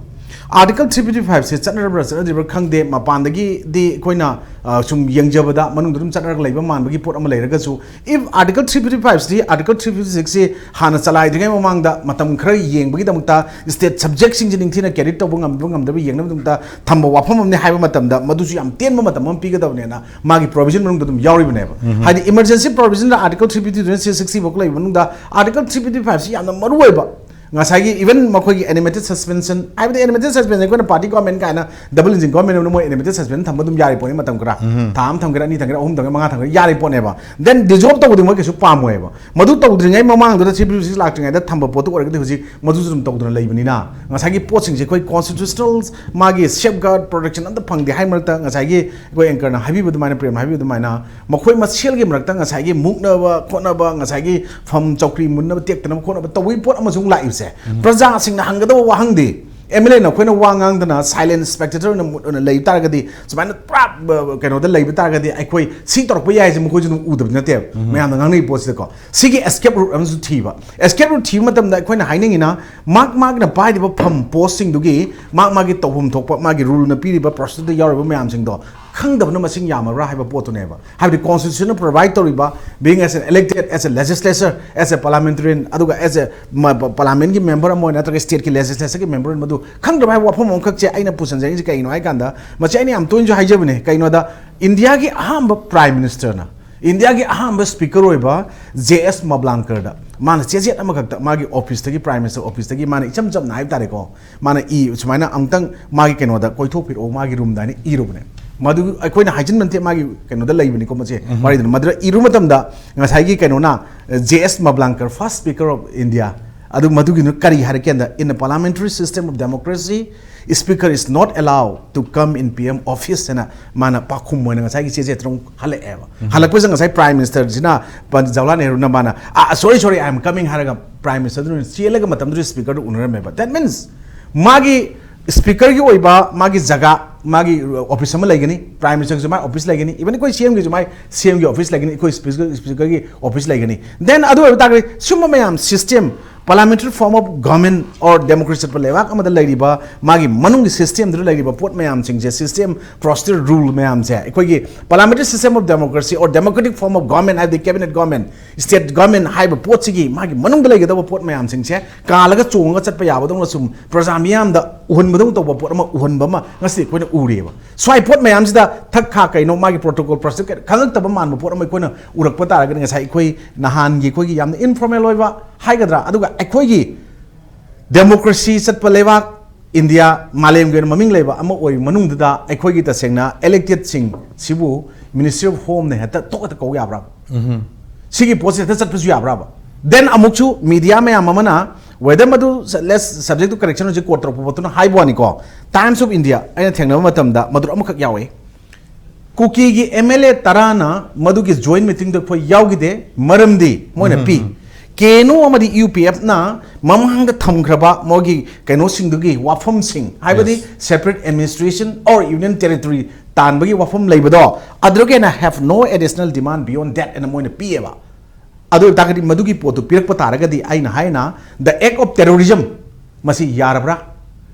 Article three fifty five ꯁꯦ ꯆꯠꯅꯔꯕ꯭ꯔꯥ ꯆꯠꯅꯗ꯭ꯔꯤꯕ꯭ꯔꯥ ꯈꯪꯗꯦ, ꯃꯄꯥꯟꯗꯒꯤꯗꯤ ꯑꯩꯈꯣꯏꯅ, ꯑ, ꯁꯨꯝ ꯌꯦꯡꯖꯕꯗ ꯃꯅꯨꯡꯗ ꯑꯗꯨꯝ ꯆꯠꯅꯔꯒ ꯂꯩꯕ ꯃꯥꯟꯕꯒꯤ ꯄꯣꯠ ꯑꯃ ꯂꯩꯔꯒꯁꯨ, if Article three fifty five ꯁꯤ, Article three fifty six ꯁꯤ ꯍꯥꯟꯅ ꯆꯂꯥꯏꯗ꯭ꯔꯤꯉꯩ ꯃꯃꯥꯡꯗ ꯃꯇꯝ ꯈꯔ ꯌꯦꯡꯕꯒꯤꯗꯃꯛꯇ, state subject ꯁꯤꯡꯁꯦ ꯅꯤꯡꯊꯤꯅ carry ꯇꯧꯕ ꯉꯝꯕ ꯉꯝꯗꯕ ꯌꯦꯡꯅꯕꯒꯤꯗꯃꯛꯇ ꯊꯝꯕ ꯋꯥꯐꯝ ꯑꯃꯅꯤ ꯍꯥꯏꯕ ꯃꯇꯝꯗ, ꯃꯗꯨꯁꯨ ꯌꯥꯝ ꯇꯦꯟꯕ ꯃꯇꯝ ꯑꯃ ꯄꯤꯒꯗꯕꯅꯦꯅ ꯃꯥꯒꯤ provision ꯃꯅꯨꯡꯗ ꯑꯗꯨꯝ ꯌꯥꯎꯔꯤꯕꯅꯦꯕ꯫ ꯍꯥꯏꯗꯤ, emergency provision ꯗ Article three fifty ꯗꯨꯅ three sixty ꯐꯥꯎ ꯂꯩꯕ ꯃꯅꯨꯡꯗ, Article three fifty five ꯁꯤ ꯌꯥꯝꯅ ꯃꯔꯨ ꯑꯣꯏꯕ, ꯉꯁꯥꯏꯒꯤ even ꯃꯈꯣꯏꯒꯤ animated suspension, ꯍꯥꯏꯕꯗꯤ animated suspension ꯑꯩꯈꯣꯏꯅ party government ꯀꯥꯏꯅ double engine government ꯑꯃꯅ ꯃꯣꯏ animated suspension ꯊꯝꯕ ꯑꯗꯨꯝ ꯌꯥꯔꯤ ꯄꯣꯠꯅꯤ ꯃꯇꯝ ꯈꯔ꯫ ꯊꯥ ꯑꯃ ꯊꯝꯒꯦꯔꯥ, ꯑꯅꯤ ꯊꯝꯒꯦꯔꯥ, ꯑꯍꯨꯝ ꯊꯝꯒꯦꯔꯥ, ꯃꯉꯥ ꯊꯝꯒꯦꯔꯥ, ꯌꯥꯔꯤ ꯄꯣꯠꯅꯦꯕ꯫ Then dissolve ꯇꯧꯕꯗꯤ ꯃꯣꯏ ꯀꯩꯁꯨ ꯄꯥꯝꯃꯣꯏꯕ꯫ ꯃꯗꯨ ꯇꯧꯗ꯭ꯔꯤꯉꯩ ꯃꯃꯥꯡꯗꯨꯗ three fifty six ꯂꯥꯛꯇ꯭ꯔꯤꯉꯩꯗ ꯊꯝꯕ ꯄꯣꯠꯇꯨ ꯑꯣꯏꯔꯒꯗꯤ ꯍꯧꯖꯤꯛ ꯃꯗꯨꯁꯨ ꯑꯗꯨꯝ ꯇꯧꯗꯨꯅ ꯂꯩꯕꯅꯤꯅ, ꯉꯁꯥꯏꯒꯤ ꯄꯣꯠꯁꯤꯡꯁꯦ ꯑꯩꯈꯣꯏ constitutional, ꯃꯥꯒꯤ safeguard, protection ꯑꯝꯇ ꯐꯪꯗꯦ ꯍꯥꯏ ꯃꯔꯛꯇ, ꯉꯁꯥꯏꯒꯤ ꯑꯩꯈꯣꯏ anchor ꯅ ꯍꯥꯏꯕꯤꯕ ꯑꯗꯨꯃꯥꯏꯅ, ꯄ꯭ꯔꯦꯝꯅ ꯍꯥꯏꯕꯤꯕ ꯑꯗꯨꯃꯥꯏꯅ, ꯃꯈꯣꯏ ꯃꯁꯦꯜꯒꯤ ꯃꯔꯛꯇ ꯉꯁꯥꯏꯒꯤ ꯃꯨꯛꯅꯕ ꯈꯣꯠꯅꯕ, ꯉꯁꯥꯏꯒꯤ ꯐꯝ ꯆꯧꯀ꯭ꯔꯤ ꯃꯨꯟꯅꯕ, ꯇꯦꯛꯇꯅꯕ ꯈꯣꯠꯅꯕ ꯇꯧꯕꯒꯤ ꯄꯣꯠ ꯑꯃꯁꯨ ꯑꯃꯨꯛ ꯂꯥꯛꯏꯕꯁꯦ, ꯄ꯭ꯔꯖꯥꯁꯤꯡꯅ ꯍꯪꯒꯗꯕ ꯋꯥꯍꯪꯗꯤ, MLA ꯅ ꯑꯩꯈꯣꯏꯅ ꯋꯥ ꯉꯥꯡꯗꯅ silent spectator ꯑꯣꯏꯅ ꯃꯨꯠ ꯑꯣꯏꯅ ꯂꯩꯕ ꯇꯥꯔꯒꯗꯤ, ꯁꯨꯃꯥꯏꯅ ꯄꯨꯔꯥ, ꯑ, ꯀꯩꯅꯣꯗ ꯂꯩꯕ ꯇꯥꯔꯒꯗꯤ, ꯑꯩꯈꯣꯏ ꯁꯤ ꯇꯧꯔꯛꯄ ꯌꯥꯏꯁꯦ ꯃꯈꯣꯏꯁꯨ ꯑꯗꯨꯝ ꯎꯗꯕꯗꯤ ꯅꯠꯇꯦꯕ꯫ ꯃꯌꯥꯝꯅ ꯉꯥꯡꯅꯔꯤꯕ ꯄꯣꯠꯁꯤꯗꯀꯣ, ꯁꯤꯒꯤ escape route ꯑꯃꯁꯨ ꯊꯤꯕ꯫ Escape route ꯊꯤꯕ ꯃꯇꯝꯗ ꯑꯩꯈꯣꯏꯅ ꯍꯥꯏꯅꯤꯡꯉꯤꯅ, ꯃꯥꯒꯤ ꯃꯥꯒꯤꯅ ꯄꯥꯏꯔꯤꯕ ꯐꯝ post ꯁꯤꯡꯗꯨꯒꯤ ꯃꯥꯒꯤ ꯃꯥꯒꯤ ꯇꯧꯐꯝ ꯊꯣꯛꯄ, ꯃꯥꯒꯤ rule ꯅ ꯄꯤꯔꯤꯕ procedure ꯗ ꯌꯥꯎꯔꯤꯕ ꯃꯌꯥꯝꯁꯤꯡꯗꯣ ꯈꯪꯗꯕꯅ ꯃꯁꯤꯡ ꯌꯥꯝꯃꯕ꯭ꯔꯥ ꯍꯥꯏꯕ ꯄꯣꯠꯇꯨꯅꯦꯕ꯫ ꯍꯥꯏꯕꯗꯤ constitution ꯅ provide ꯇꯧꯔꯤꯕ, being as an elected, as a legislator, as a parliamentarian, ꯑꯗꯨꯒ as a ꯃ-, ꯄ-, parliament ꯀꯤ member ꯑꯃ ꯑꯣꯏꯅ ꯅꯠꯇ꯭ꯔꯒ state ꯀꯤ legislature ꯒꯤ member ꯑꯣꯏꯅ, ꯃꯗꯨ ꯈꯪꯗꯕ ꯍꯥꯏꯕ ꯋꯥꯐꯝ ꯑꯃꯈꯛꯁꯦ ꯑꯩꯅ ꯄꯨꯁꯟꯖꯔꯤꯁꯦ ꯀꯩꯒꯤꯅꯣ ꯍꯥꯏ ꯀꯥꯟꯗ, ꯃꯁꯤ ꯑꯩꯅ ꯌꯥꯝ ꯇꯣꯏꯅꯁꯨ ꯍꯥꯏꯖꯕꯅꯦ꯫ ꯀꯩꯅꯣꯗ, India ꯒꯤ ꯑꯍꯥꯟꯕ prime minister ꯅ, India ꯒꯤ ꯑꯍꯥꯟꯕ speaker ꯑꯣꯏꯕ J S Mablangkar ꯗ ꯃꯥꯅ ꯆꯦꯆꯦꯠ ꯑꯃꯈꯛꯇ ꯃꯥꯒꯤ office ꯇꯒꯤ, prime minister office ꯇꯒꯤ ꯃꯥꯅ ꯏꯆꯝ ꯆꯝꯅ ꯍꯥꯏꯕ ꯇꯥꯔꯦꯀꯣ, ꯃꯥꯅ ꯏ ꯁꯨꯃꯥꯏꯅ ꯑꯃꯨꯛꯇꯪ ꯃꯥꯒꯤ ꯀꯩꯅꯣꯗ ꯀꯣꯏꯊꯣꯛꯄꯤꯔꯛꯑꯣ, ꯃꯥꯒꯤ room ꯗ ꯍꯥꯏꯅ ꯏꯔꯨꯕꯅꯦ꯫ ꯃꯗꯨ ꯑꯩꯈꯣꯏꯅ ꯍꯥꯏꯖꯤꯟꯕ ꯅꯠꯇꯦ, ꯃꯥꯒꯤ ꯀꯩꯅꯣꯗ ꯂꯩꯕꯅꯤꯀꯣ ꯃꯁꯦ꯫ ꯋꯥꯔꯤꯗꯨꯅ ꯃꯗꯨꯗ ꯏꯔꯨ ꯃꯇꯝꯗ ꯉꯁꯥꯏꯒꯤ ꯀꯩꯅꯣꯅ, J S Mavlankar, first speaker of India, ꯑꯗꯨ ꯃꯗꯨꯒꯤꯗꯨ ꯀꯔꯤ ꯍꯥꯏꯔꯛꯀꯦꯗ, "In a parliamentary system of democracy, speaker is not allowed to come in P M office" ꯍꯥꯏꯅ ꯃꯥꯅ ꯄꯥꯎꯈꯨꯝ ꯑꯣꯏꯅ ꯉꯁꯥꯏꯒꯤ ꯆꯦ ꯆꯦ ꯇꯔꯨꯛ ꯍꯜꯂꯛꯑꯦꯕ꯫ ꯍꯜꯂꯛꯄꯁꯤꯗ ꯉꯁꯥꯏ Prime Ministerꯁꯤꯅ, ꯄꯟ-, ꯖꯋꯥꯍꯔꯂꯥꯜ ꯅꯦꯍꯔꯨꯅ ꯃꯥꯅ, "Ah, sorry, sorry, I am coming" ꯍꯥꯏꯔꯒ Prime Ministerꯗꯨꯅ ꯆꯦꯜꯂꯒ ꯃꯇꯝꯗꯨꯗ Speakerꯗꯨ ꯎꯅꯔꯝꯃꯦꯕ꯫ That means ꯃꯥꯒꯤ Speakerꯒꯤ ꯑꯣꯏꯕ ꯃꯥꯒꯤ ꯖꯒꯥ, ꯃꯥꯒꯤ office ꯑꯃ ꯂꯩꯒꯅꯤ, Prime Ministerꯒꯤꯁꯨ ꯃꯥꯏ office ꯂꯩꯒꯅꯤ, even ꯑꯩꯈꯣꯏ CMꯒꯤꯁꯨ ꯃꯥꯏ CMꯒꯤ office ꯂꯩꯒꯅꯤ, ꯑꯩꯈꯣꯏ Speaker, Speakerꯒꯤ office ꯂꯩꯒꯅꯤ꯫ Then ꯑꯗꯨ ꯑꯣꯏꯕ ꯇꯥꯔꯒꯗꯤ ꯁꯨꯝꯕ ꯃꯌꯥꯝ system, parliamentary form of government or democracy ꯆꯠꯄ ꯂꯩꯕꯥꯛ ꯑꯃꯗ ꯂꯩꯔꯤꯕ ꯃꯥꯒꯤ ꯃꯅꯨꯡꯒꯤ systemꯗꯨꯗ ꯂꯩꯔꯤꯕ ꯄꯣꯠ ꯃꯌꯥꯝꯁꯤꯡꯁꯦ, system, procedure, rule ꯃꯌꯥꯝꯁꯦ, ꯑꯩꯈꯣꯏꯒꯤ parliamentary system of democracy or democratic form of government ꯍꯥꯏꯕꯗꯤ cabinet government, state government ꯍꯥꯏꯕ ꯄꯣꯠꯁꯤꯒꯤ ꯃꯥꯒꯤ ꯃꯅꯨꯡꯗ ꯂꯩꯒꯗꯕ ꯄꯣꯠ ꯃꯌꯥꯝꯁꯤꯡꯁꯦ ꯀꯥꯜꯂꯒ ꯆꯣꯡꯉꯒ ꯆꯠꯄ ꯌꯥꯕꯗꯧꯅ ꯁꯨꯝ ꯄ꯭ꯔꯖꯥ ꯃꯤꯌꯥꯝꯗ ꯎꯍꯟꯕꯗꯧꯅ ꯇꯧꯕ ꯄꯣꯠ ꯑꯃ ꯎꯍꯟꯕ ꯑꯃ ꯉꯁꯤ ꯑꯩꯈꯣꯏꯅ ꯎꯔꯤꯑꯕ꯫ ꯁ꯭ꯋꯥꯏ ꯄꯣꯠ ꯃꯌꯥꯝꯁꯤꯗ ꯊꯛ ꯈꯥ ꯀꯩꯅꯣ ꯃꯥꯒꯤ protocol procedure ꯈꯪꯉꯛꯇꯕ ꯃꯥꯟꯕ ꯄꯣꯠ ꯑꯃ ꯑꯩꯈꯣꯏꯅ ꯎꯔꯛꯄ ꯇꯥꯔꯒꯗꯤ ꯉꯁꯥꯏ ꯑꯩꯈꯣꯏ ꯅꯍꯥꯟꯒꯤ ꯑꯩꯈꯣꯏꯒꯤ ꯌꯥꯝꯅ informal ꯑꯣꯏꯕ ꯍꯥꯏꯒꯗ꯭ꯔꯥ, ꯑꯗꯨꯒ ꯑꯩꯈꯣꯏꯒꯤ democracy ꯆꯠꯄ ꯂꯩꯕꯥꯛ ꯏꯟꯗꯤꯌꯥ ꯃꯥꯂꯦꯝꯒꯤ ꯑꯣꯏꯅ ꯃꯃꯤꯡ ꯂꯩꯕ ꯑꯃ ꯑꯣꯏꯔꯤꯕ ꯃꯅꯨꯡꯗꯨꯗ ꯑꯩꯈꯣꯏꯒꯤ ꯇꯁꯦꯡꯅ electedꯁꯤꯡ ꯁꯤꯕꯨ Ministry of Homeꯅ ꯍꯦꯛꯇ ꯇꯣꯛ ꯍꯦꯛꯇ ꯀꯧ ꯌꯥꯕ꯭ꯔꯥ? ꯁꯤꯒꯤ ꯄꯣꯠꯁꯦ ꯍꯦꯛꯇ ꯆꯠꯄꯁꯨ ꯌꯥꯕ꯭ꯔꯕ? Then ꯑꯃꯨꯛꯁꯨ media ꯃꯌꯥꯝ ꯑꯃꯅ, whether ꯃꯗꯨ less subject to correction ꯍꯧꯖꯤꯛ quote ꯇꯧꯔꯛꯄ ꯄꯣꯠꯇꯨꯅ ꯍꯥꯏꯕ ꯋꯥꯅꯤꯀꯣ, Times of India ꯑꯩꯅ ꯊꯦꯡꯅꯕ ꯃꯇꯝꯗ ꯃꯗꯨ ꯑꯃꯈꯛ ꯌꯥꯎꯋꯦ꯫ ꯀꯨꯀꯤꯒꯤ MLA ꯇꯔꯥꯅ ꯃꯗꯨꯒꯤ joint meetingꯗ ꯑꯩꯈꯣꯏ ꯌꯥꯎꯈꯤꯗꯦ, ꯃꯔꯝꯗꯤ ꯃꯣꯏꯅ ꯄꯤ, KNO ꯑꯃꯗꯤ UPFꯅ ꯃꯃꯥꯡꯗ ꯊꯝꯈ꯭ꯔꯕ ꯃꯣꯏꯒꯤ ꯀꯩꯅꯣꯁꯤꯡꯗꯨꯒꯤ ꯋꯥꯐꯝꯁꯤꯡ, ꯍꯥꯏꯕꯗꯤ Yes. Separate administration or union territory ꯇꯥꯟꯕꯒꯤ ꯋꯥꯐꯝ ꯂꯩꯕꯗꯣ, ꯑꯗꯨꯗꯒꯤ ꯍꯦꯟꯅ have no additional demand beyond that ꯑꯅ ꯃꯣꯏꯅ ꯄꯤꯌꯦꯕ꯫ ꯑꯗꯨ ꯑꯣꯏ ꯇꯥꯔꯒꯗꯤ ꯃꯗꯨꯒꯤ ꯄꯣꯠꯇꯨ ꯄꯤꯔꯛꯄ ꯇꯥꯔꯒꯗꯤ ꯑꯩꯅ ꯍꯥꯏꯅ the act of terrorism ꯃꯁꯤ ꯌꯥꯔꯕ꯭ꯔꯥ?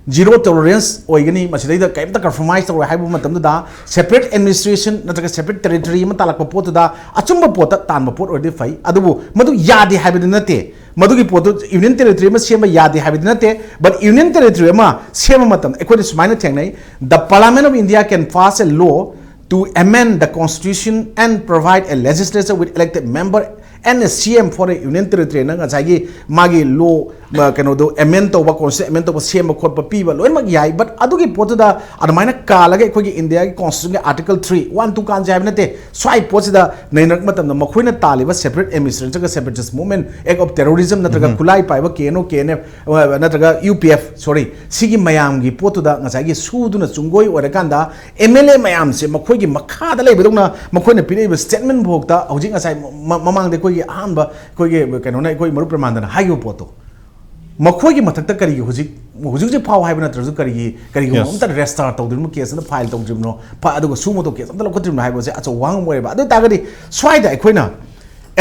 Zero tolerance ꯑꯣꯏꯒꯅꯤ, ꯃꯁꯤꯗꯩꯗ ꯀꯔꯤꯝꯇ compromise ꯇꯧꯔꯣꯏ ꯍꯥꯏꯕ ꯃꯇꯝꯗꯨꯗ separate administration ꯅꯠꯇ꯭ꯔꯒ separate territory ꯑꯃ ꯇꯥꯜꯂꯛꯄ ꯄꯣꯠꯇꯨꯗ ꯑꯆꯨꯝꯕ ꯄꯣꯠꯇ ꯇꯥꯟꯕ ꯄꯣꯠ ꯑꯣꯏꯔꯗꯤ ꯐꯩ, ꯑꯗꯨꯕꯨ ꯃꯗꯨ ꯌꯥꯗꯦ ꯍꯥꯏꯕꯗꯤ ꯅꯠꯇꯦ꯫ ꯃꯗꯨꯒꯤ ꯄꯣꯠꯇꯨ union territory ꯑꯃ ꯁꯦꯝꯕ ꯌꯥꯗꯦ ꯍꯥꯏꯕꯗꯤ ꯅꯠꯇꯦ, but union territory ꯑꯃ ꯁꯦꯝꯕ ꯃꯇꯝꯗ ꯑꯩꯈꯣꯏꯅ ꯁꯨꯃꯥꯏꯅ ꯊꯦꯡꯅꯩ, "The Parliament of India can pass a law to amend the constitution and provide a legislature with elected member and a C M for a Union Territory ꯅ ꯉꯁꯥꯏꯒꯤ ꯃꯥꯒꯤ ꯂꯣ ꯀꯩꯅꯣꯗꯣ ꯑꯦꯃꯦꯟ ꯇꯧꯕ, ꯀꯣꯟꯁꯇꯤꯇ꯭ꯌꯨꯁꯟ ꯑꯦꯃꯦꯟ ꯇꯧꯕ, ꯁꯦꯝꯕ ꯈꯣꯠꯄ ꯄꯤꯕ ꯂꯣꯏꯅꯃꯛ ꯌꯥꯏ꯫ ꯕꯠ ꯑꯗꯨꯒꯤ ꯄꯣꯠꯇꯨꯗ ꯑꯗꯨꯃꯥꯏꯅ ꯀꯥꯜꯂꯒ ꯑꯩꯈꯣꯏꯒꯤ ꯏꯟꯗꯤꯌꯥꯒꯤ ꯀꯣꯟꯁꯇꯤꯇ꯭ꯌꯨꯁꯟꯒꯤ ꯑꯥꯔꯇꯤꯀꯜ ꯊ꯭ꯔꯤ, ꯋꯥꯟ, ꯇꯨ ꯀꯥꯟꯁꯦ ꯍꯥꯏꯕ ꯅꯠꯇꯦ꯫ ꯁ꯭ꯋꯥꯏ ꯄꯣꯠꯁꯤꯗ ꯅꯩꯅꯔꯛꯄ ꯃꯇꯝꯗ ꯃꯈꯣꯏꯅ ꯇꯥꯜꯂꯤꯕ Separate Administration ꯅꯠꯇ꯭ꯔꯒ Separatist Movement, Act of Terrorism ꯅꯠꯇ꯭ꯔꯒ ꯈꯨꯠꯂꯥꯏ ꯄꯥꯏꯕ K N O, K N F, ꯅꯠꯇ꯭ꯔꯒ U P F, sorry, ꯁꯤꯒꯤ ꯃꯌꯥꯝꯒꯤ ꯄꯣꯠꯇꯨꯗ ꯉꯁꯥꯏꯒꯤ ꯁꯨꯗꯨꯅ ꯆꯨꯡꯒꯣꯏ ꯑꯣꯏꯔꯀꯥꯟꯗ M L A ꯃꯌꯥꯝꯁꯦ ꯃꯈꯣꯏꯒꯤ ꯃꯈꯥꯗ ꯂꯩꯕꯗꯧꯅ ꯃꯈꯣꯏꯅ ꯄꯤꯔꯛꯏꯕ statement ꯐꯥꯎꯗ ꯍꯧꯖꯤꯛ ꯉꯁꯥꯏ ꯃ-, ꯃꯃꯥꯡꯗ ꯑꯩꯈꯣꯏꯒꯤ ꯑꯍꯥꯟꯕ ꯑꯩꯈꯣꯏꯒꯤ ꯀꯩꯅꯣꯅ, ꯑꯩꯈꯣꯏ ꯃꯔꯨꯞ ꯄ꯭ꯔꯃꯥꯟꯗꯅ ꯍꯥꯏꯈꯤꯕ ꯄꯣꯠꯇꯣ, ꯃꯈꯣꯏꯒꯤ ꯃꯊꯛꯇ ꯀꯔꯤꯒꯤ ꯍꯧꯖꯤꯛ, ꯍꯧꯖꯤꯛ ꯍꯧꯖꯤꯛ ꯐꯥꯎ ꯍꯥꯏꯕ ꯅꯠꯇ꯭ꯔꯁꯨ ꯀꯔꯤꯒꯤ, ꯀꯔꯤꯒꯨꯝꯕ Yes. ꯑꯝꯇ ꯔꯦꯖꯤꯁꯇꯥꯔ ꯇꯧꯗ꯭ꯔꯤꯕꯅꯣ, ꯀꯦꯁ ꯑꯝꯇ ꯐꯥꯏꯜ ꯇꯧꯗ꯭ꯔꯤꯕꯅꯣ, ꯐ-, ꯑꯗꯨꯒ ꯁꯨ ꯃꯣꯇꯣ ꯀꯦꯁ ꯑꯝꯇ ꯂꯧꯈꯠꯇ꯭ꯔꯤꯕꯅꯣ ꯍꯥꯏꯕꯁꯦ ꯑꯆꯧꯕ ꯋꯥꯍꯪ ꯑꯃ ꯑꯣꯏꯔꯦꯕ꯫ ꯑꯗꯨ ꯑꯣꯏꯇꯥꯔꯒꯗꯤ ꯁ꯭ꯋꯥꯏꯗ ꯑꯩꯈꯣꯏꯅ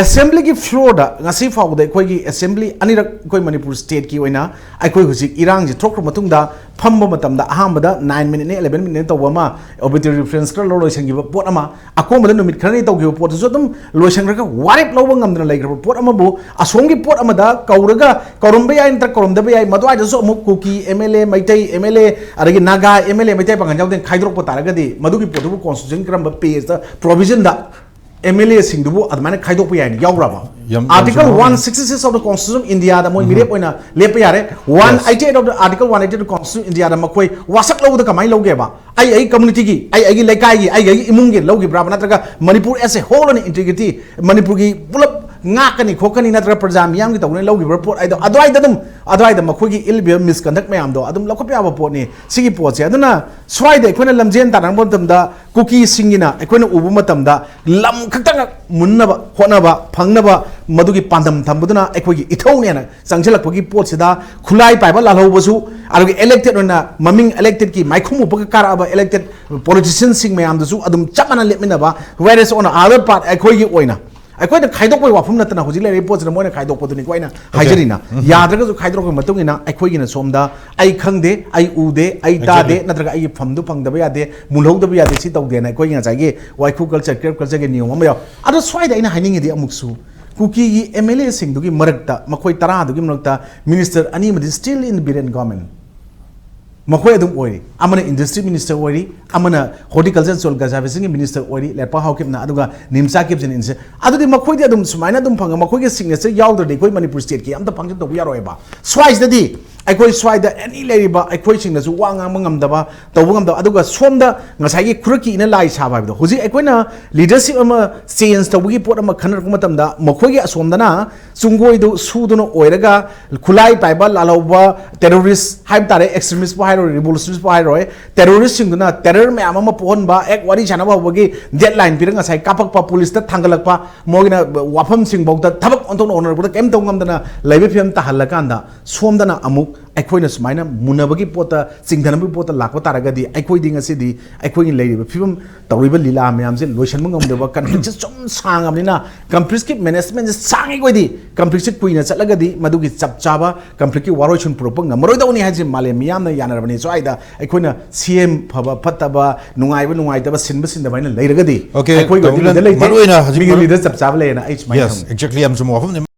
ꯑꯦꯁꯦꯝꯕ꯭ꯂꯤꯒꯤ ꯐ꯭ꯂꯣꯔꯗ ꯉꯁꯤ ꯐꯥꯎꯕꯗ ꯑꯩꯈꯣꯏꯒꯤ ꯑꯦꯁꯦꯝꯕ꯭ꯂꯤ ꯑꯅꯤꯔꯛ ꯑꯩꯈꯣꯏ ꯃꯅꯤꯄꯨꯔ ꯁ꯭ꯇꯦꯠꯀꯤ ꯑꯣꯏꯅ ꯑꯩꯈꯣꯏ ꯍꯧꯖꯤꯛ ꯏꯔꯥꯡꯁꯤ ꯊꯣꯛꯈ꯭ꯔ ꯃꯇꯨꯡꯗ ꯐꯝꯕ ꯃꯇꯝꯗ ꯑꯍꯥꯟꯕꯗ ꯅꯥꯏꯟ ꯃꯤꯅꯤꯠꯅ, ꯏꯂꯦꯚꯦꯟ ꯃꯤꯅꯤꯠꯅ ꯇꯧꯕ ꯑꯃ, ꯑꯣꯕꯤꯇꯔꯤ ꯔꯤꯐ꯭ꯔꯦꯟꯁ ꯈꯔ ꯂꯧꯔ ꯂꯣꯏꯁꯤꯟꯈꯤꯕ ꯄꯣꯠ ꯑꯃ, ꯑꯀꯣꯟꯕꯗ ꯅꯨꯃꯤꯠ ꯈꯔꯅꯤ ꯇꯧꯈꯤꯕ ꯄꯣꯠꯇꯨꯁꯨ ꯑꯗꯨꯝ ꯂꯣꯏꯁꯤꯟꯈ꯭ꯔꯒ ꯋꯥꯔꯦꯞ ꯂꯧꯕ ꯉꯝꯗꯅ ꯂꯩꯈ꯭ꯔꯕ ꯄꯣꯠ ꯑꯃꯕꯨ ꯑꯁꯣꯝꯒꯤ ꯄꯣꯠ ꯑꯃꯗ ꯀꯧꯔꯒ, ꯀꯧꯔꯝꯕ ꯌꯥꯏ ꯅꯠꯇ꯭ꯔꯒ ꯀꯧꯔꯝꯗꯕ ꯌꯥꯏ, ꯃꯗꯨꯋꯥꯏꯗꯁꯨ ꯑꯃꯨꯛ ꯀꯨꯀꯤ M L A, Meitei M L A, ꯑꯗꯒꯤ Naga M L A, Meitei ꯄꯥꯡꯒꯜ ꯌꯥꯎꯗꯦꯅ ꯈꯥꯏꯗꯣꯔꯛꯄ ꯇꯥꯔꯒꯗꯤ ꯃꯗꯨꯒꯤ ꯄꯣꯠꯇꯨꯕꯨ ꯀꯣꯟꯁꯇꯤꯇ꯭ꯌꯨꯁꯟ ꯀꯔꯝꯕ ꯄꯦꯖꯇ, ꯄ꯭ꯔꯣꯚꯤꯖꯟꯗ M L A ꯁꯤꯡꯗꯨꯕꯨ ꯑꯗꯨꯃꯥꯏꯅ ꯈꯥꯏꯗꯣꯛꯄ ꯌꯥꯏꯅ ꯌꯥꯎꯕ꯭ꯔꯕ? ꯌꯥꯝ, ꯌꯥꯝ Article ꯆꯨꯝꯕ ꯋꯥꯐꯝꯅꯤ꯫ One sixty six of the Constitution of India ꯗ ꯃꯣꯏ ꯃꯤꯔꯦꯞ ꯑꯣꯏꯅ ꯂꯦꯞꯄ ꯌꯥꯔꯦ꯫ One eighty eight of the Article one eighty eight of the Constitution of India ꯗ ꯃꯈꯣꯏ ꯋꯥꯁꯛ ꯂꯧꯕꯗ ꯀꯃꯥꯏꯅ ꯂꯧꯒꯦꯕ? ꯑꯩ ꯑꯩꯒꯤ community ꯒꯤ, ꯑꯩ ꯑꯩꯒꯤ ꯂꯩꯀꯥꯏꯒꯤ, ꯑꯩ ꯑꯩꯒꯤ ꯏꯃꯨꯡꯒꯤ ꯂꯧꯈꯤꯕ꯭ꯔꯥꯕ? ꯅꯠꯇ꯭ꯔꯒ ꯃꯅꯤꯄꯨꯔ as a whole ꯑꯣꯏꯅ integrity, ꯃꯅꯤꯄꯨꯔꯒꯤ ꯄꯨꯂꯞ ꯉꯥꯛꯀꯅꯤ ꯈꯣꯠꯀꯅꯤ ꯅꯠꯇ꯭ꯔꯒ ꯄ꯭ꯔꯖꯥ ꯃꯤꯌꯥꯝꯒꯤ ꯇꯧꯒꯅꯤ ꯂꯧꯈꯤꯕ꯭ꯔꯥ ꯄꯣꯠ ꯍꯥꯏꯗꯣ? ꯑꯗꯨꯋꯥꯏꯗ ꯑꯗꯨꯝ, ꯑꯗꯨꯋꯥꯏꯗ ꯃꯈꯣꯏꯒꯤ ill behavior, misconduct ꯃꯌꯥꯝꯗꯣ ꯑꯗꯨꯝ ꯂꯧꯈꯠꯄ ꯌꯥꯕ ꯄꯣꯠꯅꯤ꯫ ꯁꯤꯒꯤ ꯄꯣꯠꯁꯦ ꯑꯗꯨꯅ ꯁ꯭ꯋꯥꯏꯗ ꯑꯩꯈꯣꯏꯅ ꯂꯝꯖꯦꯟ ꯇꯥꯟꯅꯔꯛꯄ ꯃꯇꯝꯗ ꯀꯨꯀꯤꯁꯤꯡꯒꯤꯅ ꯑꯩꯈꯣꯏꯅ ꯎꯕ ꯃꯇꯝꯗ ꯂꯝ ꯈꯛꯇꯪ ꯃꯨꯟꯅꯕ ꯍꯣꯠꯅꯕ, ꯐꯪꯅꯕ ꯃꯗꯨꯒꯤ ꯄꯥꯟꯗꯝ ꯊꯝꯕꯗꯨꯅ ꯑꯩꯈꯣꯏꯒꯤ ꯏꯊꯧꯅꯦꯅ ꯆꯪꯁꯤꯜꯂꯛꯄꯒꯤ ꯄꯣꯠꯁꯤꯗ ꯈꯨꯠꯂꯥꯏ ꯄꯥꯏꯕ ꯂꯥꯜꯍꯧꯕꯁꯨ, ꯑꯗꯨꯒ elected ꯑꯣꯏꯅ ꯃꯃꯤꯡ elected ꯀꯤ ꯃꯥꯏꯈꯨꯝ ꯎꯞꯄꯒ ꯀꯥꯔꯛꯑꯕ elected politician ꯁꯤꯡ ꯃꯌꯥꯝꯗꯨꯁꯨ ꯑꯗꯨꯝ ꯆꯞ ꯃꯥꯟꯅ ꯂꯦꯞꯃꯤꯟꯅꯕ, whereas on the other part ꯑꯩꯈꯣꯏꯒꯤ ꯑꯣꯏꯅ ꯑꯩꯈꯣꯏꯅ ꯈꯥꯏꯗꯣꯛꯄꯒꯤ ꯋꯥꯐꯝ ꯅꯠꯇꯅ ꯍꯧꯖꯤꯛ ꯂꯩꯔꯤꯕ ꯄꯣꯠꯁꯤꯗ ꯃꯣꯏꯅ ꯈꯥꯏꯗꯣꯛꯄꯗꯨꯅꯤꯀꯣ ꯑꯩꯅ ꯍꯥꯏꯖꯔꯤꯅ꯫ ꯌꯥꯗ꯭ꯔꯒꯁꯨ ꯈꯥꯏꯗꯣꯛꯄꯒꯤ ꯃꯇꯨꯡ ꯏꯟꯅ ꯑꯩꯈꯣꯏꯒꯤꯅ ꯁꯣꯝꯗ ꯑꯩ ꯈꯪꯗꯦ, ꯑꯩ ꯎꯗꯦ, ꯑꯩ ꯇꯥꯗꯦ, Exactly. ꯅꯠꯇ꯭ꯔꯒ ꯑꯩꯒꯤ ꯐꯝꯗꯨ ꯐꯪꯗꯕ ꯌꯥꯗꯦ, ꯃꯨꯜꯍꯧꯗꯕ ꯌꯥꯗꯦ, ꯁꯤ ꯇꯧꯗꯦꯅ ꯑꯩꯈꯣꯏꯒꯤ ꯉꯁꯥꯏꯒꯤ ꯋꯥꯏꯈꯨ culture, crab culture ꯒꯤ ꯅꯤꯌꯣꯝ ꯑꯃ ꯌꯥꯎ꯫ ꯑꯗꯣ ꯁ꯭ꯋꯥꯏꯗ ꯑꯩꯅ ꯍꯥꯏꯅꯤꯡꯉꯤꯗꯤ ꯑꯃꯨꯛꯁꯨ ꯀꯨꯀꯤꯒꯤ M L A ꯁꯤꯡꯗꯨꯒꯤ ꯃꯔꯛꯇ ꯃꯈꯣꯏ ꯇꯔꯥꯗꯨꯒꯤ ꯃꯔꯛꯇ minister ꯑꯅꯤ ꯑꯃꯗꯤ still in Biren government꯫ ꯃꯈꯣꯏ ꯑꯗꯨꯝ ꯑꯣꯏꯔꯤ꯫ ꯑꯃꯅ ꯏꯟꯗꯁꯇ꯭ꯔꯤ ꯃꯤꯅꯤꯁꯇꯔ ꯑꯣꯏꯔꯤ, ꯑꯃꯅ ꯍꯣꯔꯇꯤꯀꯜꯆꯔ ꯁꯣꯏꯜ ꯀꯟꯖꯥꯔꯕꯦꯁꯟꯒꯤ ꯃꯤꯅꯤꯁꯇꯔ ꯑꯣꯏꯔꯤ, ꯂꯦꯠꯄꯥ ꯍꯥꯎꯀꯤꯞꯅ, ꯑꯗꯨꯒ ꯅꯤꯝꯆꯥ ꯀꯤꯞꯁꯤꯅ ꯏꯟꯁ-, ꯑꯗꯨꯗꯤ ꯃꯈꯣꯏꯗꯤ ꯑꯗꯨꯝ ꯁꯨꯃꯥꯏꯅ ꯑꯗꯨꯝ ꯐꯪꯉ, ꯃꯈꯣꯏꯒꯤ ꯁꯤꯒꯅꯦꯆꯔ ꯌꯥꯎꯗ꯭ꯔꯗꯤ ꯑꯩꯈꯣꯏ ꯃꯅꯤꯄꯨꯔ ꯁ꯭ꯇꯦꯠꯀꯤ ꯑꯝꯇ ꯐꯪꯁꯟ ꯇꯧꯕ ꯌꯥꯔꯣꯏꯕ꯫ ꯁ꯭ꯋꯥꯏꯁꯤꯗꯗꯤ ꯑꯩꯈꯣꯏ ꯁ꯭ꯋꯥꯏꯗ ꯑꯦꯅꯤ ꯂꯩꯔꯤꯕ ꯑꯩꯈꯣꯏꯁꯤꯡꯅꯁꯨ ꯋꯥ ꯉꯥꯡꯕ ꯉꯝꯗꯕ, ꯇꯧꯕ ꯉꯝꯗꯕ, ꯑꯗꯨꯒ ꯁꯣꯝꯗ ꯉꯁꯥꯏꯒꯤ ꯈꯨꯔꯈꯤ ꯏꯅ ꯂꯥꯏ ꯁꯥꯕ ꯍꯥꯏꯕꯗꯣ, ꯍꯧꯖꯤꯛ ꯑꯩꯈꯣꯏꯅ ꯂꯤꯗꯔꯁꯤꯞ ꯑꯃ ꯆꯦꯟꯖ ꯇꯧꯕꯒꯤ ꯄꯣꯠ ꯑꯃ ꯈꯟꯅꯔꯛꯄ ꯃꯇꯝꯗ, ꯃꯈꯣꯏꯒꯤ ꯑꯁꯣꯝꯗꯅ ꯆꯨꯡꯒꯣꯏꯗꯨ ꯁꯨꯗꯨꯅ ꯑꯣꯏꯔꯒ ꯈꯨꯠꯂꯥꯏ ꯄꯥꯏꯕ ꯂꯥꯜꯍꯧꯕ ꯇꯦꯔꯣꯔꯤꯁ ꯍꯥꯏꯕ ꯇꯥꯔꯦ, ꯑꯦꯛꯁꯇ꯭ꯔꯤꯃꯤꯁꯄꯨ ꯍꯥꯏꯔꯣꯏ, ꯔꯤꯚꯣꯂꯨꯁꯅꯔꯤꯁꯄꯨ ꯍꯥꯏꯔꯣꯏ, ꯇꯦꯔꯣꯔꯤꯁꯁꯤꯡꯗꯨꯅ ꯇꯦꯔꯣꯔ ꯃꯌꯥꯝ ꯑꯃ ꯄꯣꯛꯍꯟꯕ, ꯍꯦꯛ ꯋꯥꯔꯤ ꯁꯥꯟꯅꯕ ꯍꯧꯕꯒꯤ ꯗꯦꯠꯂꯥꯏꯟ ꯄꯤꯔꯒ ꯉꯁꯥꯏ ꯀꯥꯞꯄꯛꯄ, ꯄꯨꯂꯤꯁꯇ ꯊꯥꯡꯒꯠꯂꯛꯄ, ꯃꯣꯏꯒꯤꯅ ꯋꯥꯐꯝꯁꯤꯡꯐꯥꯎꯗ ꯊꯕꯛ ꯑꯣꯟꯊꯣꯛꯅ ꯑꯣꯟꯊꯣꯔꯛꯄꯗ ꯀꯔꯤꯝ ꯇꯧ ꯉꯝꯗꯅ ꯂꯩꯕ ꯐꯤꯕꯝ ꯇꯥꯍꯜꯂꯀꯥꯟꯗ, ꯁꯣꯝꯗꯅ ꯑꯃꯨꯛ ꯑꯩꯈꯣꯏꯅ ꯁꯨꯃꯥꯏꯅ ꯃꯨꯟꯅꯕꯒꯤ ꯄꯣꯠꯇ, ꯆꯤꯡꯊꯅꯕꯒꯤ ꯄꯣꯠꯇ ꯂꯥꯛꯄ ꯇꯥꯔꯒꯗꯤ, ꯑꯩꯈꯣꯏꯗꯤ ꯉꯁꯤꯗꯤ ꯑꯩꯈꯣꯏꯒꯤ ꯂꯩꯔꯤꯕ ꯐꯤꯕꯝ, ꯇꯧꯔꯤꯕ ꯂꯤꯂꯥ ꯃꯌꯥꯝꯁꯦ ꯂꯣꯏꯁꯤꯟꯕ ꯉꯝꯗꯕ, ꯀꯟꯐ꯭ꯂꯤꯛꯁꯦ ꯁꯨꯝ ꯁꯥꯡꯉꯕꯅꯤꯅ, ꯀꯟꯐ꯭ꯂꯤꯛꯁꯀꯤ ꯃꯦꯅꯦꯖꯃꯦꯟꯁꯦ ꯁꯥꯡꯉꯤꯈꯣꯏꯗꯤ, ꯀꯟꯐ꯭ꯂꯤꯛꯁꯦ ꯀꯨꯏꯅ ꯆꯠꯂꯒꯗꯤ ꯃꯗꯨꯒꯤ ꯆꯞ ꯆꯥꯕ ꯀꯟꯐ꯭ꯂꯤꯛꯀꯤ ꯋꯥꯔꯣꯏꯁꯤꯟ ꯄꯨꯔꯛꯄ ꯉꯝꯃꯔꯣꯏꯗꯧꯅꯤ ꯍꯥꯏꯁꯦ ꯃꯥꯂꯦꯝ ꯃꯤꯌꯥꯝꯅ ꯌꯥꯅꯔꯕꯅꯤ꯫ ꯁ꯭ꯋꯥꯏꯗ ꯑꯩꯈꯣꯏꯅ ꯁꯤ ꯑꯦꯝ ꯐꯕ ꯐꯠꯇꯕ, ꯅꯨꯡꯉꯥꯏꯕ ꯅꯨꯡꯉꯥꯏꯇꯕ, ꯁꯤꯟꯕ ꯁꯤꯟꯗꯕ ꯍꯥꯏꯅ ꯂꯩꯔꯒꯗꯤ, Okay, ꯑꯩꯈꯣꯏꯒꯤ ꯇꯧꯕꯤꯔꯣ꯫ ꯑꯣꯏꯕꯤꯗ ꯂꯩꯇꯦ꯫ ꯃꯔꯨ ꯑꯣꯏꯅ ꯍꯧꯖꯤꯛ ꯃꯤꯒꯤ ꯃꯔꯨ-, ꯂꯤꯗꯔ ꯆꯞ ꯆꯥꯕ ꯂꯩꯌꯦꯅ ꯑꯩ ꯁꯨꯃꯥꯏꯅ Yes, ꯊꯝꯒꯦ꯫ Exactly, ꯌꯥꯝ ꯆꯨꯝꯕ ꯋꯥꯐꯝꯅꯤ꯫